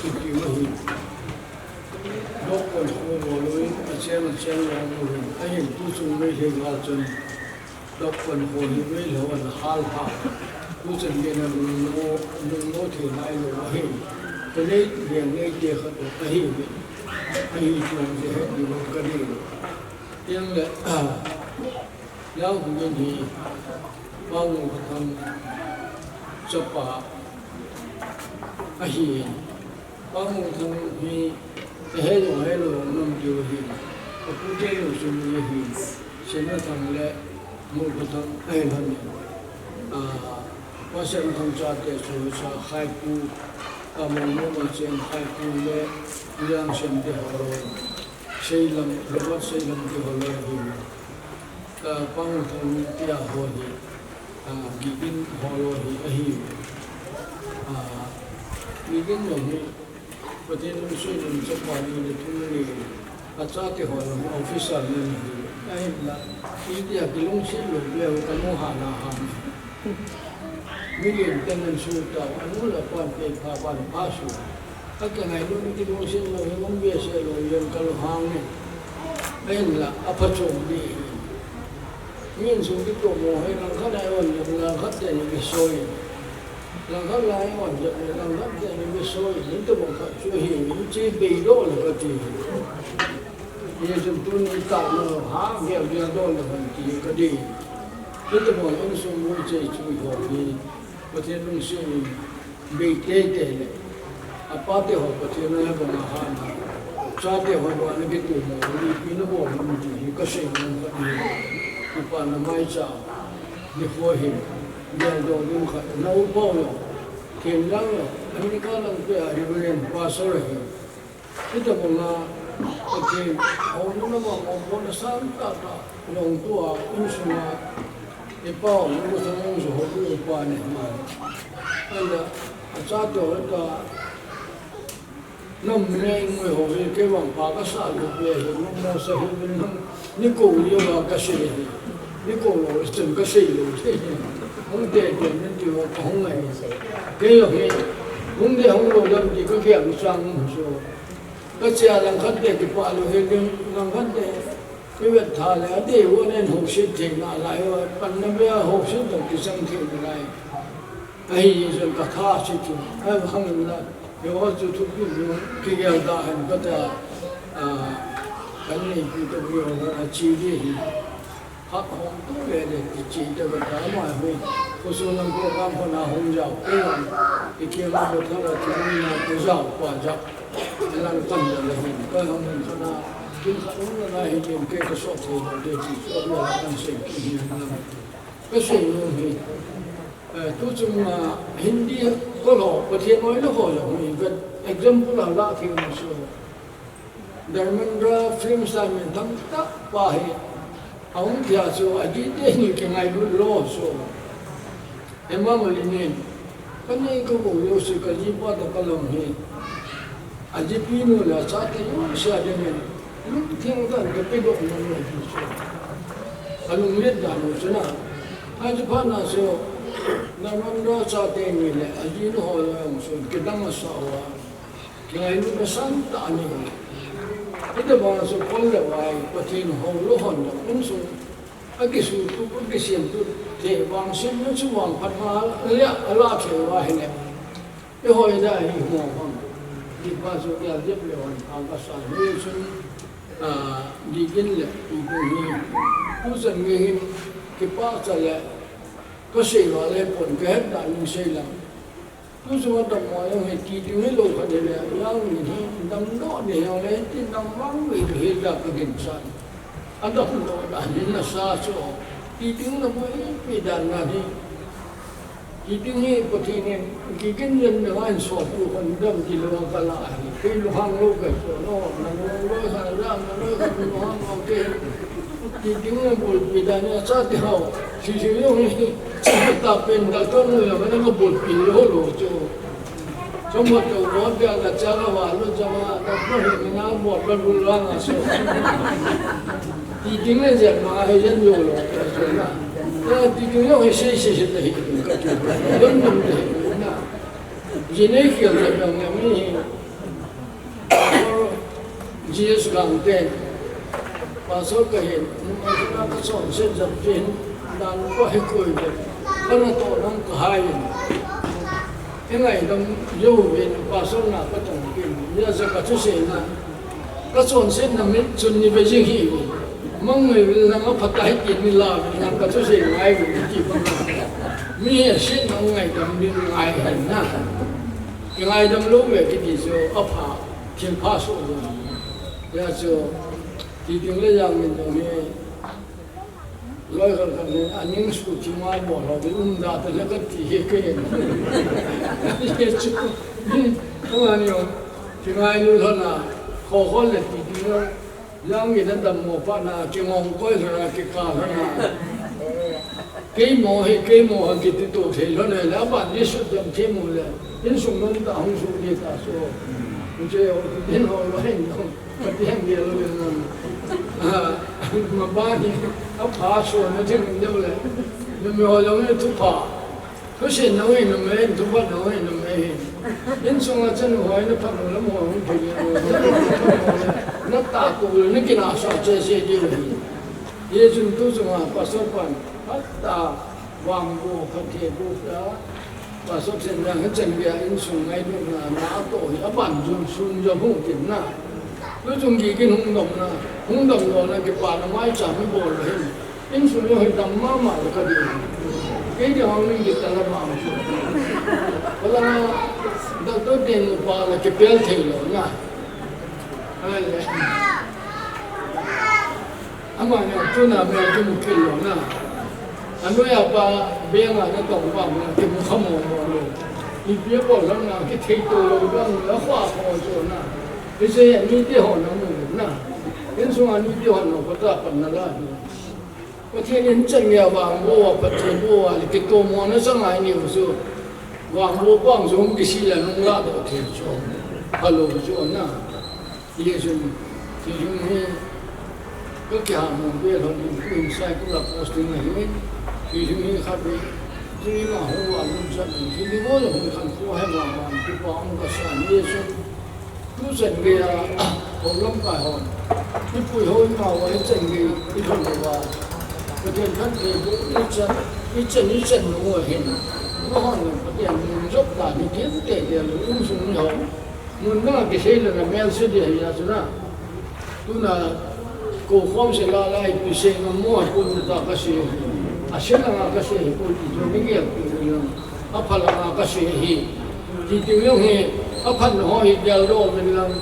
kiti u ahi. Dok pon kho bol u in, acheng acheng lou u in, ahin tu chung Meitei gal chun, dok pon kho hi Meitei hon ahal pha. Tu chan gei in a nungno, nungno thei nai lou ahi. Kanei, leng nei te khat u ahi. Ahi chuang je het ni lou kadei. Tiang le, Yang Hu Gin hi, Pa Ngulkhathang chapa ahi. Pa Ngulkhathang hi, ahe jong ahe lou jong nom diu ahi. Apu te jong sum ni ahi. Semthang le Ngulkhathang ahe lhon e. Ah, Pa Semthang chate chu sa Khaipu, Tamang mama chen Khaipu le Liangsem te ho loi. Seilam, Robert Seilam te ho loi ahi. Ka Pa Ngulkhathang tia ho hi, ah, Gigin ho loi hi ahi. Ah, Gigin jong hi, Pathen lungset in chapa ni le thum ni, achate ho jong officer ni ahi. Ahinla, itia kilungset lou le ho kanu hana ham. Milen ten an su tau, anu le apan peh pha pan pha su. Akingailut kilungset lou hi, um behseh lou jeng kalunghang e. Ahinla, aphachom ding ahi. Mi insung kitomo hi, langkhat a i-on jep, langkhat teni kisoi. Langkhat a i-on jep, langkhat teni kisoi. Hitobang khat chu ahi, hiche beidoh le kati. Hichun tuni tah lou, ha, gel geldoh le kati, kati. Hitobang insung mu chei chu ho hi, Pathen lungset in, bei teitei le. Apa te ho Pathen in abang a hana. Cha te ho bang a ana kitomo, ipi nabol ham ti hi kasei nom khat ahi. Kipana maicham nikho hin, geldoh ding khat, na upa u jong, Themlang jong, America lang peh a Reverend Pastor ahi. Hitobang a, Pathen, houna lam a, houbung a sang tahtah, lungtup a, insunga, ipa u, Ngulkhathang u jong houbung upa ahi. Ahinla, achate ho ta, nam ne ngoi ho hi, kei vang pa kasah lou peh hi, nam mo sa hi, nam, nikou lou a kasei hi. Nikou lou, chun kasei lou. Hung teitei, nin ti ho, kahung ahi. Kei jong hi, hung de hung lou lam ti kakihil chang chu. Kachea langkhat te kipah lou hel ding, langkhat te i vet tha le, adeh u ahin houset thei nalai uva, panna beh a houset jong kichang thei nalai. Ahi jeh chun katha che chu, ahivangin la, eiho chu thupi lou, kigel da hen kati a, a, kan neipi toh eiho ache ding ahi. Hak hong tu le le ti chi te ba ta ma mi. Ko su lam ko kam ko na hong jao. Ke lam. Ti ke ma ko ta la ti mi na ko jao pa ja. Lang kan da le hin. Ka hong hin ka na. Kin ka ung na hin ke ka so ko de ti so la kan se ki hin na. Ka se no hi. Eh, tu chung ma Hindi ko lo, Pathen noi lo ho lo hi. Example la la ki ma so. Dharmendra film star min tamtah pa hi ahung thia chu ajite ni kingailut lou chu. Hema Malini, kanei kagou jouse kajipa toh kalom hi. Ajipi nu le achate jouse a dingin lungthim tah in kapedoh nom e ti chu. Alunglet dan u chu na. Aji phat na chu Dharmendra chate ni le ajinu ho jong chu kidang asa uva. Kingailutna sangtah anei. Hitobang chu kol le vai, Pathen hou lou hon jong, insung akisutup, akisemtup thei vangsetna chu vangphat ma a la, a la thei uva ahile. Eiho ida hi mo vang. Hipa chu kial jep le hon, ang kasa ni chun, ah, digin le, ibu ni. Tuchan nge hin, kipah cha le, kasei uva le pon, kahet dan in sei lang. Tuchung a dammo jong hi ti ding hilou khat hile, jang ni hi damdoh ni jong le, ti dam vang ve hi ta ka ginsan. Adamdoh dan hi nasa chu, ti ding na mo hi pi dan na hi. Ti ding hi Pathen in, ki kin len na ngai so pu kon dam ti lou ka la hi. Kei lunghang lou ka so no, na lou lou sa la, na lou ka lunghang lou ke. Ti ding na bol pi dan na sa ti hao. Si si jong hi, ta pen da to nu ya na bol pi lou lou chu. Chomot to bol pia la cha la wa lo cha ma, ta ko he na bol ba lu la nga so. Ti ding le jen ma he jen yo lo. Ta ti ding yo he se se se ta hi ka tu. Don dum de na. Ji ne khial le dang ya mi. G S Gangte, Pastor kahin, nung a ka chonset jat pin, dan ko hi koi le, kana toh nang kahai in. Ingaidam jouvin, Pastor na katong pin, ya ja kathusei na. Kachonsetna min chun ni ve jing hi. Mang ngai vil nang a phatai kin ni la, nang kathusei ngai vil ti bang. Mi asetna ngaidam min ngai hai na. Kingaidam lou ve kiti chu apha, thilpha soh lou. Hijeh chun, ti ding le jang min dong hi, loi khat khat hi, aning su thima bol ho, ti um da ta le kati hi kei. Hijeh chun, mi, tuma ni o, kingailu lhon a, kho kho le ti ding le, Jang in adammo phat na, kingong koi lhon a, kikah lhon a. Keimo hi, keimo hi, kiti to thei lhon a, le aban ni sut jam thei mo le. Insung nom ta hung su ni ta so. Nche o, tin ho lo hin no. Pathen gel lo hin no. Ah, ma ba ni, apha so na thei mo le. Ni mi ho lo ni tu pha. Thusen nang in um e, thupha nang in um e. Insung a chanu hoi na phat lam hoi hung thei le. Na ta ko le na kina sa che se di. Hijeh chun tuchung a Pastor pan. Hatta vang bo khat he bo ta. Pastor sen na chan bia insung ngailutna na to hi aban jun sun ja hung tin na. Tuchung gi kin hung dom na. Hung dom lo na kipa na mai cha mi bol hin. Insung jong hi dam mama le ka di. Kei di hong ning di ta la ma chu. Wala na, doctor ding pa la kipel thei lou na. Ai le. Ama na tu na me tu mu kil lou na. Anu ya pa be nga na tong pa mu ki mu kha mo mo lou. Ipi bol lou na kithei to lou dang la khwa kho chu na. Ise mi di ho na mu na. Insung a mi di ho na ko ta pan na la. Pathen in chan nge vang bo a, Pathen bo a, le kitomona chang a i neiu chu. Vang bo pang chu hung kisih le nung ladoh thei chu. Phalou chu na. Hijeh chun, ti jong hi, ka kiha mo ve lhon in, tu in sai tu la posting na hi. Ti jong hi khat ve. Ti ma ho wa lum chan in, ti ni mo le hung khan ko he ma ma, ti pa hung ka sa ni chu. Tuchan gei a, hou lamkai hon. Ipui ho ima ho hichan gei, ilhon uva. Pathen phattheiboh, ichan, ichan, ichan nung uva hin. Nahon Pathen nung jop ta ni thim tete lou, insung ni ho. Mun dang a kisei le na melse dia hi a chu na. Tuna, Ko khom se la lai pi se ngam mo pun ta ka se. A se la nga ka se hi pun ti jo mi ge pi ni lang. A pha la nga ka se hi. Ti ti lo hi. A pha no hi gel do min lang.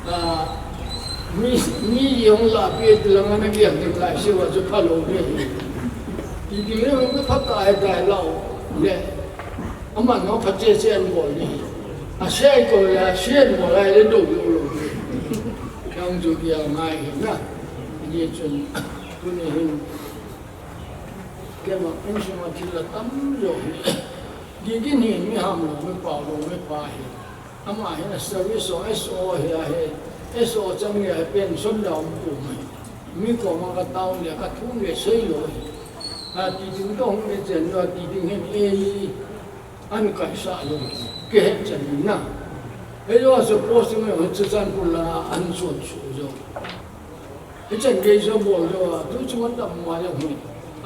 A mi mi yong la pi ti lang na ge ti lai se wa jo pha lo ge hi. Ti ti lo hi pha ta he dai lo. Le. Ama no pha che che an bol ni. A se ko ya se an bol ai le do lo lo. Yang ju ya ngai hi na. Ni chun. Tuni hin, keima insung a thil atam jo hi. Gigin hi mi ham lo, mi pao lo, mi pa hi. Ama hi na service o, S O hi a hi. S O chang hi a hi pension da um pu mai. Mi koma ka tao le, ka thum le sei lo hi. A ti chung to hung le chen lo, ti chung hin e. An kaisa lo. Ke he chen na. He jo so posting me chu chan pu la an so chu jo. Hichan gei jo bol jo a, tu chu man dam ma jong hi.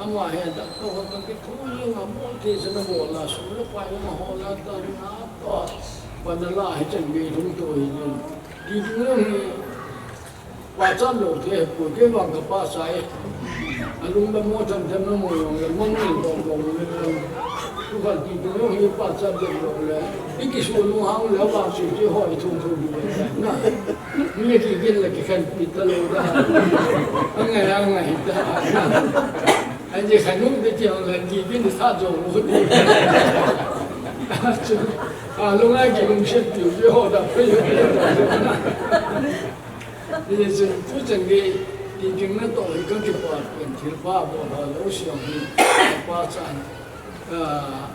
Ama he da to ho tang ki thu jong a bol thei sa na bol la, su le pai jong a ho la ta na to. Pan la hichan gei lung to hi jong. Ki tu jong hi. Pa chan lo the pu ke wang ka pa sa e. A lung da mo chan chan na mo jong le, mo ni bol bol le. Tu kan ki tu jong hi pa chan chan lo le. I ki su lung hang le wa su ji ho i thum thum ni na. Ni ki gin la ki khan pi ta lo da. Angai angai ta. An je khan nu de ti ang la ki gin sa jo lo. Chu. A lo ngai ki lung shet pi pi ho da pe. Ni je tu chen ge ki gin na to i ka ki pa pen thil pa bo ha lo siang hi. Pa chan. A,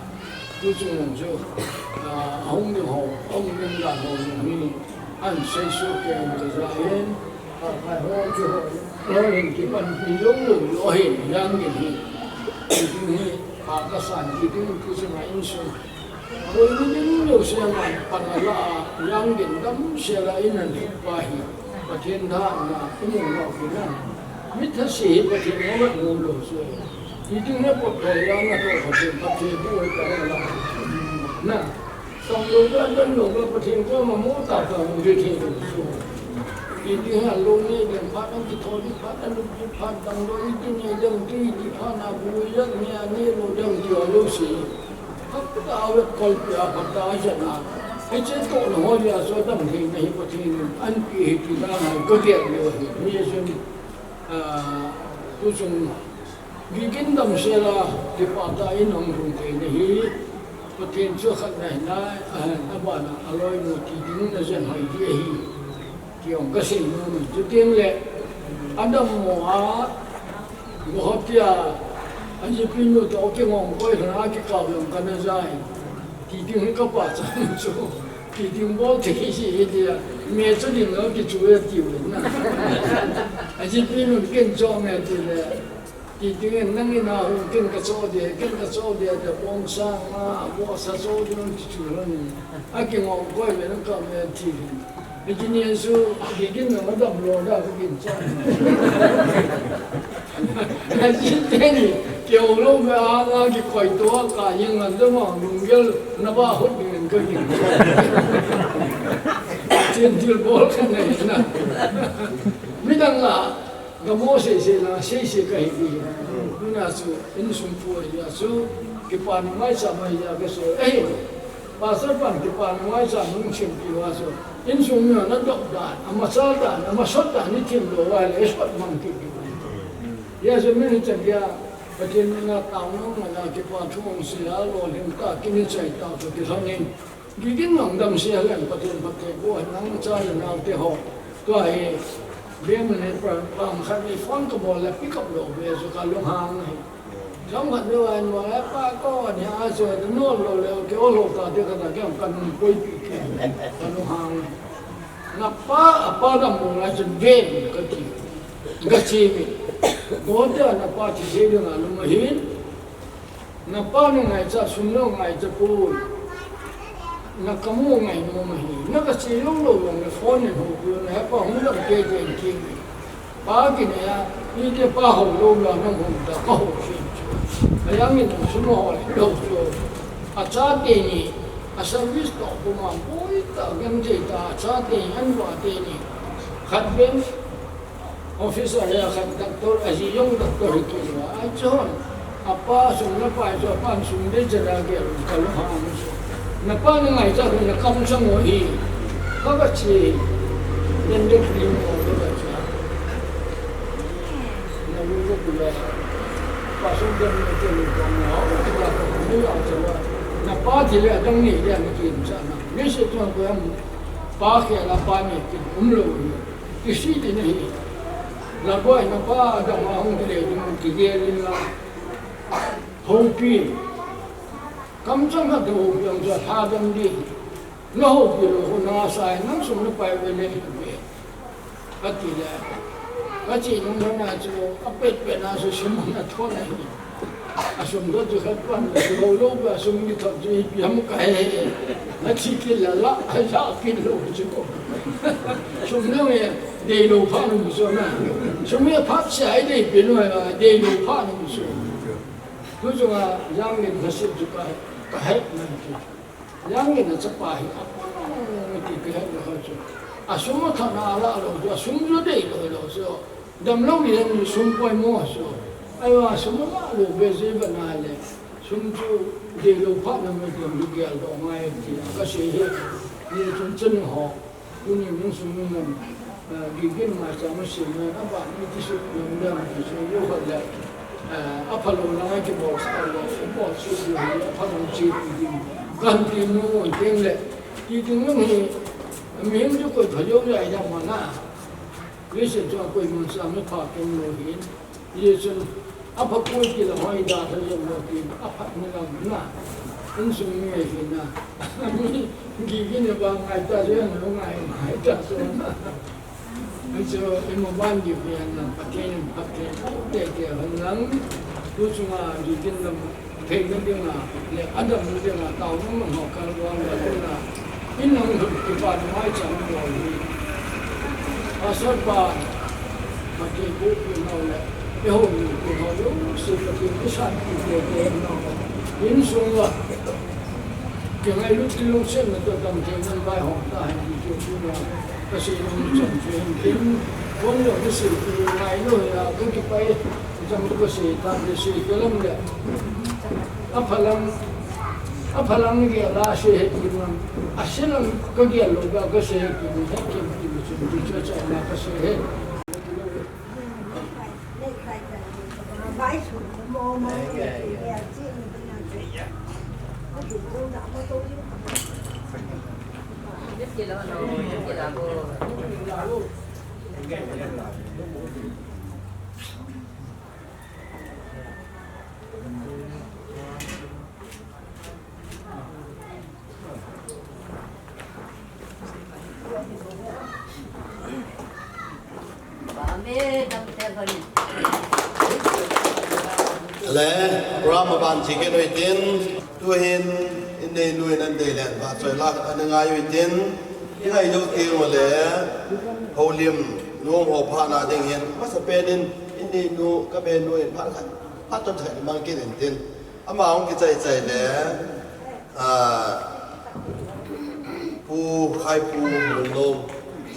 tu chung chu, a, a hung ding ho, a hung ding dan ho jong hi, an sei suh kei in ka ja in, a, kai ho chu ho, ho hin kipanpi jong lou, lou hin, yang ding hi. Ti ding hi, a, ka san ti ding tu chung a insung. Koi ni ding lou siang a, pan a la a, yang ding dam sia la in an hi pa hi. Pathen tha na, i mu na ki na. Mi tha si hi Pathen na vat mu lo so. Ti ding na pot thoi ya na to Pathen, Pathen bu ta la. Na. Tang lo ga, dan lo ga, Pathen ko ma mo ta ta mu de the lo so. Ti ding ha lo ni ding pha dang ki tho ni pha dang lo ki pha dang lo ni ti ni dang ti ti pha na bu ya ni a ni lo dang ti lo si. Pha ta a vet kol pi a pha ta a ja na. He che to na ho ya so dang thei na hi Pathen an pi hi ti na na ko dia lo hi. Mi sun. A, tu chung, gigin dam sia la, kipah tah in hung lhung thei na hi, Pathen chu khat na hi na, a, a ban a, a loi mu ti ding na jen hoi di ahi, ti ong ka sei nom in. Chuteng le, a dam mo a, mo ha tia, a ji pi nu to ki ngong koi hna a ki kau yong ka na jai, ti ding hi ka pa chan chu. Ti ding bol thei hi si hi tia, me chu ding lo ki chu e ti u na. A ji pi nun ken cho me ti le. Ti ding en nang in a hung ken ka cho de, ken ka cho de, de bong sa nga, bo sa cho de nun ti chu lo ni. A ki ngong koi me nang ka me ti le. Ni ki ni su, ki kin na ma dam lo da ka kin cha. Najin teni, keu lo me a nga ki koi to a ka yin ngan de ma, nung gel na ba hot ding ka yin. Tin til bol ka nei na. Midang la, ga mo sei sei la, sei sei ka hi ni. Nuna su, in sum pu ya su, ki pa ni mai sa mai ya ka so. Eh, Pastor pan kipa na ngai sa nung chim ti wa so. Insung mi na dok dan, a masa dan, a masot dan, ni thim lo wa le, sot mang ki ki. Ya so mi ni chan ya, Pathen mi na tao nung na na kipa thu mong si ya lo lim ta, ki ni chai ta, so ki thang in. Gigin nang dam si ya len, Pathen, Pathen, ko nang cha le nang te ho. Tua hi, bem ne pa, pa, khat ni phone ka bol le pick up lo, ve so ka lung hang hi. Jong khat nu an mo e pa ko ni a so no lo le ke o lo ta de ka ta ke ka nu koi pi ke. Ka nu hang. Na pa a pa da mo la chen ve ka ti. Ka chi mi. Ko te na pa ti se de na lu ma hin. Na pa nu ngai cha sun lo ngai cha pu. Na ka mu ngai mo ma hi. Na ka chi lo lo lo na phone ni ho ku na pa hung da ke ke ki. Pa ki ne ya, ni te pa ho lo la na hung da ka ho chi. A yang ni su mo ho lo chu. A cha te ni, a service to ku ma boi ta gan te ta, a cha te ni, an wa te ni. Khat ben, Office a le khat doctor, aji jong doctor hi kit lou. Achu, apa sum na pai chu, apan sum dei jeh a gel, ka lung hang chu. Napa na ngaichat na kamchang u hi. Ka, ka chi. Len de klim u ka chi. Na lu ko kula. Pa sum dem na ke lu ka mo, ka ni a chu. Napa thi le adang ni le na kimcha na. Ni se chu ko yam. Pa khel a pa ni kin umlou hi. Kisih ding ahi. Lhagao in napa dam a hung kile ding kigel in la. Houpi. Kamchang khat houpi ang chu lha dam ding. Na houpi lou khu na sa in nang sum na pai ve le ve. Ka ti le. Ka chi nung na chu a pet pet na chu sum na thon ahi. A sum dot chu khat pan, a sum lou lou pa, a sum ni thot chu ipi ham ka he he. A thi kit la la, a ja kit lou chu. Sum nang e, dei lou pha nung chu na. Sum e phat se ai dei pi lou, dei lou pha nung chu. Tu chu nga, yang ni na sip chu ka, ka he na chu. Yang in a chapa hi apang ti ka het lou chu. A sum a thana la lou chu, a sum chu dei lou lou chu. Damlou hi an sum poimo chu. Ahivang a sum la lou be ji ba na le. Sum chu dei lou pha na me dam lu gel doh ngai ti ka sei hi. Ni chun chun ho. Tuni min sum min lam, eh, Gigin maicham a sim na, a ban ni ti sut lam lam ti sut lou khat le, eh, a phalou lang a kibol sa lou, bol sut lou, a phalou chi ti ding. Kan ti nu ngon teng le, ti ding nung hi, mi him chu koi phalou le ai dam ma na. Listen chu a koi mun sa mi pha ken lou hin. Hichun, apha poi ti la hoi da tha jong lo ti, apha ni lam na. Insung mi hi na. Gigin a ba ngai ta jong lo ngai ngai ta so na. Hichu, i mo ban di pi an na, Pathen, Pathen, te te han lang. Tu chunga Gigin lam. Theina dinga, le a damna dinga, taona mangho kalvang la dinga, in nang lut kipa na maicham lou hi. Pastor pa, Pathen bu pi nau le, eiho mi pi nau jouse Pathen i sanpi teitei nau. Insung uva, kingailut kilungsetna toh damtheina vaihom tahen ti chu tuna, kasei nom chan chu hin tin, kon jong kasei pi ngai lou hi a, kakipah e. Jam tu kasei ta, kasei kalam le. Aphalang, aphalang gel a sei het kim lam. Asei lam kagel lou ga kasei het kim, het kim kim chun, tu chu achaina kasei het. Ale, program aban chi kit u hitin, tuhin, inneinu in an dei le, vahchoi la, ana ngai u hitin, i ngai lou teng u le, houlim, nuam ho pha na ding hin, masapen in, inneinu, ka benu in, phat khat, phat chomcha khat mang kit in tin. Ama hung kichai chai le, ah, Pu Khaipu Lungnom,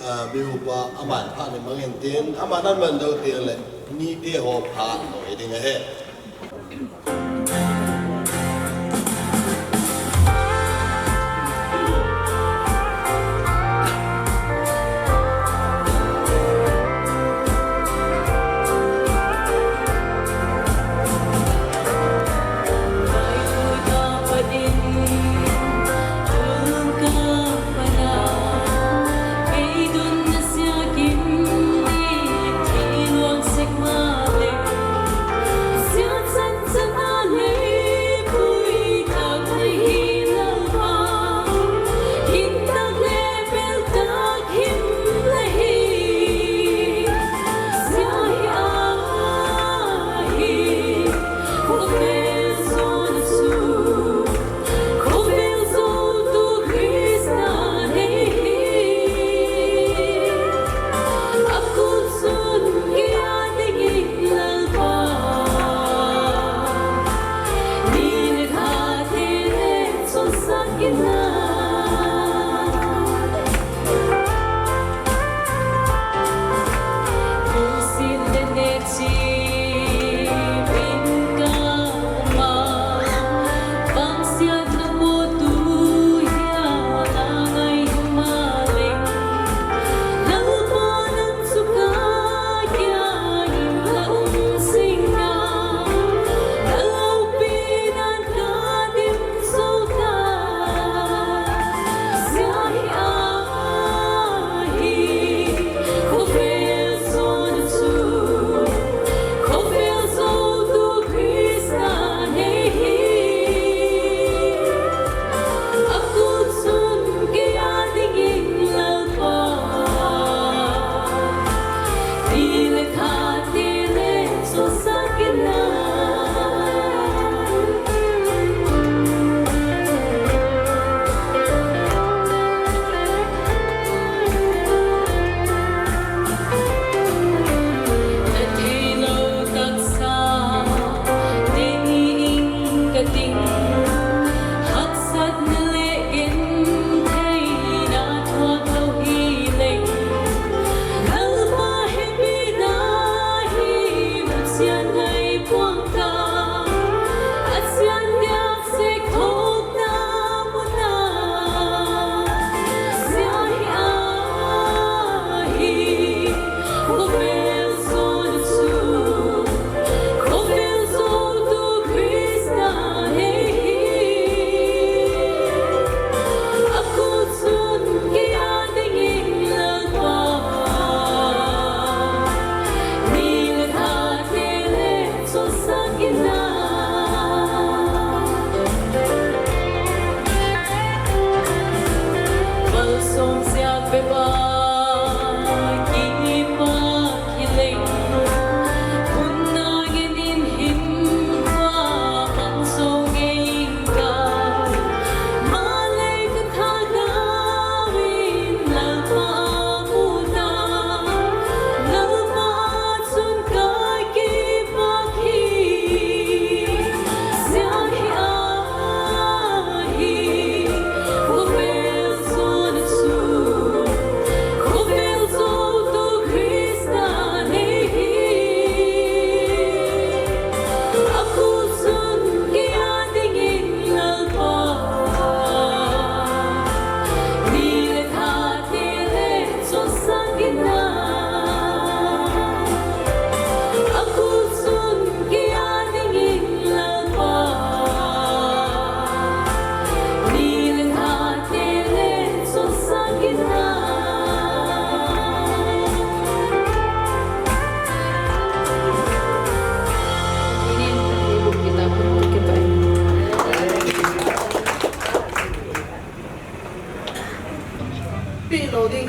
ah, biu pa, aman phat ni mang in tin, aman an man lou teng le, nite ho phat lou ding ahi.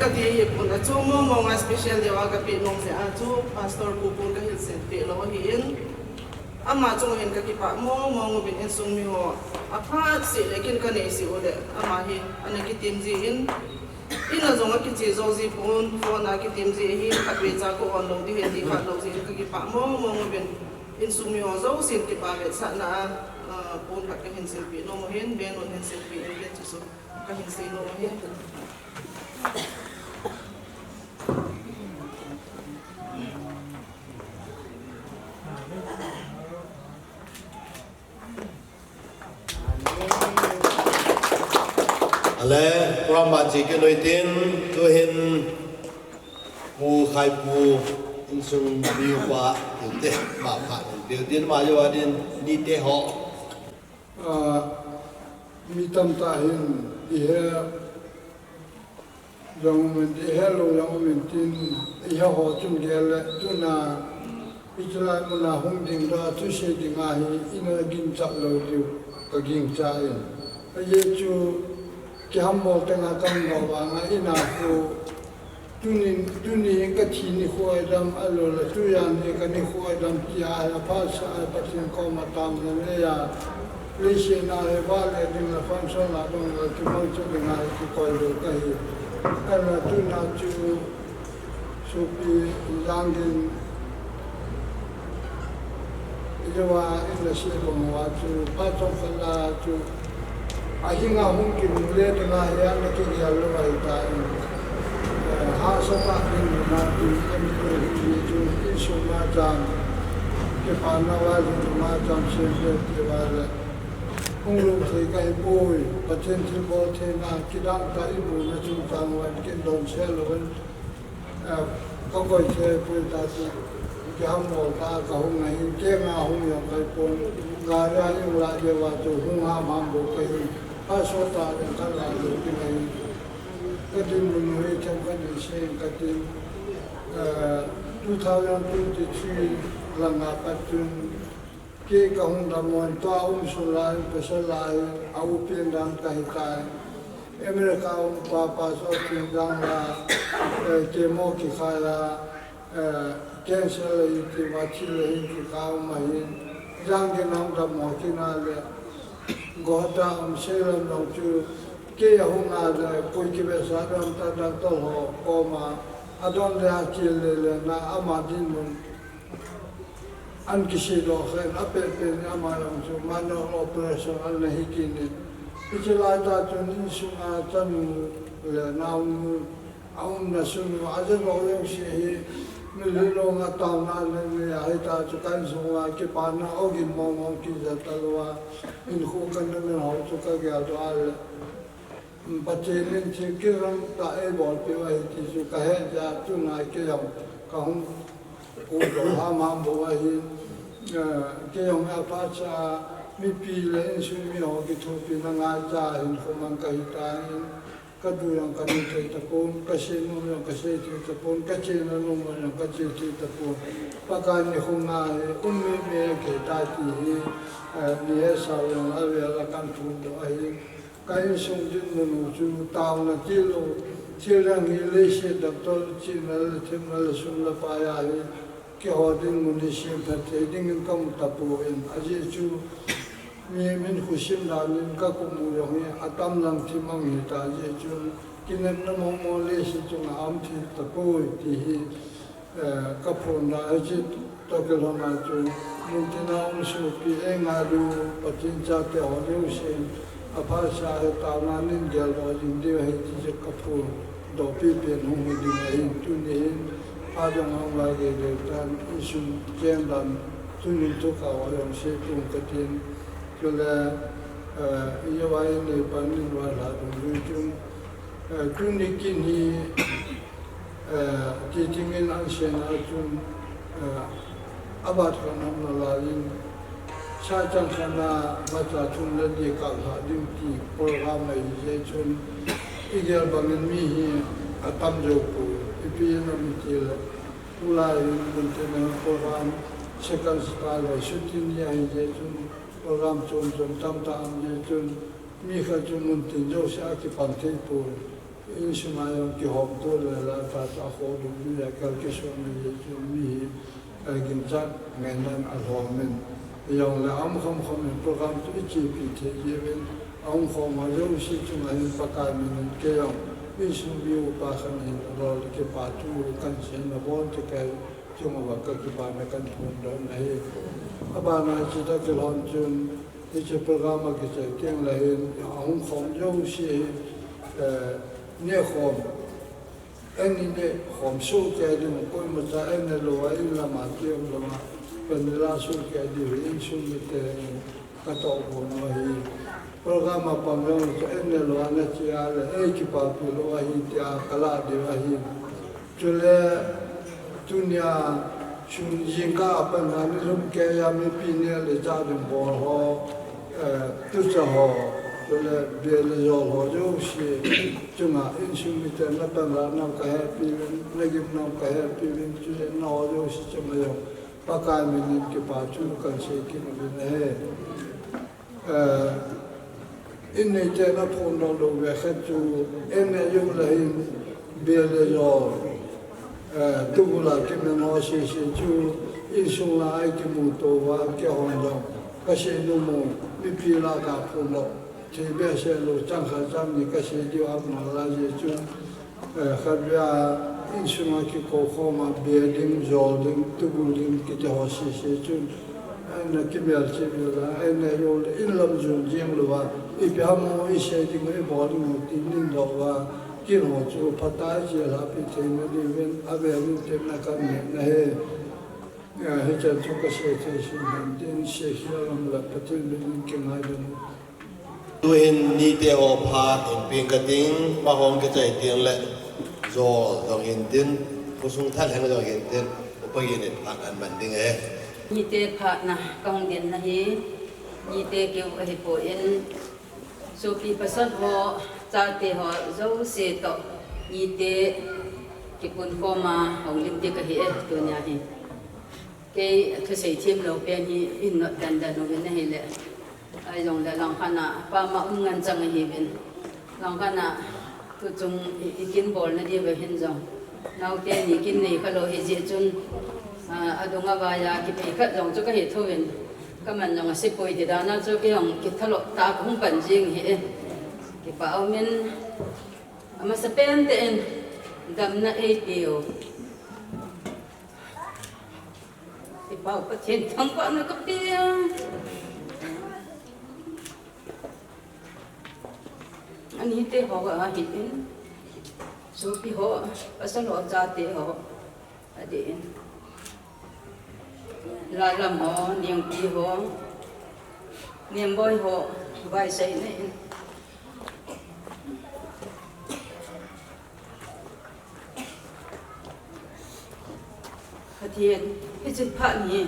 Kati hi pon a chu mong mong a special deuh a kapeh nom jeh a chu Pastor Pu pon kahilchen peh lou ahin. Ama chunga hin kakipah mong mong uvin insung miho aphat seh le kin kanei seh u le ama hi ana kitim jin. In a jong akiche jou ji pon, phone a kitim ji ahin, khatvei cha ka on lou ding ahi ti kha lou jin kakipah mong mong uvin. Insung miho jousen kipa vetsahna a, ah, pon khat kahin silpeh nom u ahin, band un hin silpeh in tin chu chu kahin sei nom u ahi. Ale, program a che kit u hitin, tuhin Pu Khaipu insung mi upa, tute, ma pha, tute, ma yo adin, nite ho. Ah, mi tamtah hin, ihe, jong um in, ihe lou jong um in tin, ihe ho chun gel le, tuna, hiche lai muna hung ding doh a, thusei ding ahi, ina ginchat lou diu, kaginchat in. Ajeh chu, kihammol tenga kaum lou vanga, ina khu, Tuni, tuni kathi nikho idam alou le, tujan hi kanikho idam tia hi aphat sah a Pathen koma taona neiya. Leiset a hi vale ding le function la dong le, kimangcha ding a hi kikoi lou kahi. Ahinla tuna chu sopi Jangin Ijeh a in la sei bang uva chu, phat chomkhat la chu, ahinga hung kimu le dinga hi ana kigel lou ahitan. Eh, hahsa tah ding muna ding ani lou hi chu, insung machang, kipana uva jong machang sem le ti uva le. Hung lou thei kahi poi, Pathen thilbol theina, kidang tah iboina chungchang uva kin don se lou in. Eh, kakoi thei poi ta chu, kihammol ta kahung ahin, kenga hung jong kahi pon, gari a jong la jeh uva chu hung ham ham bou kahin, phat sot ta jong kala lou ding ahin. Kadinmun u hi themkhat in sei inge katin, eh, two thousand twenty-three langa pat chun, Kei kahung dammo in tua um sun lai, pasal lai, a upi dan kahitai. America um pa, Pastor Thingjang la, eh, chemo kikhai a, eh, cancer le iti va thil le hin kikha um ahin. Jangin ahung dammo kit na le, Guwahati a um Salem jong chu, kei ahung a le, koi kivetsah ding ham ta doctor ho koma, adon le ache le le na ama dinmun. An kiseidoh khen, apet pen ama jong chu minor operation ana hi kit in. Hiche lai tah chun insunga chanu le naonu, aumna sung u, ajadoh jouse hi, mitlhi longa taona ana nei a, hita chu ka insung uva kipana ogin mong mong kija talou a, hinkho kana nei ho chu kageldoh a le. Pathen in thil kiram tah eibolpeh u ahi ti chu kahet jeh a, tuna kei jong kahung kudoh ham ham bou ahin, eh, kei jong aphat sah a, mipi le insung mi ho kithopina ngaicha a hinkho mang kahitan, kadu jong kanei thei tapon, kasei nom jong kasei thei tapon, kachena nom jong kache thei tapon. Pakai nikho nga hi um mei mei kei tai ti hi, eh, nihetsau jong avel a kaphondoh ahi. Ka insung dinmun u chu taona tilou, thil dang hi leiset dang tol chihna le themna le sum le pai a hi, keiho dinmun hi semphat thei dingin kamu tapon, ajeh chu mihem in khusim dan in kakum u jong hi atam lang thim mang hita, ajeh chu kinepna mong mong leiset chunga aum thei tapoi ti hi, Eh, kaphonna hiche toh kilhona chu, muntina um sopi eingailu Pathen chate ho jousen, aphat sah a hi taona in geldoh jing diu ahi ti chu kaphondohpi pen hung hi ding ahin, tuni hin phat jong ahung vaigei deu tan, insung cheng dan, tunin thukah ho jong seipon katin, chule, eh, ijeh a inei pan in vailhah dungjui chun, eh, tuni kin hi, Eh, titing in ahin seiya chun, eh, abat khat ham nalai in, sa chang khat na macha thum le li kah lhah ding ti program ahi jeh chun, igel bangin mi hi atam jou poi, ipi in ami ti le, tulai in muntina program second star le shooting ni ahi jeh chun, program chom chom tamtah aum jeh chun, mi khat chu muntin jousea kipan thei poi. Insung a jong kihom to le la ta ta ho du ni ya kal ki so ni ye chu mi hi, eh, ginchat ngen nan a lhom in. Jong le a um khom khom in program tu i chi pi the ye ven. A um khom a jo si chu ngai Pakai min in ke jong. Insung bi u pa khan in lo le kipa thu kan se na bon te kai. Chunga va ka kipana kan phongdoh na hi. Abana hiche ta kilhon chun, hiche program a kichai teng le hin, a hung khom jouse hi, eh, neh khom, eini neh khom sohkei ding, koima cha eini lou a, in lama tiam lama, vanilla sohkei ding, insung mite, ka toh bou ahi. Program a pang jong chu eini lou a na che a le, ei kipapi lou ahi tia ka lah diu ahi. Chule tunia sun jingkah a pat a ni lhum keiya mipi neh le chah ding bol ho, eh, tucha ho, chule beh le jol ho jouse chunga insung miten na panlah nau ka hepi uvin, na gim nau ka hepi uvin, chule na ho jouse chunga jong Pakai min in kipa thu kan sei kit uvin ahi. Eh, in neite na phongdoh lou ve khat chu, eini jong le hin beh le jol, eh, tubul a kiman ho sese chu, insung la a kimuto uva, keihon jong ka sei nom u, mipi lah a ka phongdoh thei behseh lou, chang khat chang ni ka sei diu a um nalai jeh chun, Eh, khatvei a insung a kikou khom a beh ding, jol ding, tubul ding kiti ho sese chun, eh, na kimelchih uvin la, eh, na jong le in lam jun jing lou va, ipi ham i sei ding, i bol ding ti ning doh va, kin ho chu phatah a jilha pi thei na diuvin, avel in tepna kan nei na hi. Eh, hichan chu ka sei thei sin hen tin, sei khel lam la Pathen min in kingai ding. Tuhin nite ho phat in peng kating, mahom kichai teng le, jol jong hin tin, khosung thalheng jong hin tin, upa gin in phat an man ding e. Nite phatna kahung din na hi, nite keu ahipoi, sopi pasal ho, chate ho, jouse toh, nite kipunkhom a hung lim ding kahi e, tunia hi. Kei thusei thim lou pen hi, in not dandan uvin ahile. Ahijongle langkhat a, pama um ngen chang ahiuvin. Langkhat a, tuchung i, i kin bolna diuva hin jong. Naote ni kin nei khalou hijeh chun, a, adung avai a kipe khat jong chu kahi thouvin. Kaman jong asei poi ti dan a chu kei jong kithalou tah a kahung pan jing ahi e. Kipa umin, amasapen tah in, damna eipeu. I Pau Pathen thangvahna kapea. Anite ho ahin, sopi ho, pasal ho, chate ho, adin. Lalam ho, Nengpi ho, Nemboi ho, vaiseina in. Pathen, hiche phat hi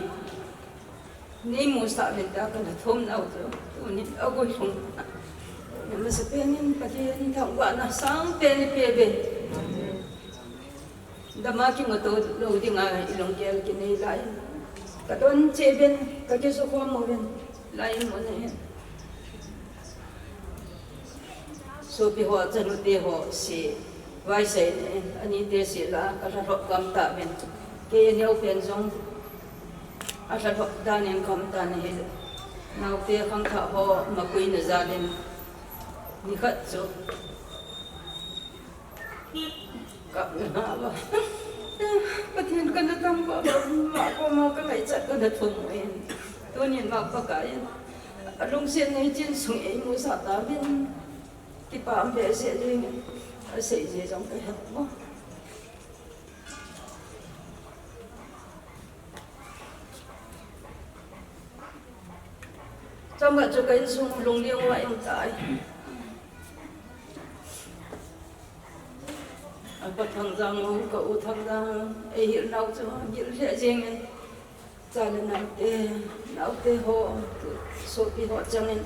neimusah uvin tia kana thum nau chu, tunin aguilhung. Amasapen in Pathen thangvahna sangpen eipeh uve. Dama kimuto lou dinga ilunggel kinei lai. Kadon cheh uvin, kakisukhom uvin, lai mun ahin. Sopi ho, chanute ho, si, vaiseina in, anite sel a, kalhalhop gam tauvin. Kei aneo pen jong, alhalhop dan in kaum tan ahi. Naote khangthah ho, mapuina jal in, nikhat chu. Ka, Pathen kana thangvah, ama koma kangaichat kana thum in. Tunin ama Pakai in, alungset nei chin sung eimusah tauvin. Kipa um behseh jeng in, asei je jong kahe mo. Chomkhat chu ka insung lungling uva aum tai. Apa Thangjang u, ka u Thangjang, eihil nau chu, gil lheh jeng in. Cha le naote, naote ho, sopi ho chang in.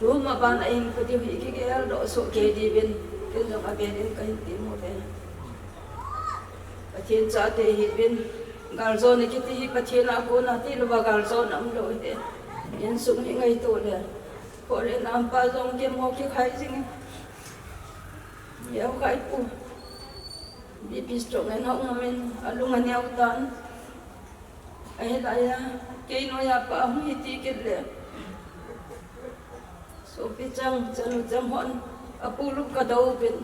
Tuma ban a in kati hi kigel doh soh kei diuvin, ken jong avel in kahin ti mo ve. Pathen chate ihiuvin, galjona kiti hi Pathen a kona tilou va galjona umlou ahi. Insung hi ngaito le, kho le nam pa jong kemo kikhai jing. Yau kai pu. B P stroke ngen hau ngamin, alung aneo tan. Ahi laiya, kei noya pa hung hiti kit le. Sopi chang, chanu chang hon, apu lup ka dou pin.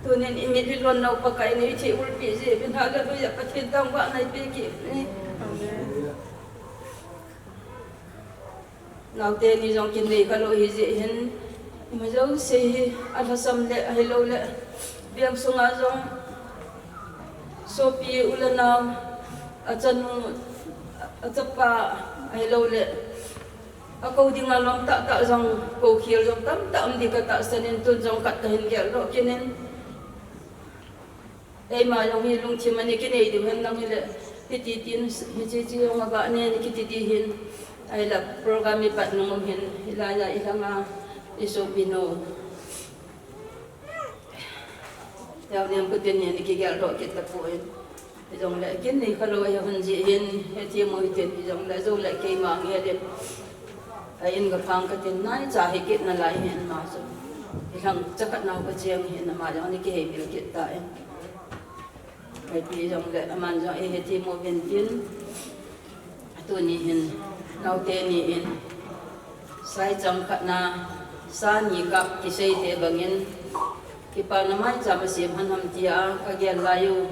Tunin i mit i lon nau Pakai nei thi ulpi ji, pin hallelujah, Pathen tang ba nai pe ki. Amen. Naote ni jong kin nei kha lou hi jeh hin, ima jouse hi alhasam le, ahilou le, biang sunga jong sopi u le nao, achanu, achapa, ahilou le, akou dinga lom tah tah jong, kou khel jong tamtah um di ka tahsan in tun jong khat kahin gel doh kit in. Eima jong hi lungthim ani kinei diu hen lang hile, hiti tin, hiche che jong aba ne ni kiti ti hin, ahila program i pat nung um hin, hilaiya i langa i sopi nu. Yau nem kuten ni ani kigel doh kit tapon. Hijongle kin nei kha lou ahi hon jeh hin, hiti mo hitin hijongle, jou le keima nge le. A in ka pang ka tin nai cha hi kit nalai hin ama chu. Hilang cha khat nau ka cheng hin ama jong ni kihei bil kit ta in. Kaipi jongle aman jong eiheti mo vin tin. Tuni hin, naote ni in. Sai chang khat na, sa ni kap kisei te bangin. Kipana maicham asem ham ham tia, ka gel lai u.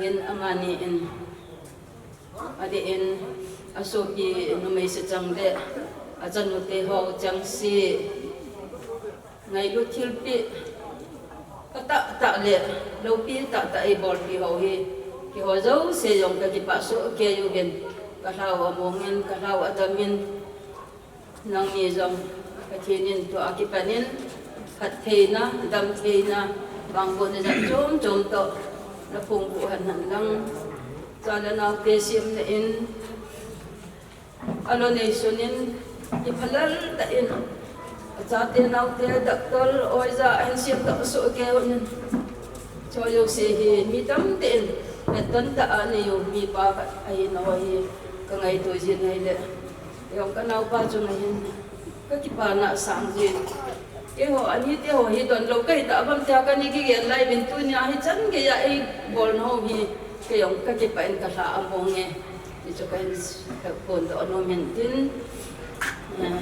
In amani in. Adeh in, asopi numei se chang le, achanu te ho chang se, ngailut thilpeh, phatah tah le, loupi tah tah eibolpi ho hi, keiho jouse jong kakipah soh kei uvin, ka lhau among in, ka lhau adam in, Nangni jong Pathen in tua kipan in, phattheina, damtheina, vangbohna jat chom chom toh, na phongbuh hen hen lang. Cha le naote semna in, aloi neisun in, iphalal tah in, achate naote, doctor, oja, ahin semdoh soh kei un in. Choi jouse hi, mi tamtah in, hetton tah a nei u, mipa khat ahi nau hi, ka ngaito jin ahile. Jong ka naopa chunga hin, ka kipana sang jin. Keiho, ani te ho hi donlou kahi tah bam tia kani kigel lai uvin tunia hichan geiya eibolna ho hi, kei jong ka kipah in ka lha among e. Hichu kahin phondoh nom in tin. Eh,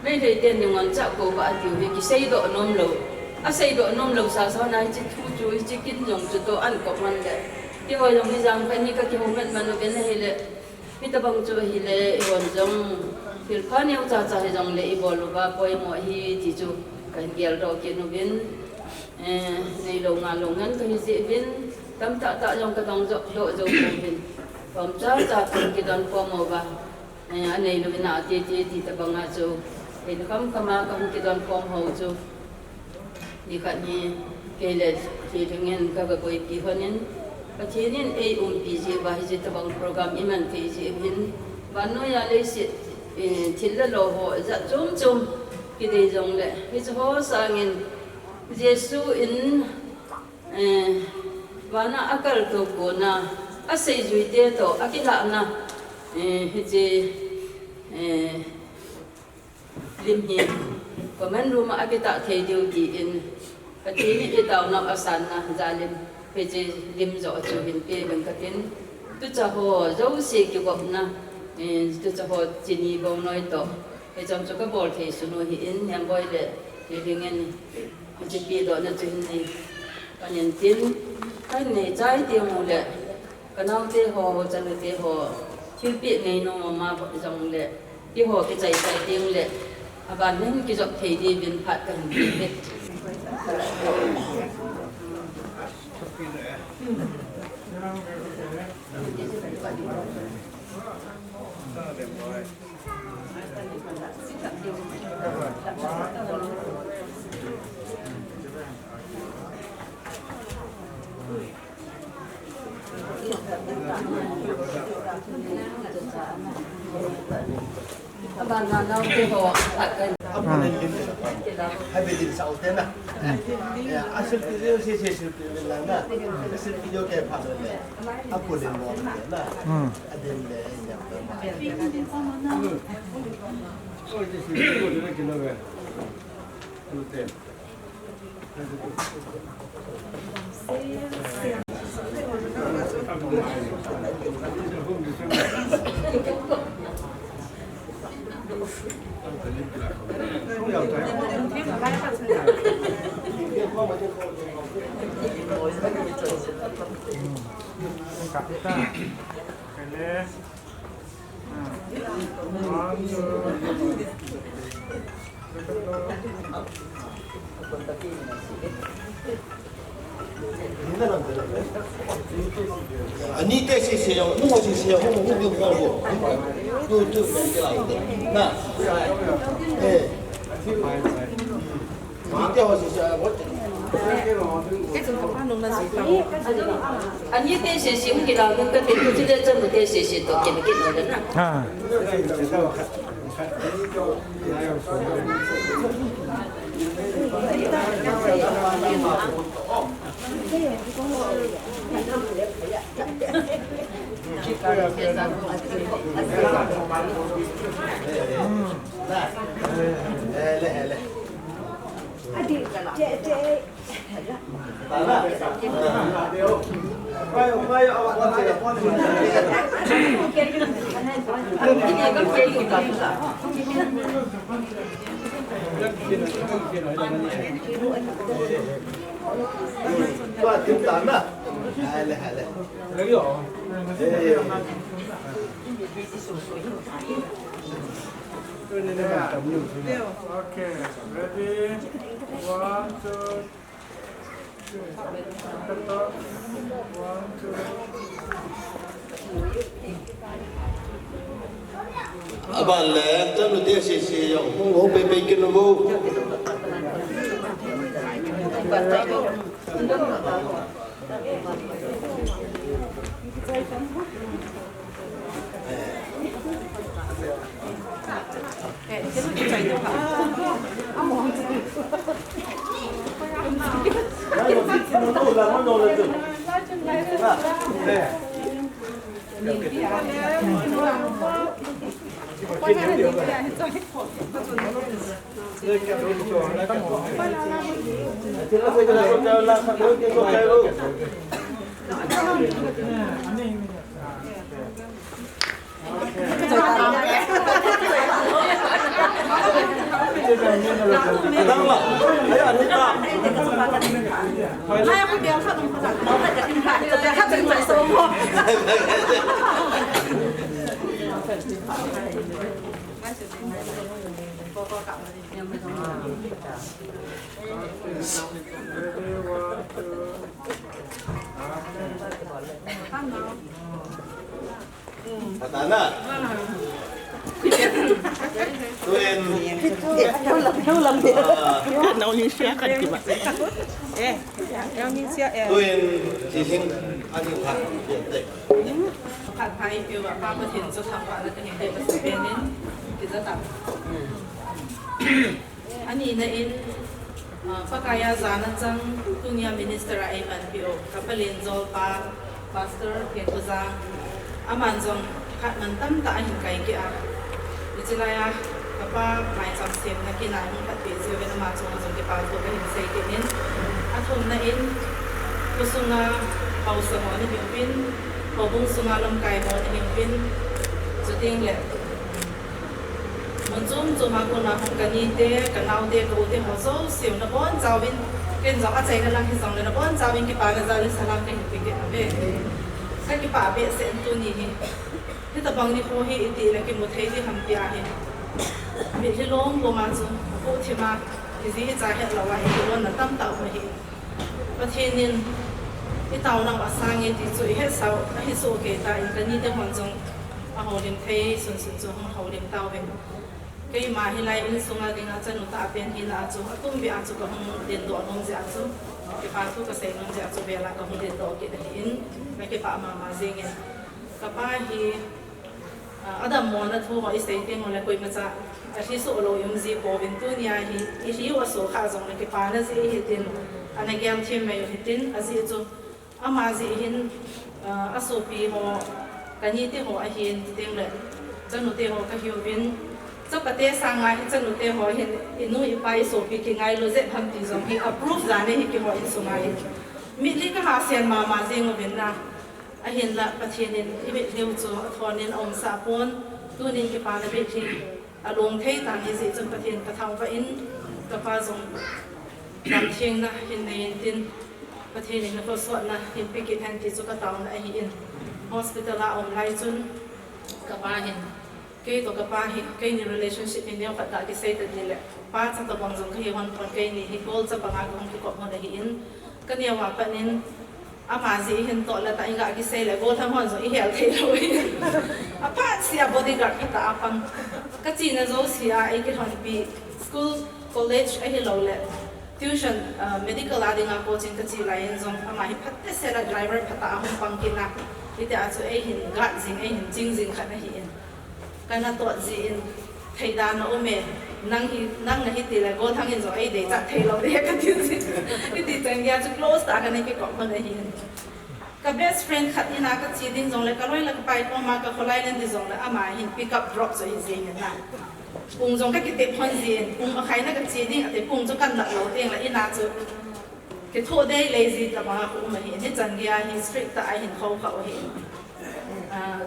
Meitei ten ni ngon cha ko ba atiu hi kiseidoh nom lou. Aseidoh nom lou sasa na hiche thu chu, hiche kin jong chu toh an kop man le. Keiho jong hijang kani ka kihoumat man uvin ahile. Hitabang chu ahile, eihon jong, thilpha neocha cha hijongle ibol uva poimo ahi ti chu kahin geldoh kit uvin, eh, neilou ngalou ngen kahi jeh uvin, tamtah tah jong kadong jo, doh jou pouvin. Pom cha cha kahung kidon khom uva, eh, aneilou ina ati ti, ti tabanga chu, eilou kham khama kahung kidon khom ho chu. Nikhat hi kei le Thilhing in ka, ka koipi hon in, Pathen in eiumpi jeh uva hiche tabang program iman thei jeh uvin, vannoiya leiset, eh, thil le lo ho jat chom chom kidei jongle, hiche ho sangin Jesu in, eh, vana akaltou kona aseijuite toh akilhahna, eh, hiche, eh, lim hi common room a akitah thei diu tin, Pathen in i taonau asanna jalim, hiche lim joh chu hin pe ding katin, tucha ho jouse kigopna, eh, tucha ho chini bou noi toh, hicham chu kabol thei sun u hi in, Nemboi le Thilhing in hiche pedohna chu hin nei pan in tin, kahin nei chai teng u le, Ka naote ho, chanu te ho, thilpeh nei nom ama jongle, keiho kichai chai teng le, aban hin kijop thei diuvin phat kahin pe e. Habit din sa uten na. Ya, asil video si si sil video lang na. Asil video ke pa le. Apu din mo na. Hmm. Adin le ya. Ko je si video le ke na ve. Uten. Ani te sese ya, nu sese ya, hu hu hu hu hu. Tu tu na. Eh. Ani te sese, hung kila, hung kate, tu chule chang te sese to kile kile na. Ah. Hele, hele. Okay, ready? One, two, three. One, two. Aban le, tanu te sese ya, hu hu pe pe kinu vo. Patana. Tuin. Nau ni sia kan ki ma. Eh, nau ni sia eh. Tuin, si sing, ani kha. Khat phai piu ba pa Pathen chu thangvahna kahin pe pa si penin, kija ta. Ani na in, ah, Pakaiya jana chang tunia minister a eimanpi u, kapa lenjol pa, Pastor Kenkujang, aman jong khat man tamtah ahin kai kit a. Hiche laiya, kapa maicham semna kin a hung khat pe jeh uvin ama chunga jong kipa thu kahin sei kit in. Athumna in, khosunga haosa ho nahiuvin, houbung sunga lamkai ho nahiuvin, chuteng le, mun chom chom a kona hung kanite, kanaote, ka-ute ho jouse u nabonchauvin, ken jong achaina lang hijongle nabonchauvin kipana jal le salam kahin pe kit uve. Kakipah behseh in tuni hi. Hitobang nikho hi itile kimu thei ding ham tia hi. Mitlhi long puma chu, apoh thima, iji icha het louva hi kilonna tamtah um ahi. Pathen in itaonau asang e ti chu ihetsau ahi soh kei tan, kanite hon jong ahoulim thei sunsun chu hung houlim tauvin. Keima hilai insunga dinga chanu tah pen hina a chu, atumbeh a chu kahung lendoh nom jeh a chu, kipa thu kasei nom jeh a chu, vela kahung lendoh kit ahin, kakipah mama jengin. Kapa hi Ah, adammona thu ho isei teng ule koimacha athi soh lou i um ji pouvin, tunia hi ithi u asoh kha jongle kipana jeh hitin, ana gel them mai u hitin, ajeh chu ama jeh hin, ah, asopi ho, kanite ho ahin, chuteng le chanute ho kahiuvin, chapate sanga hi chanute ho hin, inu ipa isopi kingailu jep ham ti jong hi approve jane hi keiho insunga hi. Mitlhi kahahsen mama jeng uvin na. Ahinla Pathen in imitlhi u chu athonin aumsah pon, tunin kipana mitlhi along thei tan hijeh chun Pathen kathangvah in, kapa jong damthengna hin nei intin, Pathen in nakholsotna hin pe kit hen ti chu kataona ahin. Hospital a aum lai chun kapa hin, kei toh kapa hi, keini relationship hi neokhat tah kisei tadih le, pa cha tobang jong kahi hon pon, keini hi gol chapanga kahung kikop hon ahin, kaneo a pat in, ama jeh hin toh le tah in ga kisei le, gollhang hon jong ihel thei lou hi. Aphat sea bodyguard phatah a pang. Kachena jousea eikilhonpi, school, college ahiloule tuition, ah, medical a dinga coaching kache lai in jong ama hi phatechet a driver phatah a hung pang kit na. Hitia chu eihin guard jing, eihin ching jing khat ahin. Kana tot jeh in, theidan aume, nang hi, nang nahi tile gollhang in jong eideichat theilou ding kati jin. Hiti chan geiya chu close tah a kana kikop hon ahin. Ka best friend khat ina kache ding jongle, kaloi le kapai koma kakholai len ding jongle, ama hin pick up drop chu ahi jengin na. Pung jong kakitep hon jin, pung akhai na kache ding ati, pung chu kanlah lou tengle ina chu kithoh dei lei ji tabanga kaum ahin, hichan geiya hi strict tah a hin khoukhah u ahin. Ah,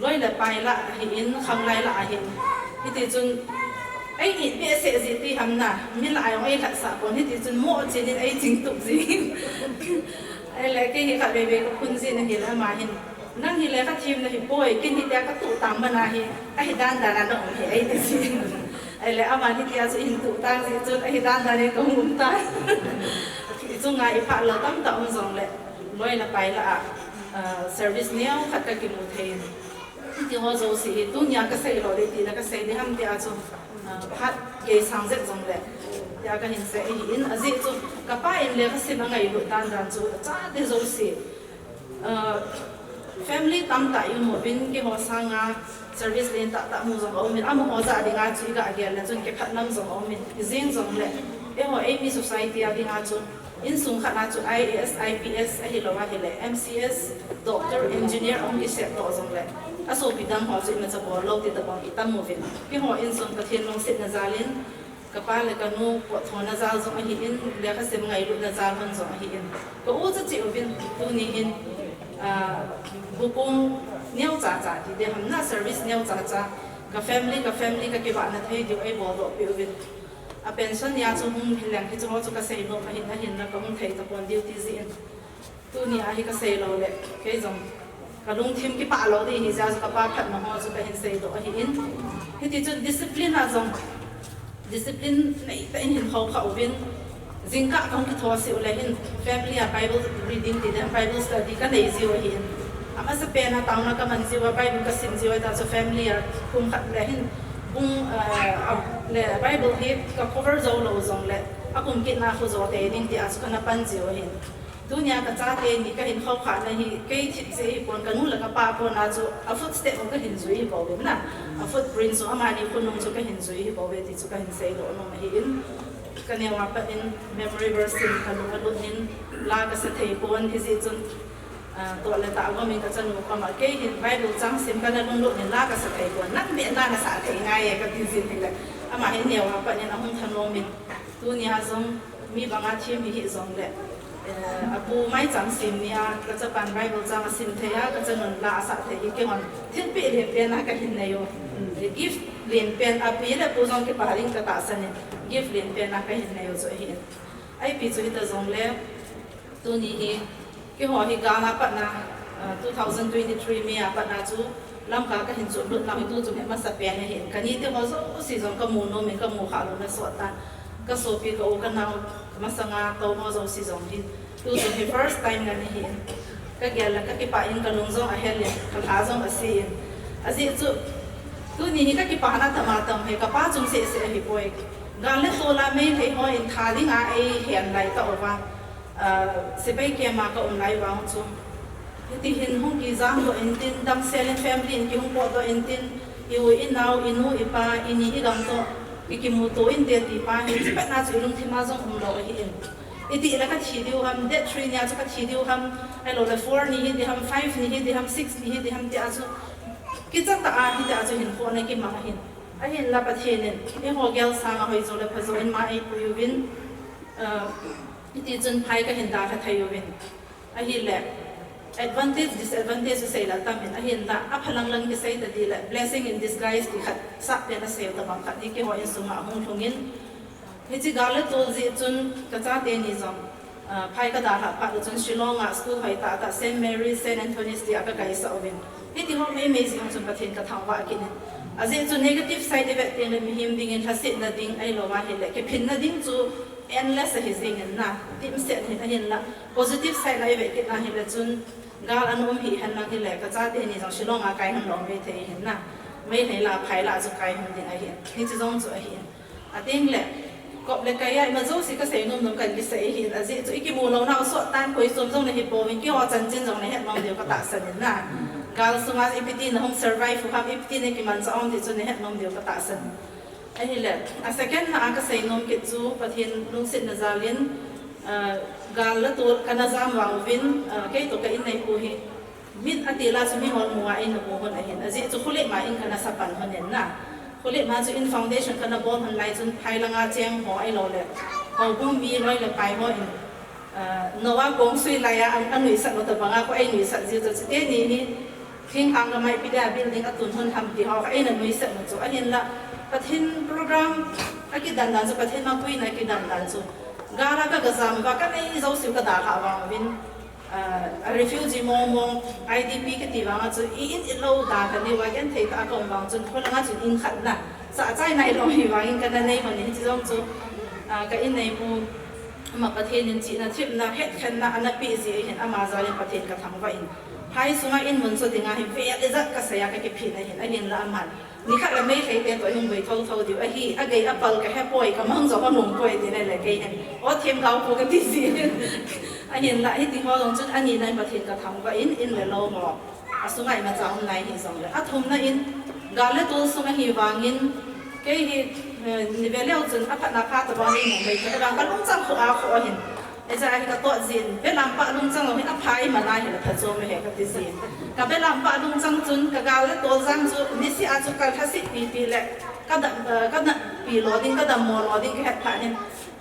loi le pai lah ahin, khanglai lah ahin. Hitichun, ei it behseh ji ti ham na, mi lah a jong eilhatsah pon, hitichun moh chen in eichingtup ji. Ahile, kei hi khatvei vei kaphun jin ahile, ama hin, nang hi lekha them nahipoi, ken hitia katuh tang mana hi, ahi dandan a naum hi, eiti jin. Ahile, aman hitia chu ahin tuh tang jeh chun, ahi dandan in kahung um tan. Ichunga iphah lou tamtah um jongle, loi le pai lah a, ah, service neokhat kakimu thei in. Hitiho jouse hi, tunia kasei lou ding ti le kasei ding ham tia chu, ah, phat gei sang jep jongle, tia kahin sei ahin, ajeh chu, kapa in lekha sim angailut dandan chu, achate jouse, ah, family tamtah i um uvin, keiho sanga service lentah tah mu jong aumin, amaho jah dinga chu iga gel le chun kiphat nam jong aumin, hijeng jongle, eiho eimi society a dinga chu, insung khat a chu IAS, IPS ahilou ahile, MCS, doctor, engineer ahung kisem toh jongle, asopi dang ho chu imacha bol lou ti tabang itam uvin. Keiho insung Pathen lungsetna jal in, kapa le kanu potthona jal jong ahin, lekha sim ngailutna jal hon jong ahin. Ka u chu cheh uvin, tuni hin, ah, bukong neochacha ti ding ham na, service neochacha, ka family, ka family kakivahna thei diu eiboldoh peh uvin. A pension nia chu hung hileng hicheho chu kasei nom ahin, ahinla kahung thei tapon duty jeh in. Tunia hi kasei loule, kei jong kalungthim kipah lou ding hijeh a chu kapa phatna ho chu kahin seidoh ahin. Hitichun discipline a jong, discipline neitah in hin khoukhah uvin, jingkah kahung kithoseh ule hin family a Bible reading ti ding, Bible study kanei jiu ahin. Amasapen a town a kaman jiuva Bible kasim jiu ahita chu family a kum khat le hin bung, ah, le Bible hi ka cover jou lou jongle, akum kitna khu jou tei ding tia chu kana pan jiu ahin. Tunia kachate ni kahin khoukhahna hi, kei thipchet hipon, kanu le kapa kona chu a footstep u kahin jui hibouve na. A footprint chu amani khonung chu kahin jui hibouve ti chu kahin seidoh nom ahin. Kaneo a pat in memory verse sim kalung alut in la kasa thei pon hijeh chun, ah, toh le tah gomin kachanu koma kei hin Bible chang sim kana lunglut in la kasa thei pon, nang beh na nasah thei ngai e kati jin hile, ama hi neo a pat in ahung thanom in, tunia jong mi banga them hihih jongle, eh, apu maicham sem nia kachapan Bible chang asim thei a, kachanun la asah thei hi keihon thilpeh lenpen a kahin nei u. Eh, gift lenpen, api le pu jong kipa ding katahsan in, gift lenpen a kahin nei u chu ahin. Ipi chu hita jongle, tuni hi, keiho hi gal a patna, ah, two thousand twenty-three May a patna chu, Lamka kahin chotlut nau hi tuchung hi amasapen ahin. Kanite ho jouse jong kamu nom in, kamu khah louna sot tan. Kasopi, ka u, kanao, kamasanga tou ho jouse jong hin, tuchung hi first time ngan ahin. Kagel le kakipah in, kalung jong ahel in, kalha jong ase in. Ajeh chu, tuni hi kakipana tam a tam hi, kapa chung sehseh ahipoi. Gal le tol a Meitei hon tha dinga eihen lai tauva, ah, sepai camp a kaum lai vang chu, Hiti hin hung kijam doh intin, damsel in family in kihung potdoh intin, i u i nau, i nu i pa, i ni i gam toh kikimuto inte ti pa hi, chupet na chu i lungthim a jong umlou ahi in. Iti le kathi diu ham, date three nia chu kathi diu ham, ahilou le four ni hidi ham, five ni hidi ham, six ni hidi ham tia chu kicha tah a hitia chu hinkho ana kimang ahin. Ahinla Pathen in eiho gel sanga hoijo le phajo in ma eipui uvin, iti chun phai kahin dalha thei uvin. Ahile, advantage, disadvantage chu seila tamin, ahinla, apha lang lang kisei tadi le, blessing in disguise ti khat, sah pen asei u tobang khat hi keiho insunga ahung lhungin. Hiche gal le tol jeh chun, kachate ni jong, phai kadalhah phat u chun Shillong a school hoitah tah Saint Mary's, Saint Anthony's tia kakaisah uvin. Hitiho meimei jeh chun Pathen kathangvah kit in. Ajeh chu negative side ivet tengle mihem dingin lhasetna ding ahilou ahile, kiphinna ding chu endless ahi jengin na, dimset hin ahinla. Positive side la ivet kit na hile chun, gal ana um hihen lang hile, kachate ni jong Shillong a kai hon lou maithei ahin na. Meitei la, phai la chu kai hon ding ahin. Hiche jong chu ahin. Atengle, kop le kai a ima jouse kasei nom nom kan kisei ahin, ajeh chu ikimu lounau sot tan koi chom jong nahipouvin, keiho chanchin jong nahet nom diu katahsan in na. Gal sunga ipi ti nahung survive u ham, ipi ti nakimanchah u ham ti chu nahet nom diu katahsan. Ahile, a second na a kasei nom kit chu Pathen lungsetna jal in, gal le tol kana jam vang uvin, keitoh ka in neipu hi mit atil a chu mihol mu a eina mu hon ahin, ajeh chu Khulep ma in kana sa pan hon in na. Khulep ma chu in foundation kana bol hon lai chun phai langa cheng ho ahilou le, houbung mi loi le pai ho in, Noah kongsui lai a anuisat u tobanga kho einuisat jiu chu, chuteni hi thinglhang gam a ipi dia building atun hon ham ti ho kha eina nuisat u chu, ahinla Pathen program akidan dan chu, Pathen mapuina akidan dan chu, gal a kagajam uva kanei jouseu kadalhah vang uvin, refugee mong mong, I D P kiti vanga chu i in ilou dalha diuva genthei tah a kaum vang chun, kholanga chun in khat na, sah chai nailou hi vangin kana nei hon in, hiche jong chu ka in neipu, ama Pathen in chihna, themna, hetkhenna ana peh jeh ahin, ama jal in Pathen kathangvah in. Phai sunga in mun chu dinga hi vel ijat kasei a kakiphin ahin, ahinla aman nikhat le Meiteite toh ihung vei thouthou diu ahi, agei apal kahepoi, kamang jong anom poi, tin ahile kei hin, o themgao pu kati jin. Ahinla hitiho jong chun anina in Pathen kathangvah in, in le lou ho asunga imacha um nai hijongle. Athumna in, gal le tol sung ahi vangin, kei hi, niveleu chun aphatna pha tobang in Mumbai kavang kalungchang khoh a khoh ahin. Hijeh a hi katoh jin, belampa lungchang u hin apha iman a hile phachom ahi kati jin. Kabelampa lungchang chun kagal le tol jang chu niseh a chu kalhaset pipi le, kadampi lo ding, kadammo lo ding kahet phat in,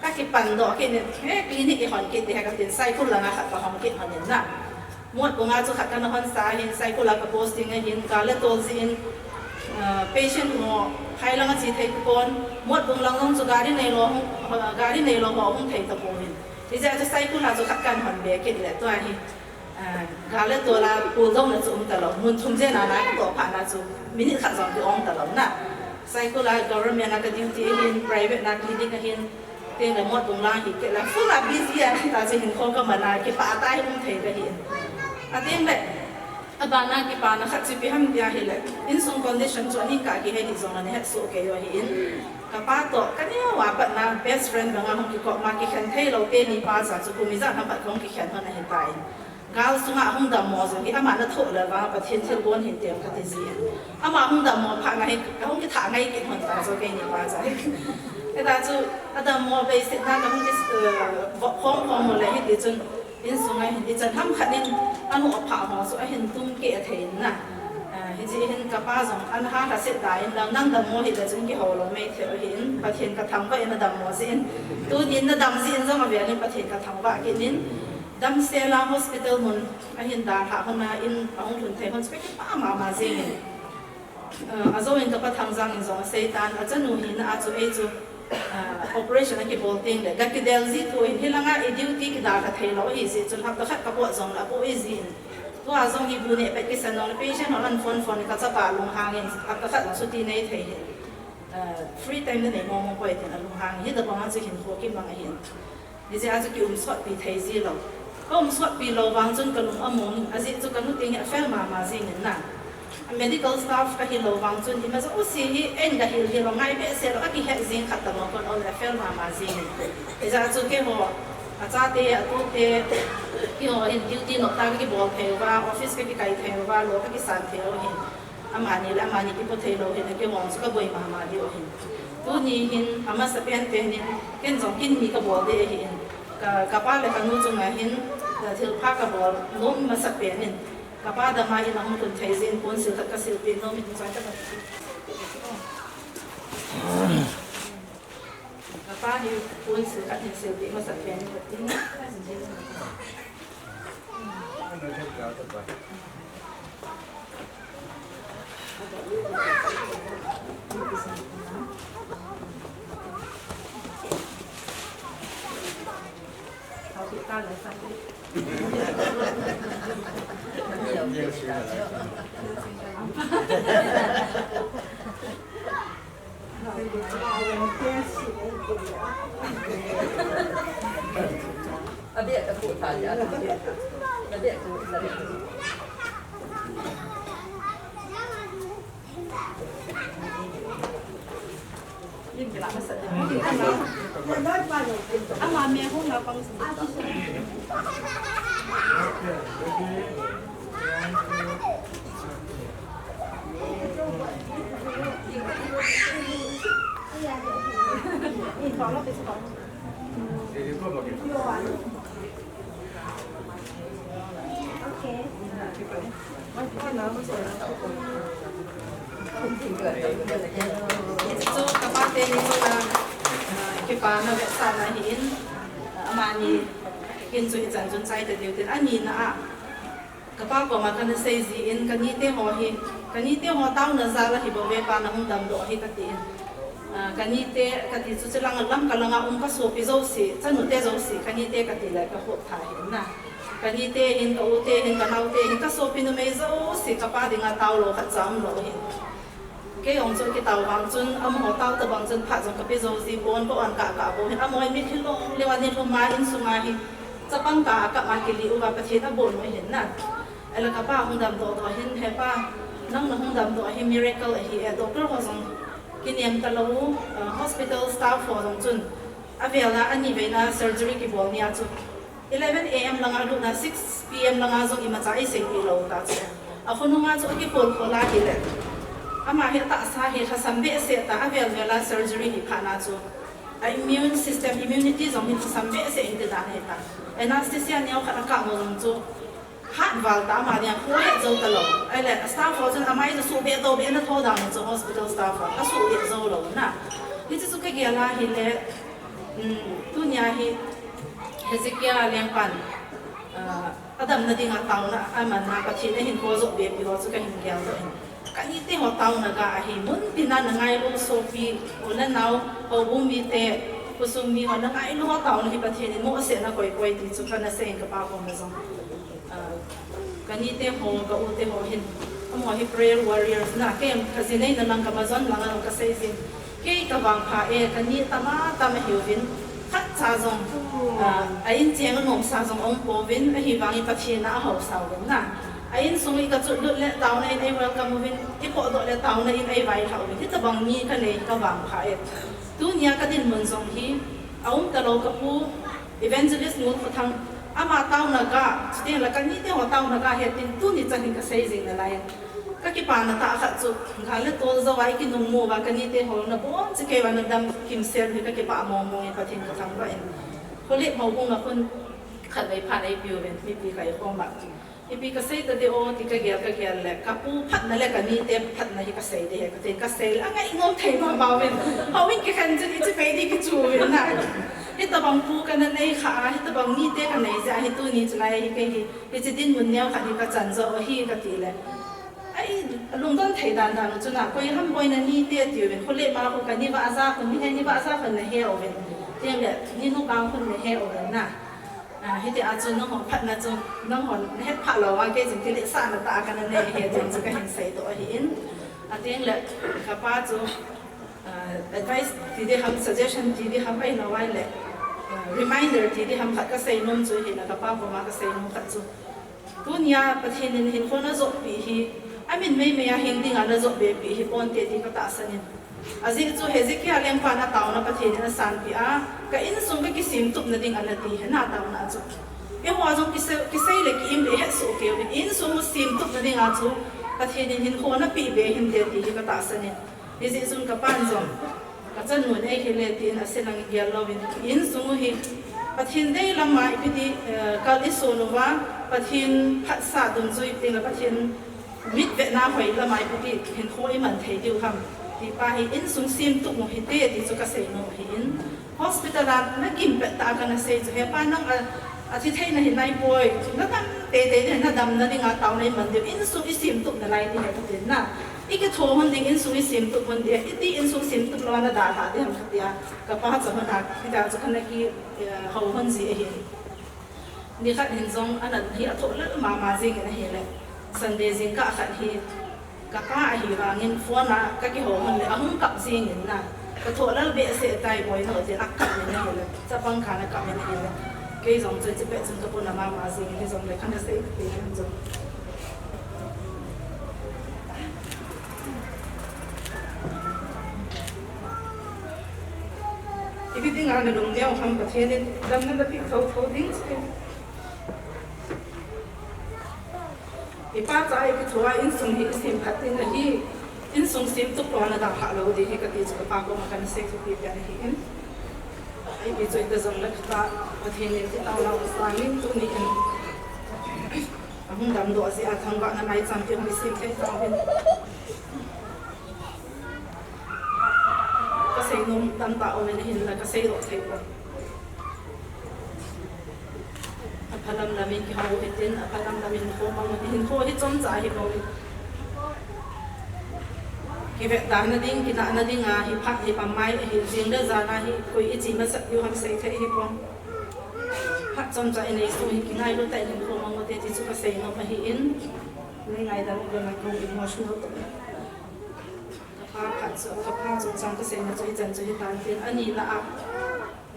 kakipandoh kit in, he clinic ihon kit ding ahi katin, Saikul langa khat kahong kit hon in na. Motbung a chu khat kana hon sa ahin, Saikul a ka posting ahin, gal le tol jeh in, patient ho phai langa che thei tapon, Motbung lang jong chu gari neilou, gari neilou ho hung thei tapouvin. Hijeh a chu Saikul a chu khat kana hon be kit le tua hi, gal le tol a puldouna chu um talou, mun thum jen a na kitoh phat na chu minute khat jong ki-ong talou na. Saikul a government a ka duty ahin, private na clinic ahin, tengle Motbung lang hi kit le full a busy a hita chu hinkho kaman a kipah tah a hi um thei kahin. Atengle, abana kipana khat chu ipi ham tia hile, insung condition chu aning kah kihei hih jongle nahet soh kei u ahin. Kapa toh kaneo a patna best friend banga hung kikop ma kikhen theilou teni pa cha chu kum ijat ham pat kahung kikhen hon ahitan. Gal sunga ahung dammo jong hi ama nathoh le vang Pathen thilgon hinte kati jin. Ama hung dammo phat na hi kahung kithah ngai kit hon ta chu keini pa cha hi. Hita chu adammo beisetna kahung kivop khom khom u le hitichun insunga hin ichan ham khat in anoh phah ho chu ahin tum keh thei in na. Hijeh hin kapa jong ana halhaset da in lang, nang dammo hile chun kihou lou maithei u ahin, Pathen kathangvah in adammo jeh in. Tunin nadam jeh in jong avel in Pathen kathangvah kit in. Damsel a hospital mun ahin dalhah hon a in ahung lhun thei hon chu kakipah mama jengin. Ajou in kapa Thangjang in jong aseitan, achanu hina a chu ei chu operation akibol tengle gakidel ji thu ahin, hilanga i duty kidalha theilou ahijeh chun hapta khat kapot jongle apoh jin. Tua jong hi bu neh pet kisan jongle patient hon ana phone phone in kachapa lunghangin hapta khat jong chuti nei thei hin. Free time nanei mong mong poi tin alunghang in, hitobanga chu hinkho kimang ahin. Hijeh a chu kium sotpi thei jilou. Kaum sotpi lou vang chun kalung among in, ajeh chu kanu teng hi afel mama jengin na. Medical staff kahilou vang chun ima jouse hi ein gahil hilou, ngai behseh lou, akihet jeng khat tobang kon ole afel mama jengin. Hijeh a chu keiho, achate, atute, Keiho hin duty noptah kakibol thei uva, office kakikai thei uva, lo kakisan thei u hin. Amani le amani kipo thei lou hin, keiho chu kaboi mama diu hin. Tuni hin, amasapen pen in, ken jong kin ni kabol ding ahin. Ka, kapa le kanu chunga hin, thilpha kabol nom masapen in. Kapa dama in ahung lhun thei jeh in, ponsil khat kasilpeh nom in, choi ta ka. Kapa hi ponsil khat hin silpeh masapen in. Hichu kapa teni chunga, ah, kipana vetsahna ahin, ah, amani kin chu hichan chun chai tadiu tin, ani na a. Kapa koma kana sei jin, kanite ho hi, kanite ho taona jal a hi bou ve pa nahung damdoh hi katin. Ah, kanite kati chu chulang lam kalanga um kasopi jouse, chanute jouse, kanite kati le kahop tha hin na. Kanite hin, ka u te hin, kanao te hin, kasopi numei jouse, kapa dinga taolou khatcha umlou hin. Kei jong chu kitao vang chun, amaho tao tabang chun phat jong kape jou ji pon, ka on kah kah bou hin, amaho hi mitlhi long leuva nilhum a insunga hi, chapang kah a kap a kili uva Pathen aboh u hin na. Ahile kapa hung damdoh doh hin, he pa, nang nahung damdoh hi miracle ahi e, doctor ho jong kinem talou, ah, hospital staff ho jong chun, avel a ani veina surgery kibol nia chu, eleven A M langa alutna six P M langa jong imacha eiseipeh lou ta chu. Akhonunga chu akikhol khol a hile, ama hi atahsa hi lhasam behseh ta, avel vel a surgery hi phatna chu, a immune system, immunity jong hi lhasam behseh in ti dan ahi ta. Anesthesia neo khat akah mo jong chu, hat val ta, ama dinga kho het jou talou. Ahile staff ho chun amai chu suhbeh tohbeh ana tho dan chu, hospital staff ho asuhbeh jou lou na. Hiche chu kagel a hile, um, tunia hi Hezekiah lengpan, ah, adamna dinga taona amanna Pathen ahin kho joh behpi ho chu kahin geldoh in. Kanite ho taona gah ahi, mun tina nangailu sopi, u le nao, houbung mite, khosung mi ho nangailu ho taona hi Pathen in mohsehna koi koi ti chu kana sei in kapa koma jong. Ah, kanite ho, ka u te ho hin, amaho hi prayer warriors na, kei kaji neina lang kamajon langa jong kasei jin. Kei kavangpha e, kani tama tam ahiuvin, khatcha jong, ah, a in cheng anomsa jong aum pouvin, ahivangin Pathen a ahaosa uvin na. A insung i kachot lut le taona in ei welcome uvin, i potdoh le taona in ei vailhah uvin, hitabang mi kanei kavangpha e. Tunia kadinmun jong hi, aum talou kapu, Evangelist Ngulkhothang, ama taona gah, chuteng le kanite ho taona gah hetin tuni chan hin kasei jing nalai. Kakipana tah khat chu, gal le tol jouva ikinungmu uva kanite ho nabonchauva nadam kimsel hi kakipah mong mong in Pathen kathangvah in. Kholep houbung a khun khatvei phat eipeuvin, mipi kaikhom a. Ipi kasei tadem o ti kagel kagel le, kapu phatna le kanite phatna hi kasei ding ahi, katin kasei le, angai nom thei mama uvin. Houin kikhen chun ichi pei ding kichu uvin na. Hitabang pu kana nei kha a, hitabang mite kanei jeh a hi tuni chulai hi kei hi, hiche dinmun neo khat hi kachan joh ahi kati le. Ai, lungdon thei dan dan u chu na, koi ham boina nite tiuvin, kholep ma khu kani vah ja khun, ni he ni vah ja khun nahe uvin. Teng le, ni nukang khun nahe uvin na. Ah, hiti a chu nangho phatna chu, nangho nahet phah lou vang kei chun kiletsahna tah a kana nei ahi, tin chu kahin seidoh ahin. Ateng le, kapa chu, ah, advice ti ding ham, suggestion ti ding ham, ahilou le, ah, reminder ti ding ham khat kasei nom chu ahi na, kapa koma kasei nom khat chu. Tunia Pathen in hinkho najotpi hi, amin meimei a hing dinga najot behpi hi ponte ti katahsan in. Ajeh chu Hezekiah lengpan ataona Pathen in asanpeh a, ka insung kakisem tupna ding ana ti ahi na ataona chu. Eiho jong kisei, kisei le ki-im le ihet soh kei uvin, insung u semtup nading a chu Pathen in hinkho napeh be hinte ti hi katahsan in. Hijeh chun kapan jong, kachanun eihil e tin aselang gel louvin, insung u hi Pathen deilam a ipi ti, eh, kal isun uva, Pathen phatsah dungjui teng le Pathen mitvetna hoi lam a ipi ti hinkho iman thei diu ham ti pa hi insung semtup u hite ti chu kasei nom ahin. Hospital a nagim pet tah a kana sei chu, he pa nang a, athi thei nahi naipoi, nadam teitei ding, nadam nading a taona iman diu, insung isemtup nalai ti hi katin na. Ikitho hon ding, insung isemtup hon ding, iti insung semtup lou a nadalhah ding ham katia, kapa cha hon a, hitia chu kana ki, eh, hou hon ji ahi. Nikhat hin jong ana hi athoh lel mama jing in ahile, Sunday jingkah khat hi kapa ahi vangin phone a kakihou hon le ahung kap jing in na, kathoh lel behseh tai boi no tin akap in ahile, chapang khat akap in ahile, kei jong chu chipet chun kapuna mama jing in, hijongle kana sei kati in jong. Ipi dinga nalung neo ham, Pathen in damna napeh thotho ding chu. Ipa cha ikithoa insung hi isem phat in ahi, insung semtup lou a nadalhah lou ding hi kati chu kapa koma kana sei thupi pen ahin. Ipi chu ita jongle kapa Pathen in kitaona sangin tuni in ahung damdoh jeh a thangvahna maicham ti hung isem thei tauvin. Kasei nom tamtah um in ahinla kasei doh thei pon. Aphalam lam in kihou hitin, aphalam lam in kho mang u hitin, kho hi chomcha hi bou in. Kivetda nading, kinah nading a hi phat hi pamai ahi, jing le jan a hi koi ichi masat diu ham sei thei hi pon. Phat chomcha inei sung hi kingailu tah in kho mang u te ti chu kasei nom ahin. Nei ngaidam uvin, kong emotional toh. Kapa phat chu, kapa chungchang kaseina chu hichan chu hitan tin, ani lah a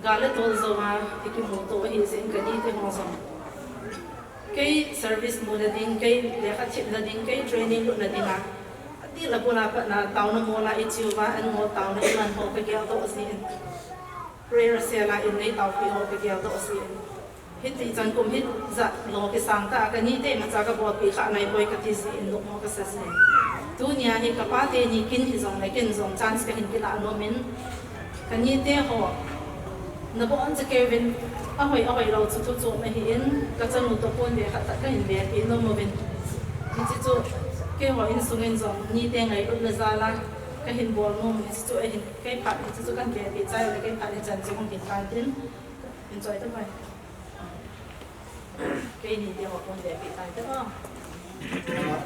gal le tol jou a ikimuto ahi jeh in kanite ho jong kei service muna ding, kei lekha themna ding, kei training lutna ding a, adih le abul a patna taona mol a iche uva, an ngol taona iman ho kageldoh jin, prayer cell a in nei taopi ho kageldoh jin. Hiti chan kum hijat lou kisang tah a kanite imacha kabolpi kha naipoi kati jin, nopmo kasa jin. Tunia hi kapa teni kin hijongle ken jong chance kahin kilah nom in, kanite ho nabonchauvin, ahoi ahoi lou chu thu chom ahin, kachanu toh pon ve khat tah kahin vepi nom uvin. Hiche chu keiho insung in jong nite ngailutna jal a kahin bol nom, hiche chu ahin, kei phat hiche chu kahin vepi chai le kei phat hichan chu hung hin tan tin. Enjoy ta mai. Keini te ho kon vepi tai te o.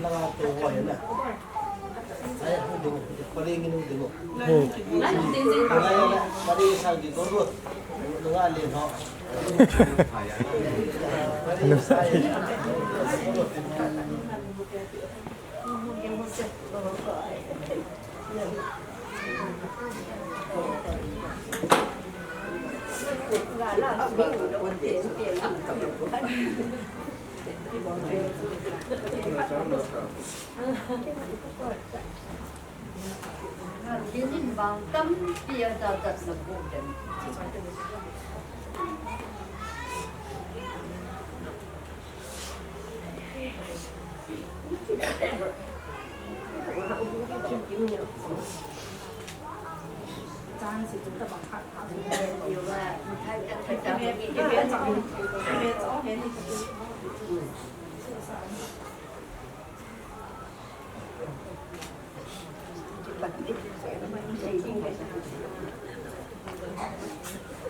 Langa to ho na. Ai, hu ding, pari ngi nu ding. Lai ding ding. Lai, lai, pari sa ding ko ru. Langa le ho. Pari sa. Dinin bang tampi a da dat na bu dem.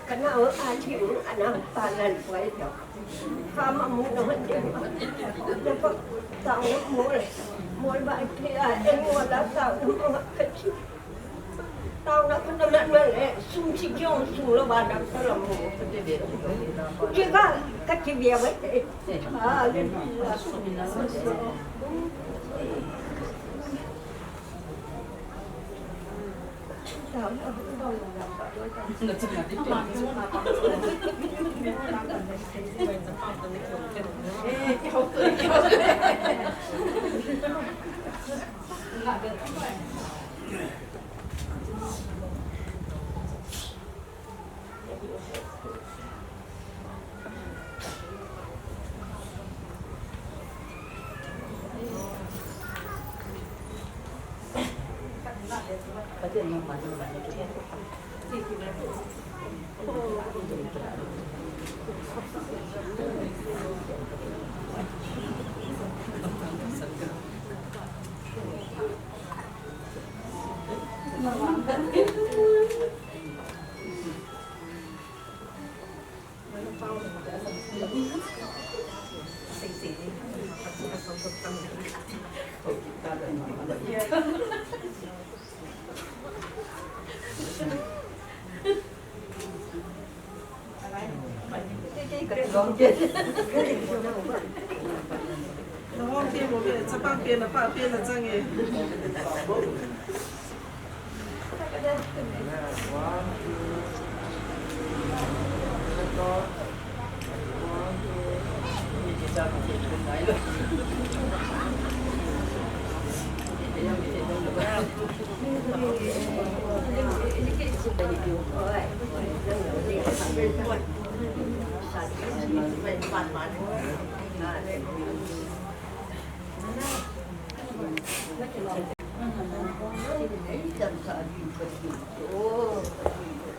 Kana o a thing ana pa lan poi to. Fa ma mu no de. Na pa ta o mo le. Mo ba ki a e mo la ta o mo ka chi. Ta o na ka na na le sum chi kyong sum lo ba na ka lo mo. Ki ba ka ki bia ba. Hallelujah.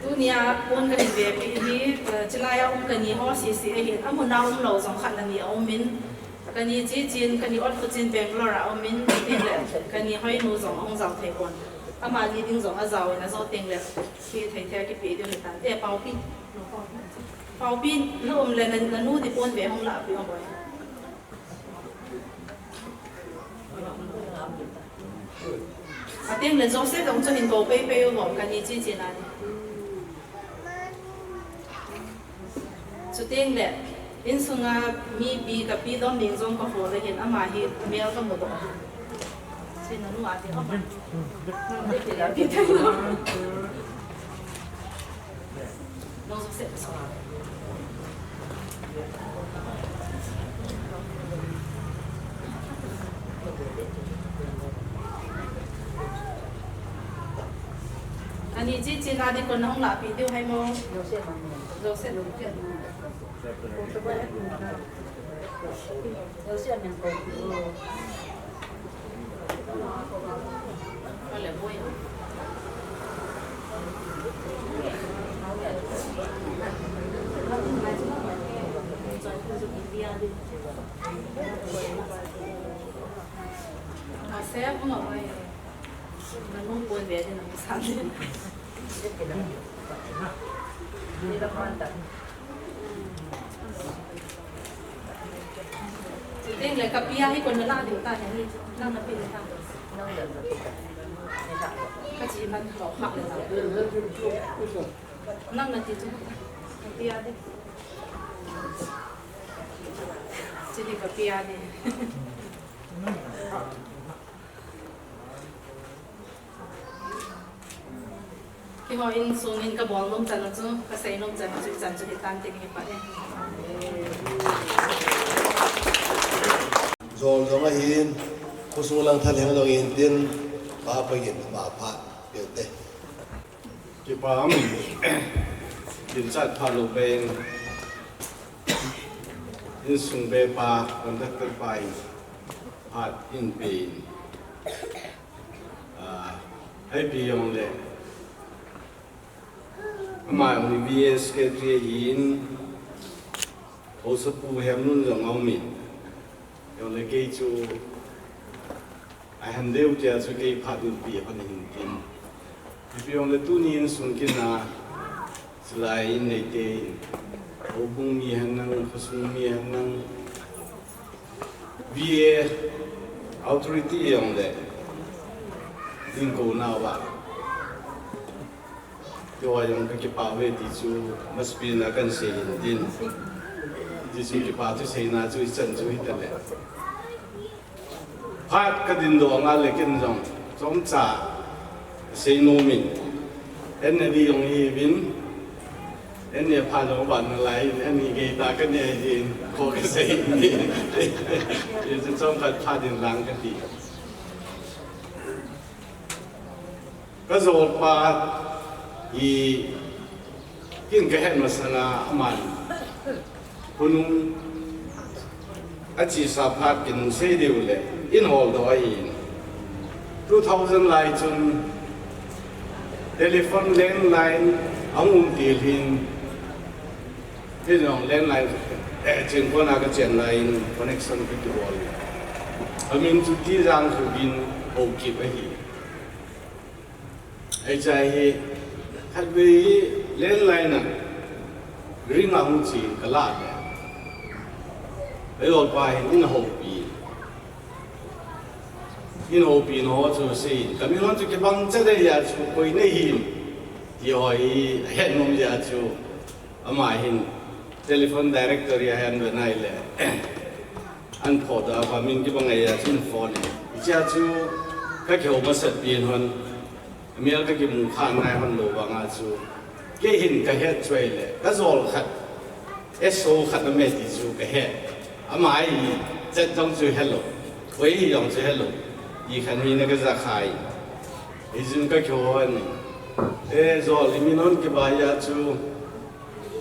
Tunia pon kahin vepeh hi, eh, chilai a um kani ho sese ahin, amun a umlou jong khat le ni aumin, kani Chichin, kani Otkhuchin Bangalore a aumin, tile kani Hoinu jong ahung jao thei pon. Amani ding jong ajao in, ajao tengle, kithei thei a kipe diu hitan. Eh, Paopi. Paopi, na um le na, nanu di pon ve hung lahpeh o boi. Ateng le Joseph jong chu hin kou peipei uvo, kani Chichin a di. Chuteng le, insunga mipi kapi Domning jong kaho le hin ama hi mel kamudoh. China nu ati ama. Ati thei lo. Ani Chichin a di kon nahung lahpeh diu ham? Joseph. Chuteng le kapi a hi kon nalah diu ta hi, nang nape ta. Kachi man lo hah le ta. Nang nati chu. Kapi a di. Chini kapi a di. Keiho insung in kabol nom chan u chu, kasei nom chan u chu, ichan chu hitan tin hi pha e. Jol jong ahin, khosung lang thalheng jong ahin tin, pa pagin ama phat peh u te. Kipa um, kinchat phat lou pen, insung be pa, contractor pa in, phat in pen. Ah, ipi jong le, ama jong V A secretary ahin, Haosapu Hemlun jong aumin, jong le kei chu, ahin deu tia chu kei phat in pi hon hin tin. Ipi jong le tuni insung kin a, Chulai in neite in, houbung mi hen lang, khosung mi hen lang, V A authority jong le, ding kou nauva. Tua jong kakipah uve ti chu, masapen a kahin sei hin tin. Ti chu kipa thu seina chu ichan chu hita le. Phat kadin doh nga le ken jong, chomcha sei nom in, anni jong hi vin, anni phat jong ban nalai in, anni gei ta kanei hin, kho kasei in, ti chu chomkhat phat in lang kati. Kajolpa hi kin kahet masanga aman hunung achesa phat kin sei diu le in hol doh ahin. Two thousand lai chun Telephone landline ahung um til hin, tin jong landline, eh, chengkon a ka chen lai in connection ka kibol. Amin chu Tijang Haokip ahi. Hiche hi, khatvei hi landline a ring ahung chin ka la le. Ka jolpa hin eina houpi. Eina houpi na ho chu asei in. Ka min hon chu kibang chet ahi a chu koi nahim ti ho hi ahet nom jeh a chu. Ama hin telephone directory a hin ve nai le. An photo a pa min kibang ahi a chun phone in. Hiche a chu ka kihou masat pi in hon. Mial ka kimu kha nai hon lou vang a chu. Kei hin ka het chu ahi le. Ka jol khat. S O khat a me ti chu ka het. Ama hi chat jong chu helou. Koi hi jong chu helou. Ti khan hi na ka ja khai. Hichun ka kihou hon. E jol i min hon kibai a chu.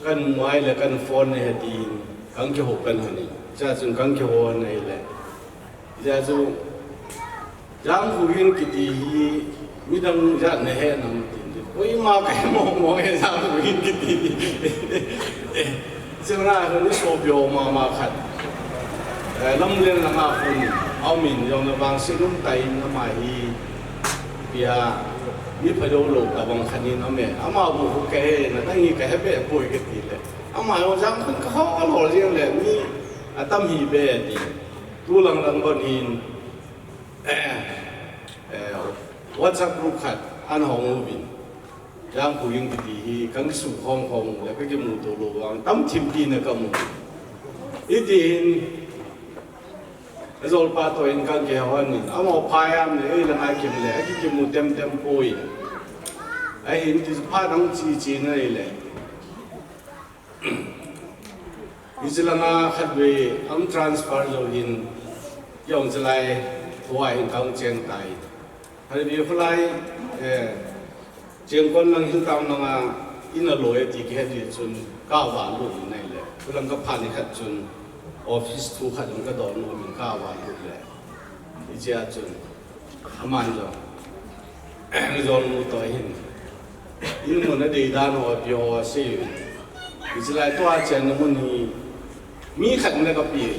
Kan mu ahi le kan phone ne he tin, kan kihou kan hon in. Hiche a chun kan kihou hon ahi le. Hiche a chu, Jangkhohing kiti hi, midang jat na he nam tin. Koima ka he mong mong e Jangkhohing kiti hi. Chuna hon i sopi ho mama khat. Eh, Lamlen langa hon, aum in jong na vangset um tah in ama hi. Pia, mi phadou lou tabang khat in aum e. Ama bu khu ka he, na dang hi ka he be poi ka ti le. Ama jong Jangkhohing ka hol hol jeng le, mi atam hi be ti. Tu lang lang bon hin, eh, eh, WhatsApp group khat an hong uvin. Jangkhohing kiti hi, kan kisukhom khom le, ka kimuto lou vang, tam thim pi na ka mu. Hiti hin, Ka jolpa toh in kan kihou hon in, amaho pha jam le, ei langa kim le, akikimu tem tem poi. Ahin ti phat ahung che che na le. Hiche langa khatvei ahung transfer jou hin, kei jong chulai, kho a hin kahung cheng tai. Hale bi khulai, eh, Chengkon lang Hilltown langa in aloi e ti kihet jeh chun ka valut in ahile. Chulang ka phat nikhat chun office thu khat jong ka don nom in ka valut le. Hiche a chun aman jong, jolnu toh hin. In mun adei dan ho, api ho asei. Hiche lai tua chenna mun hi mi khat in ka pe.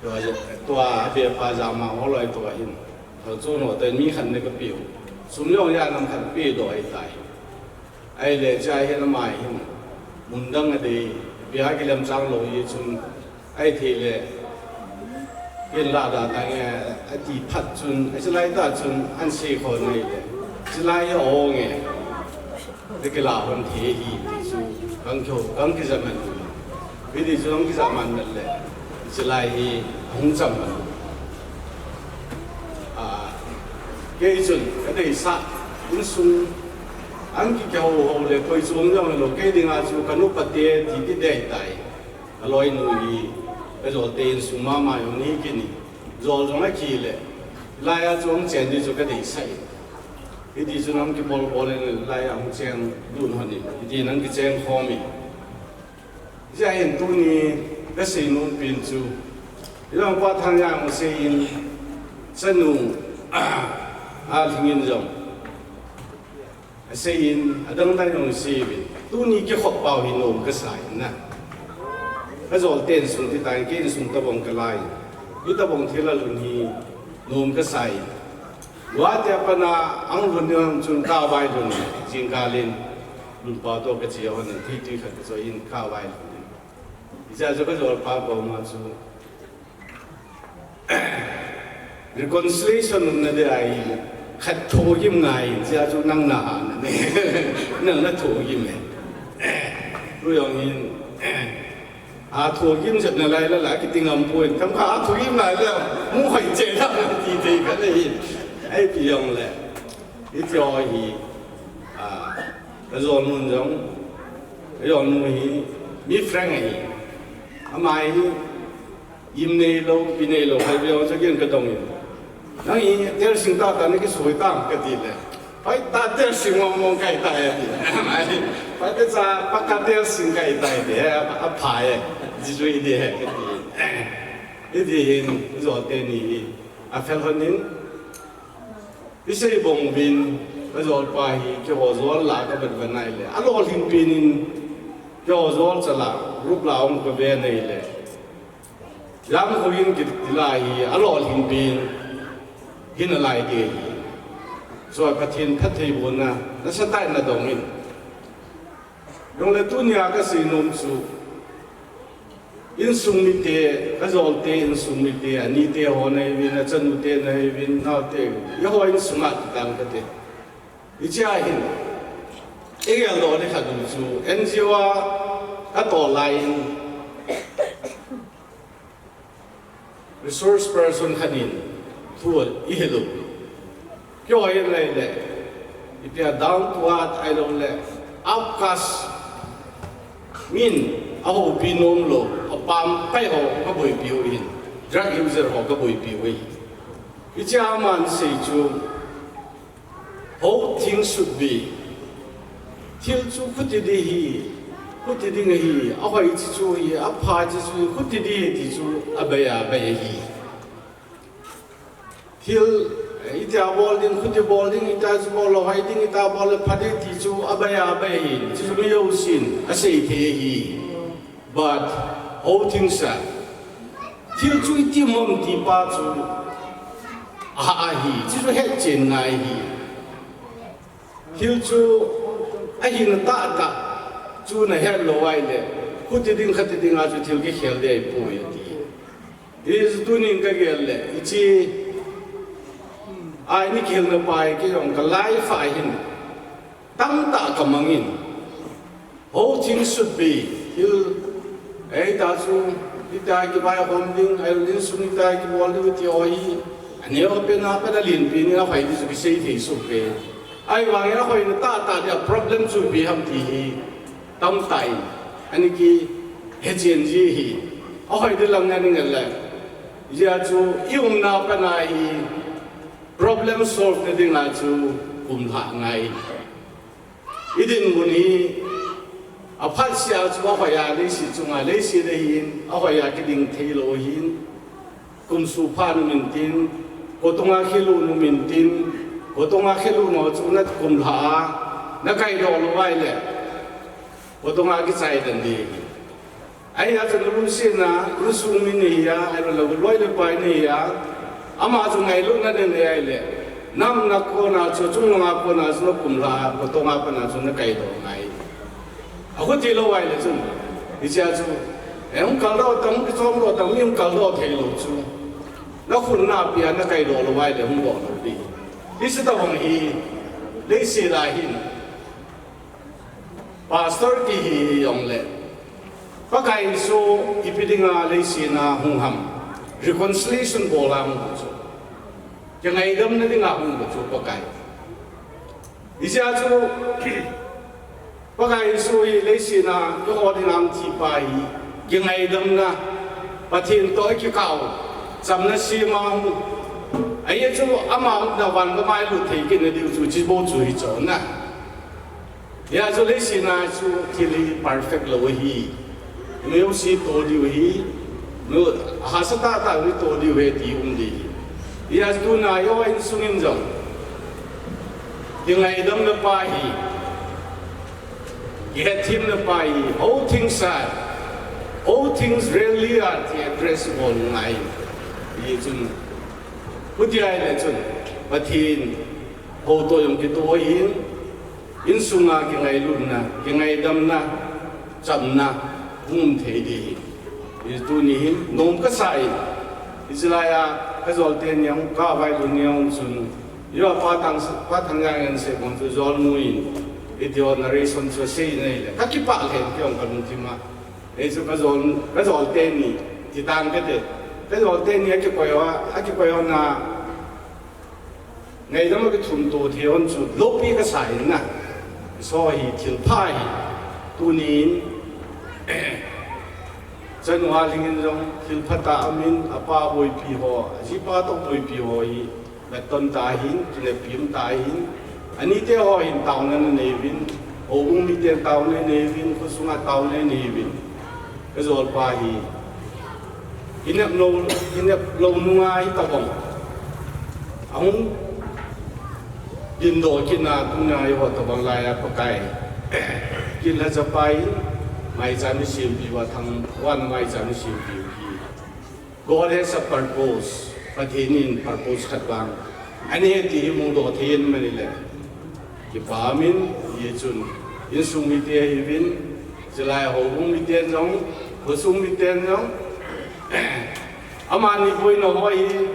Tua, tua abepa jama ho loi tua hin. Tua chu no, tua mi khat in ka pe u. Sum jong ja nam khat pe doh ahitai. Ahile chai hin amai hin. Mun dang adei. Pia kilem chang lou hi chun. Ahithei le. Ken la da ta nge, ati phat chun, ahi chulai ta chun, an sei khon ngai le. Chulai hi o nge. Te kila hon thei hi, ti chu, kan kihou, kan kijah man. Hiti chu kan kijah man le. Chulai hi, ahung cham man. Ah, kei chun, ka deisah, insung, an kikihou hou le, koi chu um jong lou, kei dinga chu, ka nupa te, ti kidei tai. Ka loinu hi, ka jolte insung mama jong ni kini. Jol jong ahi le. Lai a chu hung chen di chu ka deisah e. Hiti chu nang kibol bol in lai a hung chen dun hon in. Hiti nang kichen khom in. Hijeh hin tuni ka seinom pen chu. Ilangpa Thangjang asei in chanu a lhingin jong. Asei in, adang dang jong asei uvin. Tuni kikhop pau hi nom kasa in na. Ka jolte insung ti tan, kei insung tabang kalai. Hitabang thil alhun hi nom kasa in. Guwahati a pat a ahung lhun ding ham chun ka vailhun. Jingkah in. Lhunpa toh kache hon in, thei tui khat kacho in ka vailhun in. Hijeh a chu ka jolpa koma chu. Reconciliation umna dia hi, khat thogim ngai, hijeh a chu nang na ha na ne. Nang na thogim e. Tu jong hin, a thogim jep nalai la la, kiti ngam poi, kam khat a thogim nalai la, mu hoi che la, ti te ka le hin. Ahi pi jong le. Hiti ho hi, a, ka jolnu jong, ka jolnu hi, mi frank ahi. Ama hi, Im neilou, pi neilou, khatvei jong chu ken ka dong in. Nang hi tel sing tah tah na kisoi tam kati le. Hoi ta tel sing mong mong kahi tai ati. Hoi ta cha pakka tel sing kahi tai ti. Apha e. Jijui di he kati. Hiti hin, jolte ni hi. Afel hon in. Isei bong uvin. Ka jol pa hi, keiho jol la ka vet vet nai le. A lolhin pen in, keiho jol cha la, group la ong ka ve nai le. Jang ko in kit la hi, a lolhin pen, hin a lai de hi. So, Pathen phatthei bohna, na sa tai na dong in. Jong le tunia ka sei nom chu. Insung mite, ka jol te, insung mite, a nite ho na hi vin, a chanu te na hi vin, nao te, ya ho insung a ti tang ka te. Hiche a hin, i gel doh ding khat chu, N G O a ka toh lai in, resource person khat in, thu i hil u. Keiho hin lai le, i pia down to earth ahilou le, outcast, min, a houpi nom lou, a pam pai ho ka boipi u hin, drug user ho ka boipi u hin. Hiche a man sei chu, How things should be. Thil chu khuti ding hi, khuti ding hi, a hoi chi chu hi, a pha chi chu hi, khuti ding hi ti chu a bei a bei hi. Thil, eh, itia bol ding, khuti bol ding, itia chu bol lou, hoi ding, itia bol le pha ding ti chu a bei a bei hi. Chi chu mi jousen a sei thei hi. But how things are. Thil chu iti mong ti pa chu a, a hi, chu chu het chen ngai hi. Thil chu a hina tah tah chu na het lou ai le, khuti ding khati ding a chu thil kikhel ding ahi poi ti. Hi chu tunin ka gel le, hiche a ini kihilna pa hi kei jong ka life a hin tamtah ka mang in. How things should be. Thil, eh, ta chu, ita kivaikhom ding, ahilouleh insung ita kibol ding ti ho hi. Aneo pen a pat a lenpen in a hoi ding chu kisei thei soh pen. Ahivangin a hoina tah tah ding a problem chu ipi ham ti hi. Tamtah in. Ani kihe chen ji hi. A hoi ding lam na ding le. Hijeh chun i umna pat a hi problem solve na ding a chu kum lha ngai. I dinmun hi, a phatseh a chu a hoi a leiset chunga, leiset a hin, a hoi a kiding thei lou hin, kum sung phat nom in tin, kotong a khe lut nom in tin, kotong a khe lut nom chu na kum lha a, na kaidoh lou ai le, kotong a kichai den ding. Ahia chu na lungsetna, insung mi nei a, ahilouleh loi le pai nei a, ama chu ngailutna nei nei ai le, nam na kona chu, chungnung a kona chu na kum lha, kotong a pat a chu na kaidoh ngai. A khuti lou ai le chun, hiche a chu, eh, hung kaldoh tang, hung kichom doh tang, mi hung kaldoh thei lou chu. Na khut na pi a na kaidoh lou ai le, hung doh lou ding. Hiche tobang hi, leiset a hin. Pastor ti hi jong le. Pakai chu ipi dinga leiset a hung ham. Reconciliation bol a hung chu. Kingaidamna dinga hung chu Pakai. Hijeh a chu Pakai chu hi leiset a eiho dinga hung thi pa hi. Kingaidamna Pathen toh kikah u. Chamna sem a hung. Ahi chu ama hung na van ka mai lut thei kit na diu chu chi bou chu hi chu na. Hijeh chun leiset a chu thil hi perfect lou hi. Mi jouse toh diu hi. Mi hahsa tah tah mi toh diu hi ti um ding hi. Hijeh chun tuna eiho insung in jong. Kingaidamna pa hi. Kihetthemna pa hi. How things are. How things really are. Ti address bol ngai. Hijeh chun. Khuti ai le chun. Pathen. Hou toh jong kitoh in. Insung a kingailutna, kingaidamna, chamna, hung um thei ding hi. Hi tuni hin, nom ka sa in. Hichelai a, ka jol teni a, ka vailut ni a chun. Yo, Pa Thang, Pa Thangjang in sei bang chu jol mu in. Iti ho narration chu sei nei le. Ka kipah lheh kei jong ka lungthim a. Ei chu ka jol, ka jol teni, ti tang ka te. Ka jol teni a kikoi ho, a kikoi ho na. Ngaidam a kithum to thei hon chu loupi ka sa in na. So hi thil pha hi. Tunin, chanu a lhingin jong thil phatah a um in, apa boipi ho, ajipa toh boipi ho hi, naton ta hin, kineppi um ta hin, anite ho hin taona na nei uvin, houbung miten taona na nei uvin, khosung a taona na nei uvin. Ka jol pa hi. Kinep lou, kinep lou nunga hi tabang. Ahung Dindoh kit na tunia eiho tobang laiya Pakai, kit le chapai, maicham isempiu a thangvah in maicham isempiu hi God has a purpose. Pathen in purpose khat vang anei ti hi mudoh thei in ahi le, kipa umin, hichun insung mite ahiuvin, chulai houbung miten jong, khosung miten jong, amani boina ho hi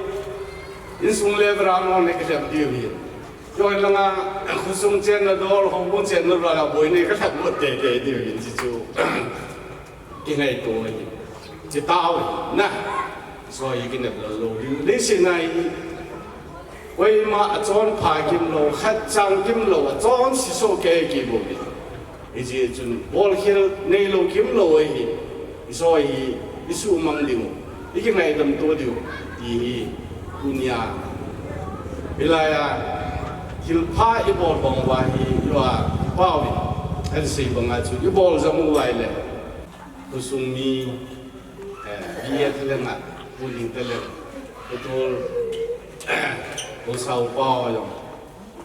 insung level a jong ana kilhep diu ahi. Chulanga khosung chenna dol, houbung chenna dol a boina hi kalhep got teitei diu ahi, chuchu kingaito ahi. Chutah u ahi na. Soh hi kinep lou lou ding. Leiset a hi koima achonpha kimlou, khat chang kimlou, achonse soh kei kibol ding. Hijeh chun bolkhel neilou kimlou ahi. Isoh hi isuhmang diu, ikingaidam to diu ti hi tunia, hilaiya thilpha ibol bang uva hi, iva, ipauvin, kahin sei banga chu ibol jong uva ahile, khosung mi, eh, B A thalheng a, Pu Ling thalheng, Pu Tol, Pu Saupao jong,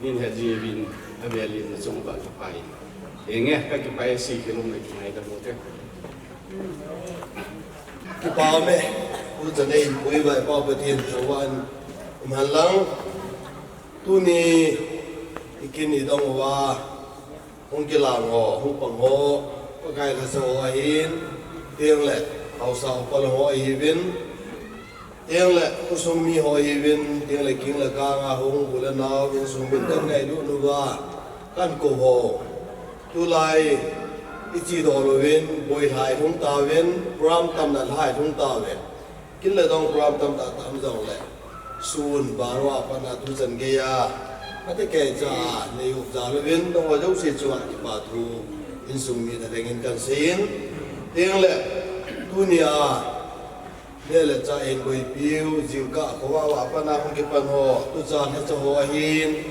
nin het jiuvin, avel in nachung uva kipah in. Henge, kakipah e, sei khel um le kingaidam u te. Kipa ume, tuchan a hin pu iva ipa Pathen thangvah in um hen lang. Tuni ikin idong uva, hung kilang ho, hung pang ho, Pakai lhacha ho ahin, tengle haosa upa lang ho ahiuvin, tengle khosung mi ho ahiuvin, tengle king le kang a hung u le nao, insung min kahin ngailut uva, kahin kou ho, tulai ichedoh louvin, boilhai lhung tauvin, program tamna lhai lhung tauvin. Kin le dong program tamtah tam jongle, sun baro a pat a tuchan geiya, ati kei cha, nei upcha louvin, nangho jouse chunga kipa thu insung mi thalheng in kahin seiyin, tengle tunia neh le chah hin boipiu, jingkah khovah vah a pat a hung kipan ho, tuchan lhacha ho ahin,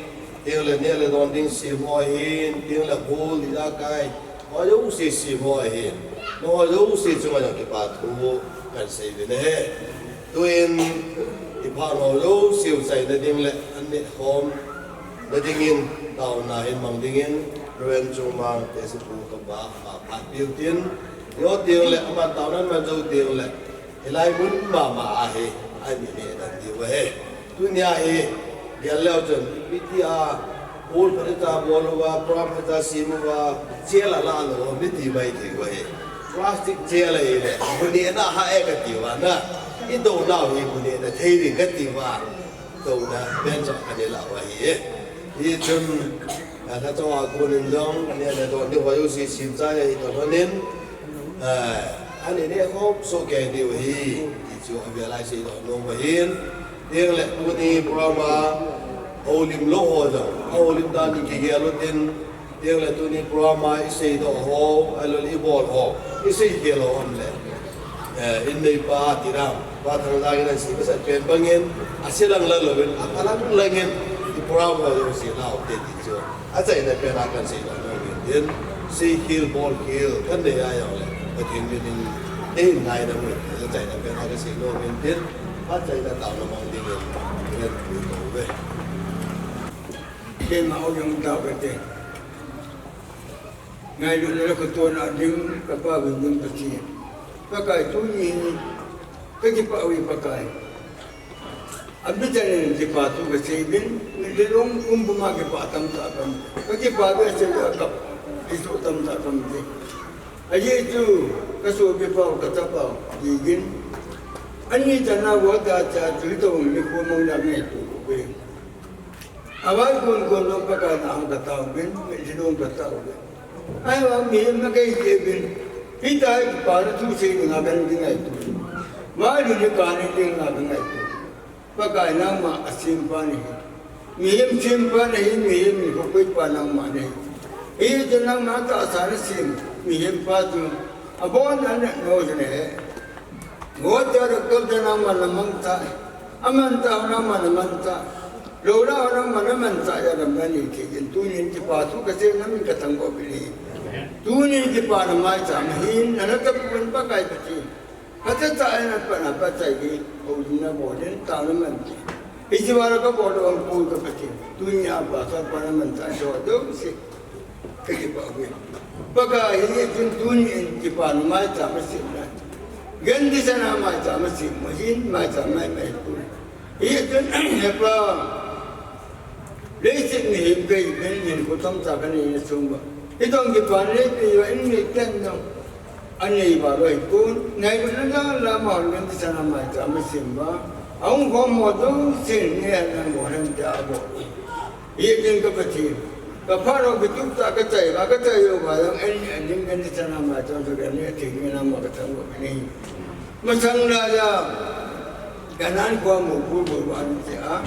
tengle neh le don ding sem ho ahin, tengle hall, ijakai ho jouse sem ho ahin, nangho jouse chunga jong kipa thu kahin seiuvin ahi. Tuin iphat ho jouse u chaina ding le an neh khomna dingin, taona hin mang dingin, Reverend Chungmang Tesipu kapa, ama phatpiu tin, jo tengle aman taona aman jou tengle, hilai mun mama a hi, ani neh dan diu ahi. Tunia hi gel leu chun, ipi tia, hall phatecha bol uva, program phatecha sem uva, chair la la lou, miti mai thei uva hi. Plastic chair la hile, bu nehna hah e kati uva na. Idounau hi bu nehna thei ding kati uva, douna pen chu ani lah uva ahi. Hichun, ah, lhacha a konin jong, neh le don ding ho jouse semchai a hi toh lhonin, ah, ani neh khom soh kei diu ahi, ti chu avel a iseidoh nom u ahin. Tengle tuni program a houlim lou ho jong, ahoulim dan in kigel utin, tengle tuni program a iseidoh ho, ahilou le ibol ho, iseikhel ho um le, eh, in neipa Tiram, Pa Thangjang in asei masat pen bangin, ase lang lang louvin, apha lang langin, i program ho jouse lau te ti chu achaina pen a kahin seidoh nom in tin, seikhel bolkhel kanei a jongle, Pathen min in eihin ngaidam u, achaina pen a kahin sei nom in tin, achaina taona mang dingin kahin pu uve. Keima o jong tao kate. Ngailutna le khotona ding, kapa uvin ding Pathen, Pakai tuni hi kakipah uve Pakai. Abitah in kipa thu kasei uvin, mitlhi long pumpum a kipa tamtah kaum, kakipah uve, asei uva kap, kiso tamtah kaum te. Ajeh chu, kasopi pau, kachapa u, Gigin, ani chana uva tacha chu hitobang nikho mang le angaito uve. Avai kon kon jong Pakai na a katao uvin, mitlhi long katao uvin. Ahivang mihem na kahi jeh uvin, hitia hi kipana thusei dinga kahin kingaito, vannoi kani dinga kangaito. Pakai nangma asempa nahi. Mihem sempa nahi, mihem nikho koipa nangma nahi. Hijeh chun nangma tahsa nasem mihempa chu abon a nat nau chu nahe. Hoitah doctor te nangman namangchah, amanchah ho nangman namangchah, lou lah ho nangman namangchah jeh a damna nei thei jin, tunin kipa thu kasei, namin kathangvah uvin ahi. Tunin kipana maicham ahin, nana tapouvin Pakai Pathen. Phatechan apat a phatchai gei houlimna bol in, taona man in. Hiche vang a kabol doh pu ka Pathen. Tunia pa ka pa na man ta so doh se. Ka kipah uve. Pakai hi chun tunin kipana maicham asim na. Genti sana maicham asim, mahin maicham mai mai pu. Hichun, he Pa, leiset mihem kahi, ken hin kho tamtah kanei na chung uva. Hitobang kipa neipeh uva, in neiten jong anei uva lou hipon, neilou na jong la ma hon genti sana maicham asim uva. Ahung khom ho jousen neihen lang bol hen tia abol. Hichun ka Pathen, ka phat ho kitup tah kachai uva, kachai uva jong, en, en, genti sana maicham asim uva, neihen thei ngen ama kathangvah nahi. Masang laiya, Canaan khoa Mukpu bol uva ahin tia.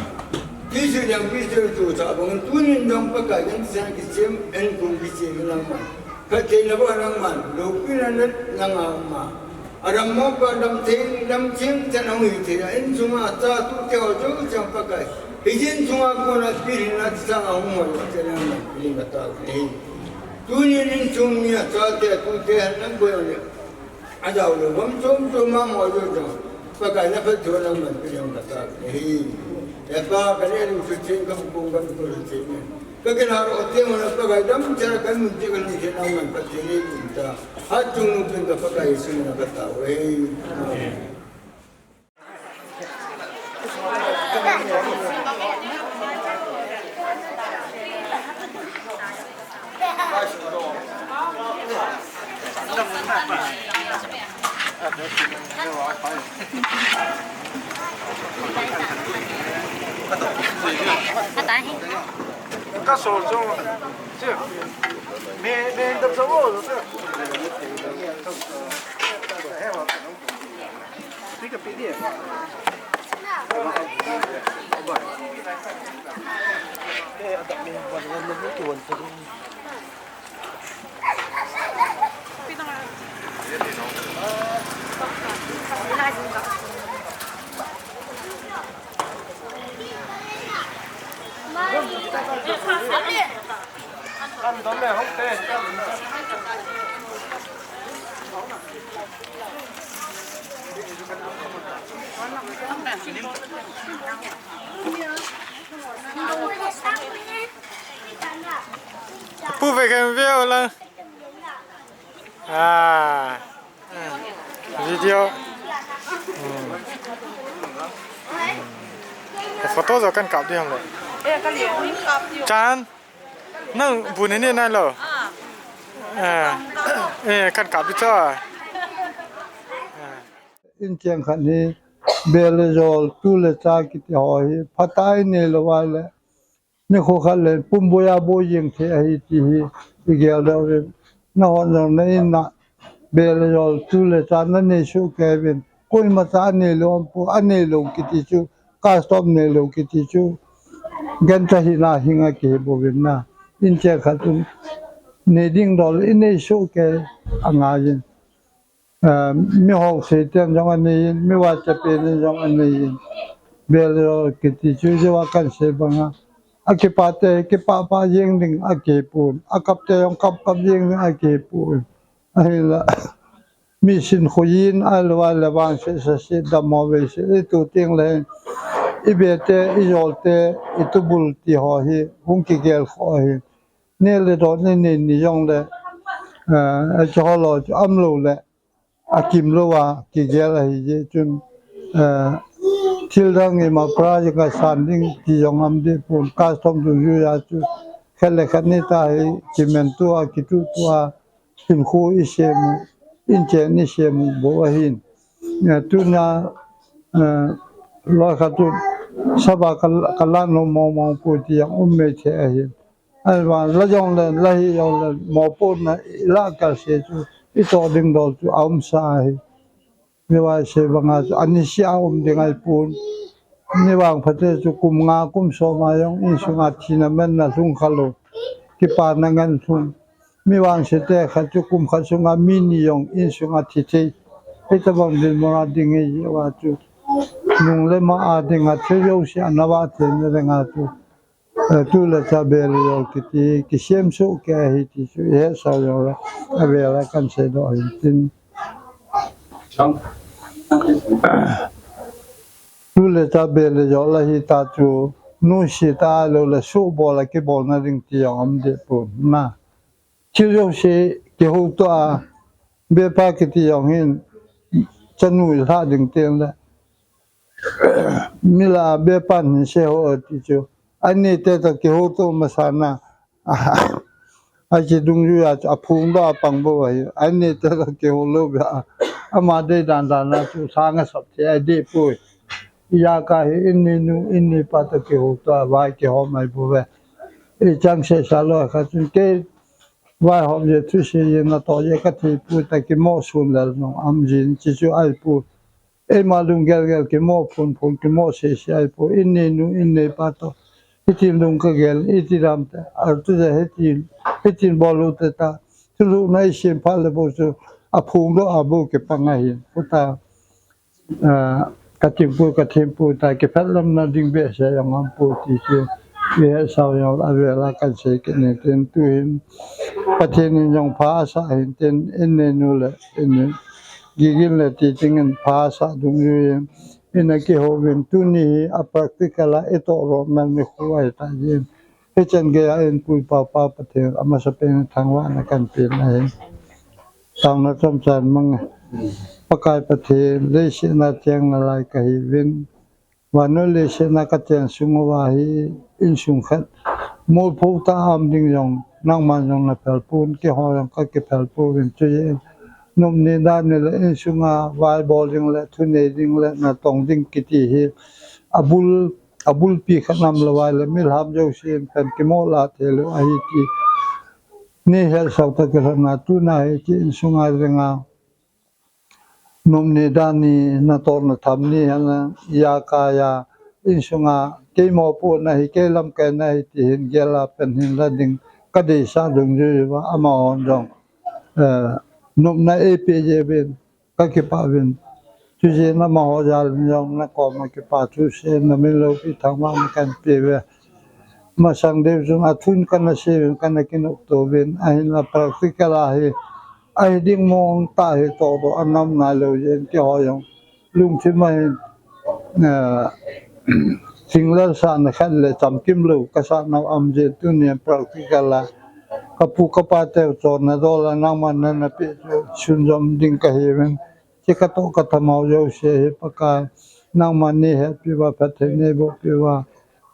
Jesu jong Christian tu sa bang tunin jong Pakai jong sang kisem, en kum kisem nangman. Khat thei na ba nangman, loupina na nangma. Adam mo pa dam thei, dam thei chan hung hi thei, insunga cha tute ho jouse Pakai. Hiche insunga kona pil hina cha hung ho, cha nangman, pil na tao nahi. Tunin insung mi a chate, tute han nang boi le. Ajao lou, gam chom chom a mo jo jo. Pakai na phat thua nangman pil hina tao nahi. He Pa, ka le lu su chen, ka pu ka pu su chen. Ka kila ro te mo na Pakai dam cha ka mun te ka ni te nangman phat thei nei kum ta. Hat chung nung pen ka Pakai Jesu na ka tao e. Amen. Ka sol jong, me, me dam sa wo. Pu ve khen ve o lang. Ah. Video. Hmm. Hmm. Photo jo kan kap di ham le. Eh, kan kap di. Chan. Nang bu ni ni nai lo. Ah. Eh, kan kap di cho. Ah. In cheng khat ni bel le jol, tu le cha kiti ho hi phatah in nei lou va le. Nikho khat le pum boi a boi jeng thei ahi ti hi i gel doh uvin. Nahon jong na in a bel le jol, tu le cha na nei soh kei uvin. Koima cha anei lou, aum poi, anei lou kiti chu, custom nei lou kiti chu, genthei hina hing a kihi bouvin na. In cheng khat chun nei ding dol i nei soh kei angaiyin. Eh, mi hou sei ten jong anei in, mi vaicha pen in jong anei in. Bel le jol kiti chu, jeh a kan sei bang a. Akipah te, kipah pah jeng ding akihi pon. Akap te jong kap kap jeng ding akihi pon. Ahinla, mi sin khuiyin, ahilou le vangset saset, dam ho veiset, i tu teng le, i be te, i jol te, i tubul ti ho hi, hung kigel kho hi. Neh le doh ni nei ni jong le, eh, a chu ho lo chu um lou le. Akim lou a, kigel ahi jeh chun, eh, thil dang ima pra jing a san ding ti jong um deh pon, custom dungjui a chu, khat le khat ni ta hi, kimen tua, kitu tua, hinkho i sem u, inchen i sem u bou ahin. Eh, tunia, eh, loi khat chu, saba ka, ka lan lou mong mong poi ti jong um mai thei ahin. Ahivang la jong le, la hi jong le, mopohna i lah kal se chu, i toh ding dol chu a um sa ahi. Mi vaicha bang a chu, ani sia um ding ahi pon. Mi vangpha te chu kum nga, kum som a jong, insung a thina manna lhung kha lou. Kipana ngen lhung. Mi vangse te khat chu kum khat sunga mi ni jong, insung a thi thei. Hitabang dinmun a ding hi jeh a chu. Nung le ma a ding a thil jouse ana vah thei na ding a chu. Eh, tu le cha bel le jol kiti, kisem soh kei ahi ti chu, i hetsah jong le, a vel a kan sei doh ahin tin. Tu le cha be le jo la hi ta chu, nu si ta lo le su bol a kibol na ding ti jong um deh pon na. Chu jouse kihouto a, be pa kiti jong hin, chanu lha ding teng le. Mi la be pan hin se ho ti chu. Ani te to kihouto masa na. A chi dungjui a chu aphung doh a pang bou ahi. Ani te to kihou lou beh a. Ama dei dan dan a chu sang a sap thei a deh poi. Ija ka hi in ni nu, in ni pa to kihouto a vai kihou mai bou ve. I chang se sa lou kha chun kei vaihom je thusei je natoh je ka thei poi ta kimo sun lel nung am jin chi chu ahi poi. Eima lunggel gel kimo phun phun kimo sei sei ahi poi. In ni nu, in ni pa to. Hitin lung ka gel, iti dam te. Ar tu je hitin, hitin bol u te ta. Thulhuhna i sem phat le bou chu aphung doh a bou kipang ahin. Pu ta, ah, ka thempu, ka thempu ta kiphet lam na ding behseh jong um poi ti chu. I hetsau jong a vel a kan sei kit ni tin tu hin. Pathen in jong pha asah hin tin in ni nu le in ni Gigin le Titing in pha asah dungjui in. In a kihou vin tuni hi a practical a i toh lou na ni khu ahi ta jin. Hichan gei a in pu pa pa Pathen a masapen thangvahna kan pe na hi. Taona chomcha mang e. Pakai Pathen, leiset a cheng nalai ka hi vin. Vannoi leiset a ka cheng sung uva hi insung khat. Molpho ta um ding jong, nangman jong na phel pon, keiho jong ka kiphel pon vin chu jeh in. Nop ni dan ni le insung a vai bol ding le, thunei ding le, natong ding kiti hi. Abul, abulpi khat nam lou vai le, milham jouse in kan kimo la thei lou ahi ti. Ni hetsau ta kilhon na tu na hi ti insung a ding a. Nop ni dan ni natoh na tham ni hana ija ka ja insung a kei mopohna hi kei lamkaina hi ti hin gel a pen hin la ding ka deisah dungjui uva amahon jong, eh, nopna eipeh jeh uvin ka kipah uvin. Chu jeh in amaho jal in jong na koma kipa thu sei na min loupi thangvahna kan pe uve. Masang deu chun athun kana sei uvin kana kinopto uvin ahinla practical a hi ahi ding mong tah hi toh doh a nam nai lou jeh in keiho jong lungthim a hin, eh, singlel sahna khat le chamkim lou ka sah nau am jeh in tuni a practical a ka pu ka pa teu chonna dol a nangman nana peh chu sunjom ding ka hi uvin. Chi ka toh ka tham ho jouse hi Pakai, nangman nei hetpi uva, phatthei nei bohpi uva.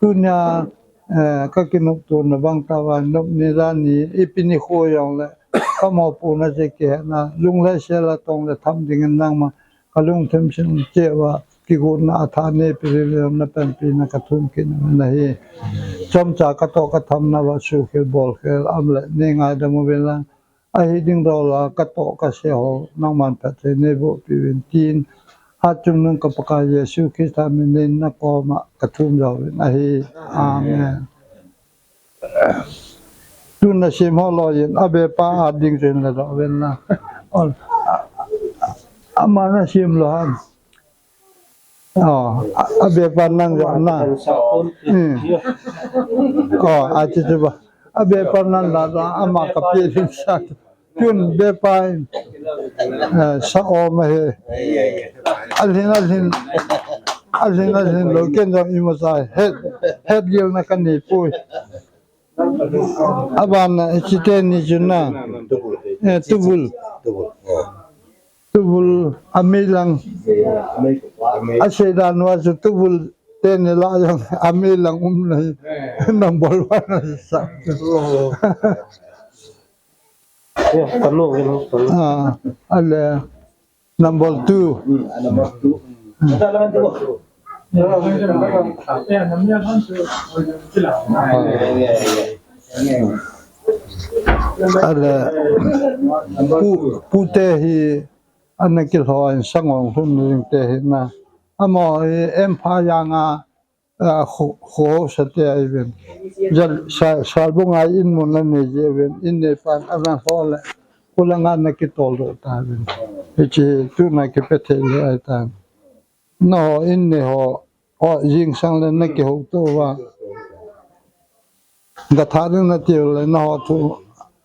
Tunia, eh, ka kinopto na bang tah uva, nop ni dan ni, ipi nikho jong le, ka mopohna chu kihetna, lung le sel a tong le tham dingin nangman, ka lungthim sung cheh uva, kigotna a tha neipe lele jong na panpina ka thum kit na hi. Chomcha ka toh ka tham na uva, suhkhel bolkhel, um le, nei ngaidam uvin lang, ahi ding dol a ka toh ka sei ho, nangman phatthei nei bohpi uvin tin, hatchungnung ka Pakai Jesu Christa min in na koma ka thum jo uvin ahi. Amen. Tun na sem ho loi in, a be pa a ding chen la do uvin na. Ol, a, a, a, ama na sem lou ham. Oh, a, a be pa nang jo na. Hmm. Oh, a chi chi ba. A be pa nang la la ama ka pe din sa. Tun be pa in, eh, sa o ma he. Alhin, alhin. Alhin, alhin lou ken jong ima sa. Het, het gel na ka nei poi. Abana, eh, chite ni chu na. Eh, tubul. Tubul. Tubul, amei lang. Asei dan uva chu tubul teni la jong amei lang um na hi. Number one na hi sa. Ah, ale number two. Ale pu, pu te hi ana kilhon sangong hun ring te hi na. Amaho hi em pha jang a, a, kho, kho sa te ahi uvin. Jal, sa, salbung a in mun na nei jeh uvin, in nei pan ana lhon le, khu langa na kitol doh ta uvin. Hiche tuna kipe thei le ahi tan. Naho in nei ho, o, jingsang le na kihouto uva. Ga tha ding na tiu le, naho thu,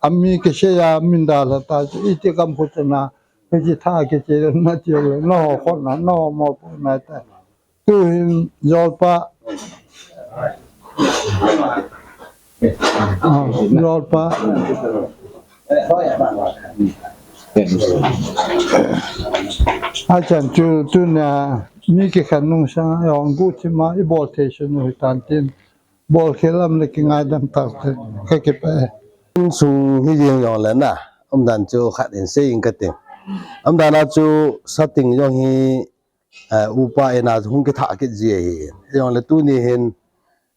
ami kisei a min dalha ta, iti kam khu chana, hiche tha kiche na tiu le, naho khotna, naho mopohna ta. Tuhin Jolpa. Ah, Jolpa. Achan chu, tunia mi kikhen nung sanga jong guhthima ibol thei sun u hitan tin. Bolkhel am le kingaidam tau te, kakipah e. Insung hi jeng jongle na, umdan chu khat in sei ing kati. Umdan a chu Sating jong hi, eh, upa in a hung kithah kit ji ahi. Jongle tuni hin,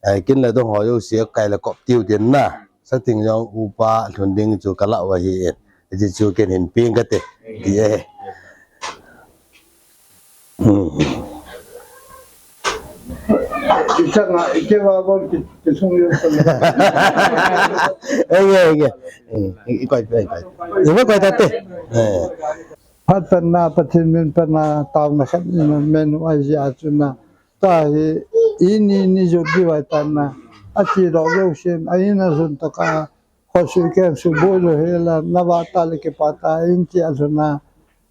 eh, kin le dong ho jouse kai le kop tiu tin na. Sating jong upa lhun ding chu kalah u ahi. Hiche chu ken hin peng kati, ti e. Hmm. Ichanga, ikeva bon ki, kisung yo. Ege, ege. Hmm, i, ikoi, ikoi. Ikoi, ikoi tate. Eh. Phat pen na, Pathen min pen na, taona khat in menu ahi jeh a chu na. Tahi, ini, ni jot di vai tan na. Ati lo lo sin, a in a sun to ka. Khosuh kemsuh boi lou hela, nava tah le kipah tah in ti alhun a.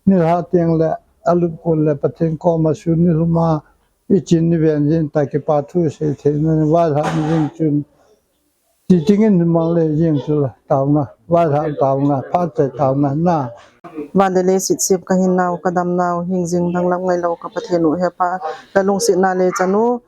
Nilhah teng le, alup kon le, Pathen koma sun nilhum a, ichin niven jin tah kipa thu sei thei na, vailhah ni jing chun. Ti tingin mang le jing chu la, taona, vailhah taona, phat chai taona, na. Van le leiset sem kahin nau, kadam nau, hingjing danglam ngailou ka Pathen u hepa, kalungsetna le chanu,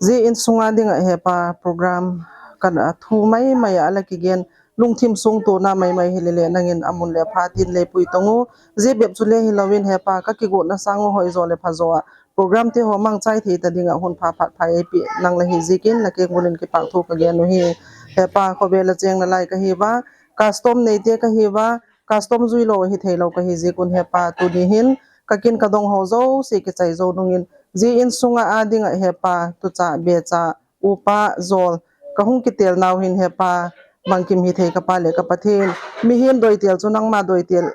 Ji insunga dinga hepa program kana thu maimai a la kigen lungthim sung tona maimai hilele nangin amun le phatin leipui tong u. Ji bep chu le hilouvin hepa kakigotna sang u hoijo le phajo a program te ho mangchai thei ta dinga hun pha phat pha eipe nang la hi jikin la kengulin kipahthu kagen u hi. Hepa khovel a cheng nalai kahiuva, custom neite kahiuva, custom juilou hithei lou kahi jikun hepa tuni hin kakin kadong ho jouse kichai jou nungin ji insunga adinga hepa tucha becha upa jol kahung kitel nau hin hepa bangkim hithei kapa le ka Pathen mihem doitel chu nangma doitel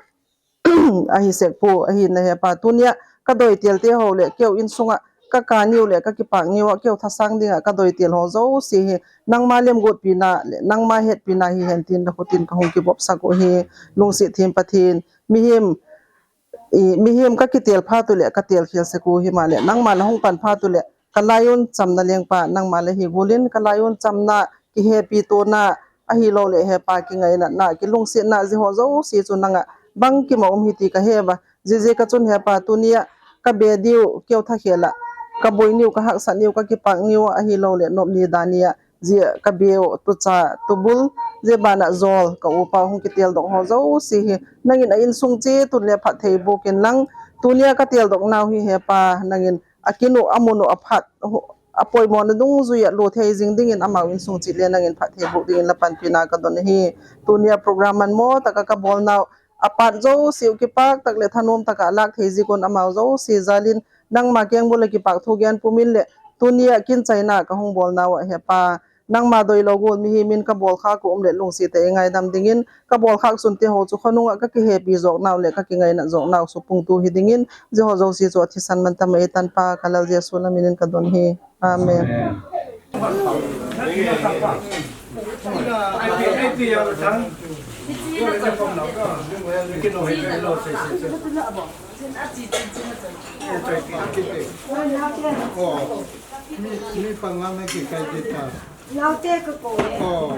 ahi sekpu ahi na hepa tunia kadoitel te ho le keu insunga kakaniu le kakipak niu a keu thasang dinga kadoitel ho jouse hi nangma lemgot pina le nangma hetpina hihen tin la khutin kahung kibopsak u hi lungset them Pathen mihem I, mihem kakitel phat u le katel khel sek u hima le nangma la hung pan phat u le kalai un chamna lengpa nangma la hi gulin kalai un chamna kihepi tona ahilou le hepa kingaina na kilungsetna ji ho jouse chu nanga bangkim a um hi ti kahe uva jiji kachun hepa tunia kabe diu keu thakhel a kaboi niu kahaksat niu kakipak niu ahilou le nopni dania Ji kabeu tucha tubul ji bana jol ka upa hung kitel dong ho jouse hi nangin a insung che tun le phatthei bokin lang tunia katel dong nau hi hepa nangin akinu amunu aphat apoimo na dungjuia lo thei jing dingin amau insung che le nangin phatthei bok dingin la panpina kadon hi tunia program manmo taka kabol nau apat jouse u kipak tak le thanom taka lak thei jikun amau jouse jalin nangma keng bula kipak thu gen pumin le tunia kin chaina kahung bol nau a hepa nangma doilou gol mihem in kabol khak u um le lungset a eingaidam dingin kabol khak sunte ho chu khonunga kakihepi jok nau le kakingaina jok nau supung tu hi dingin ji ho jouse chu athisan man tama eitanpa kalal Jesu la minin kadon hi. Amen. Naute ka ko e.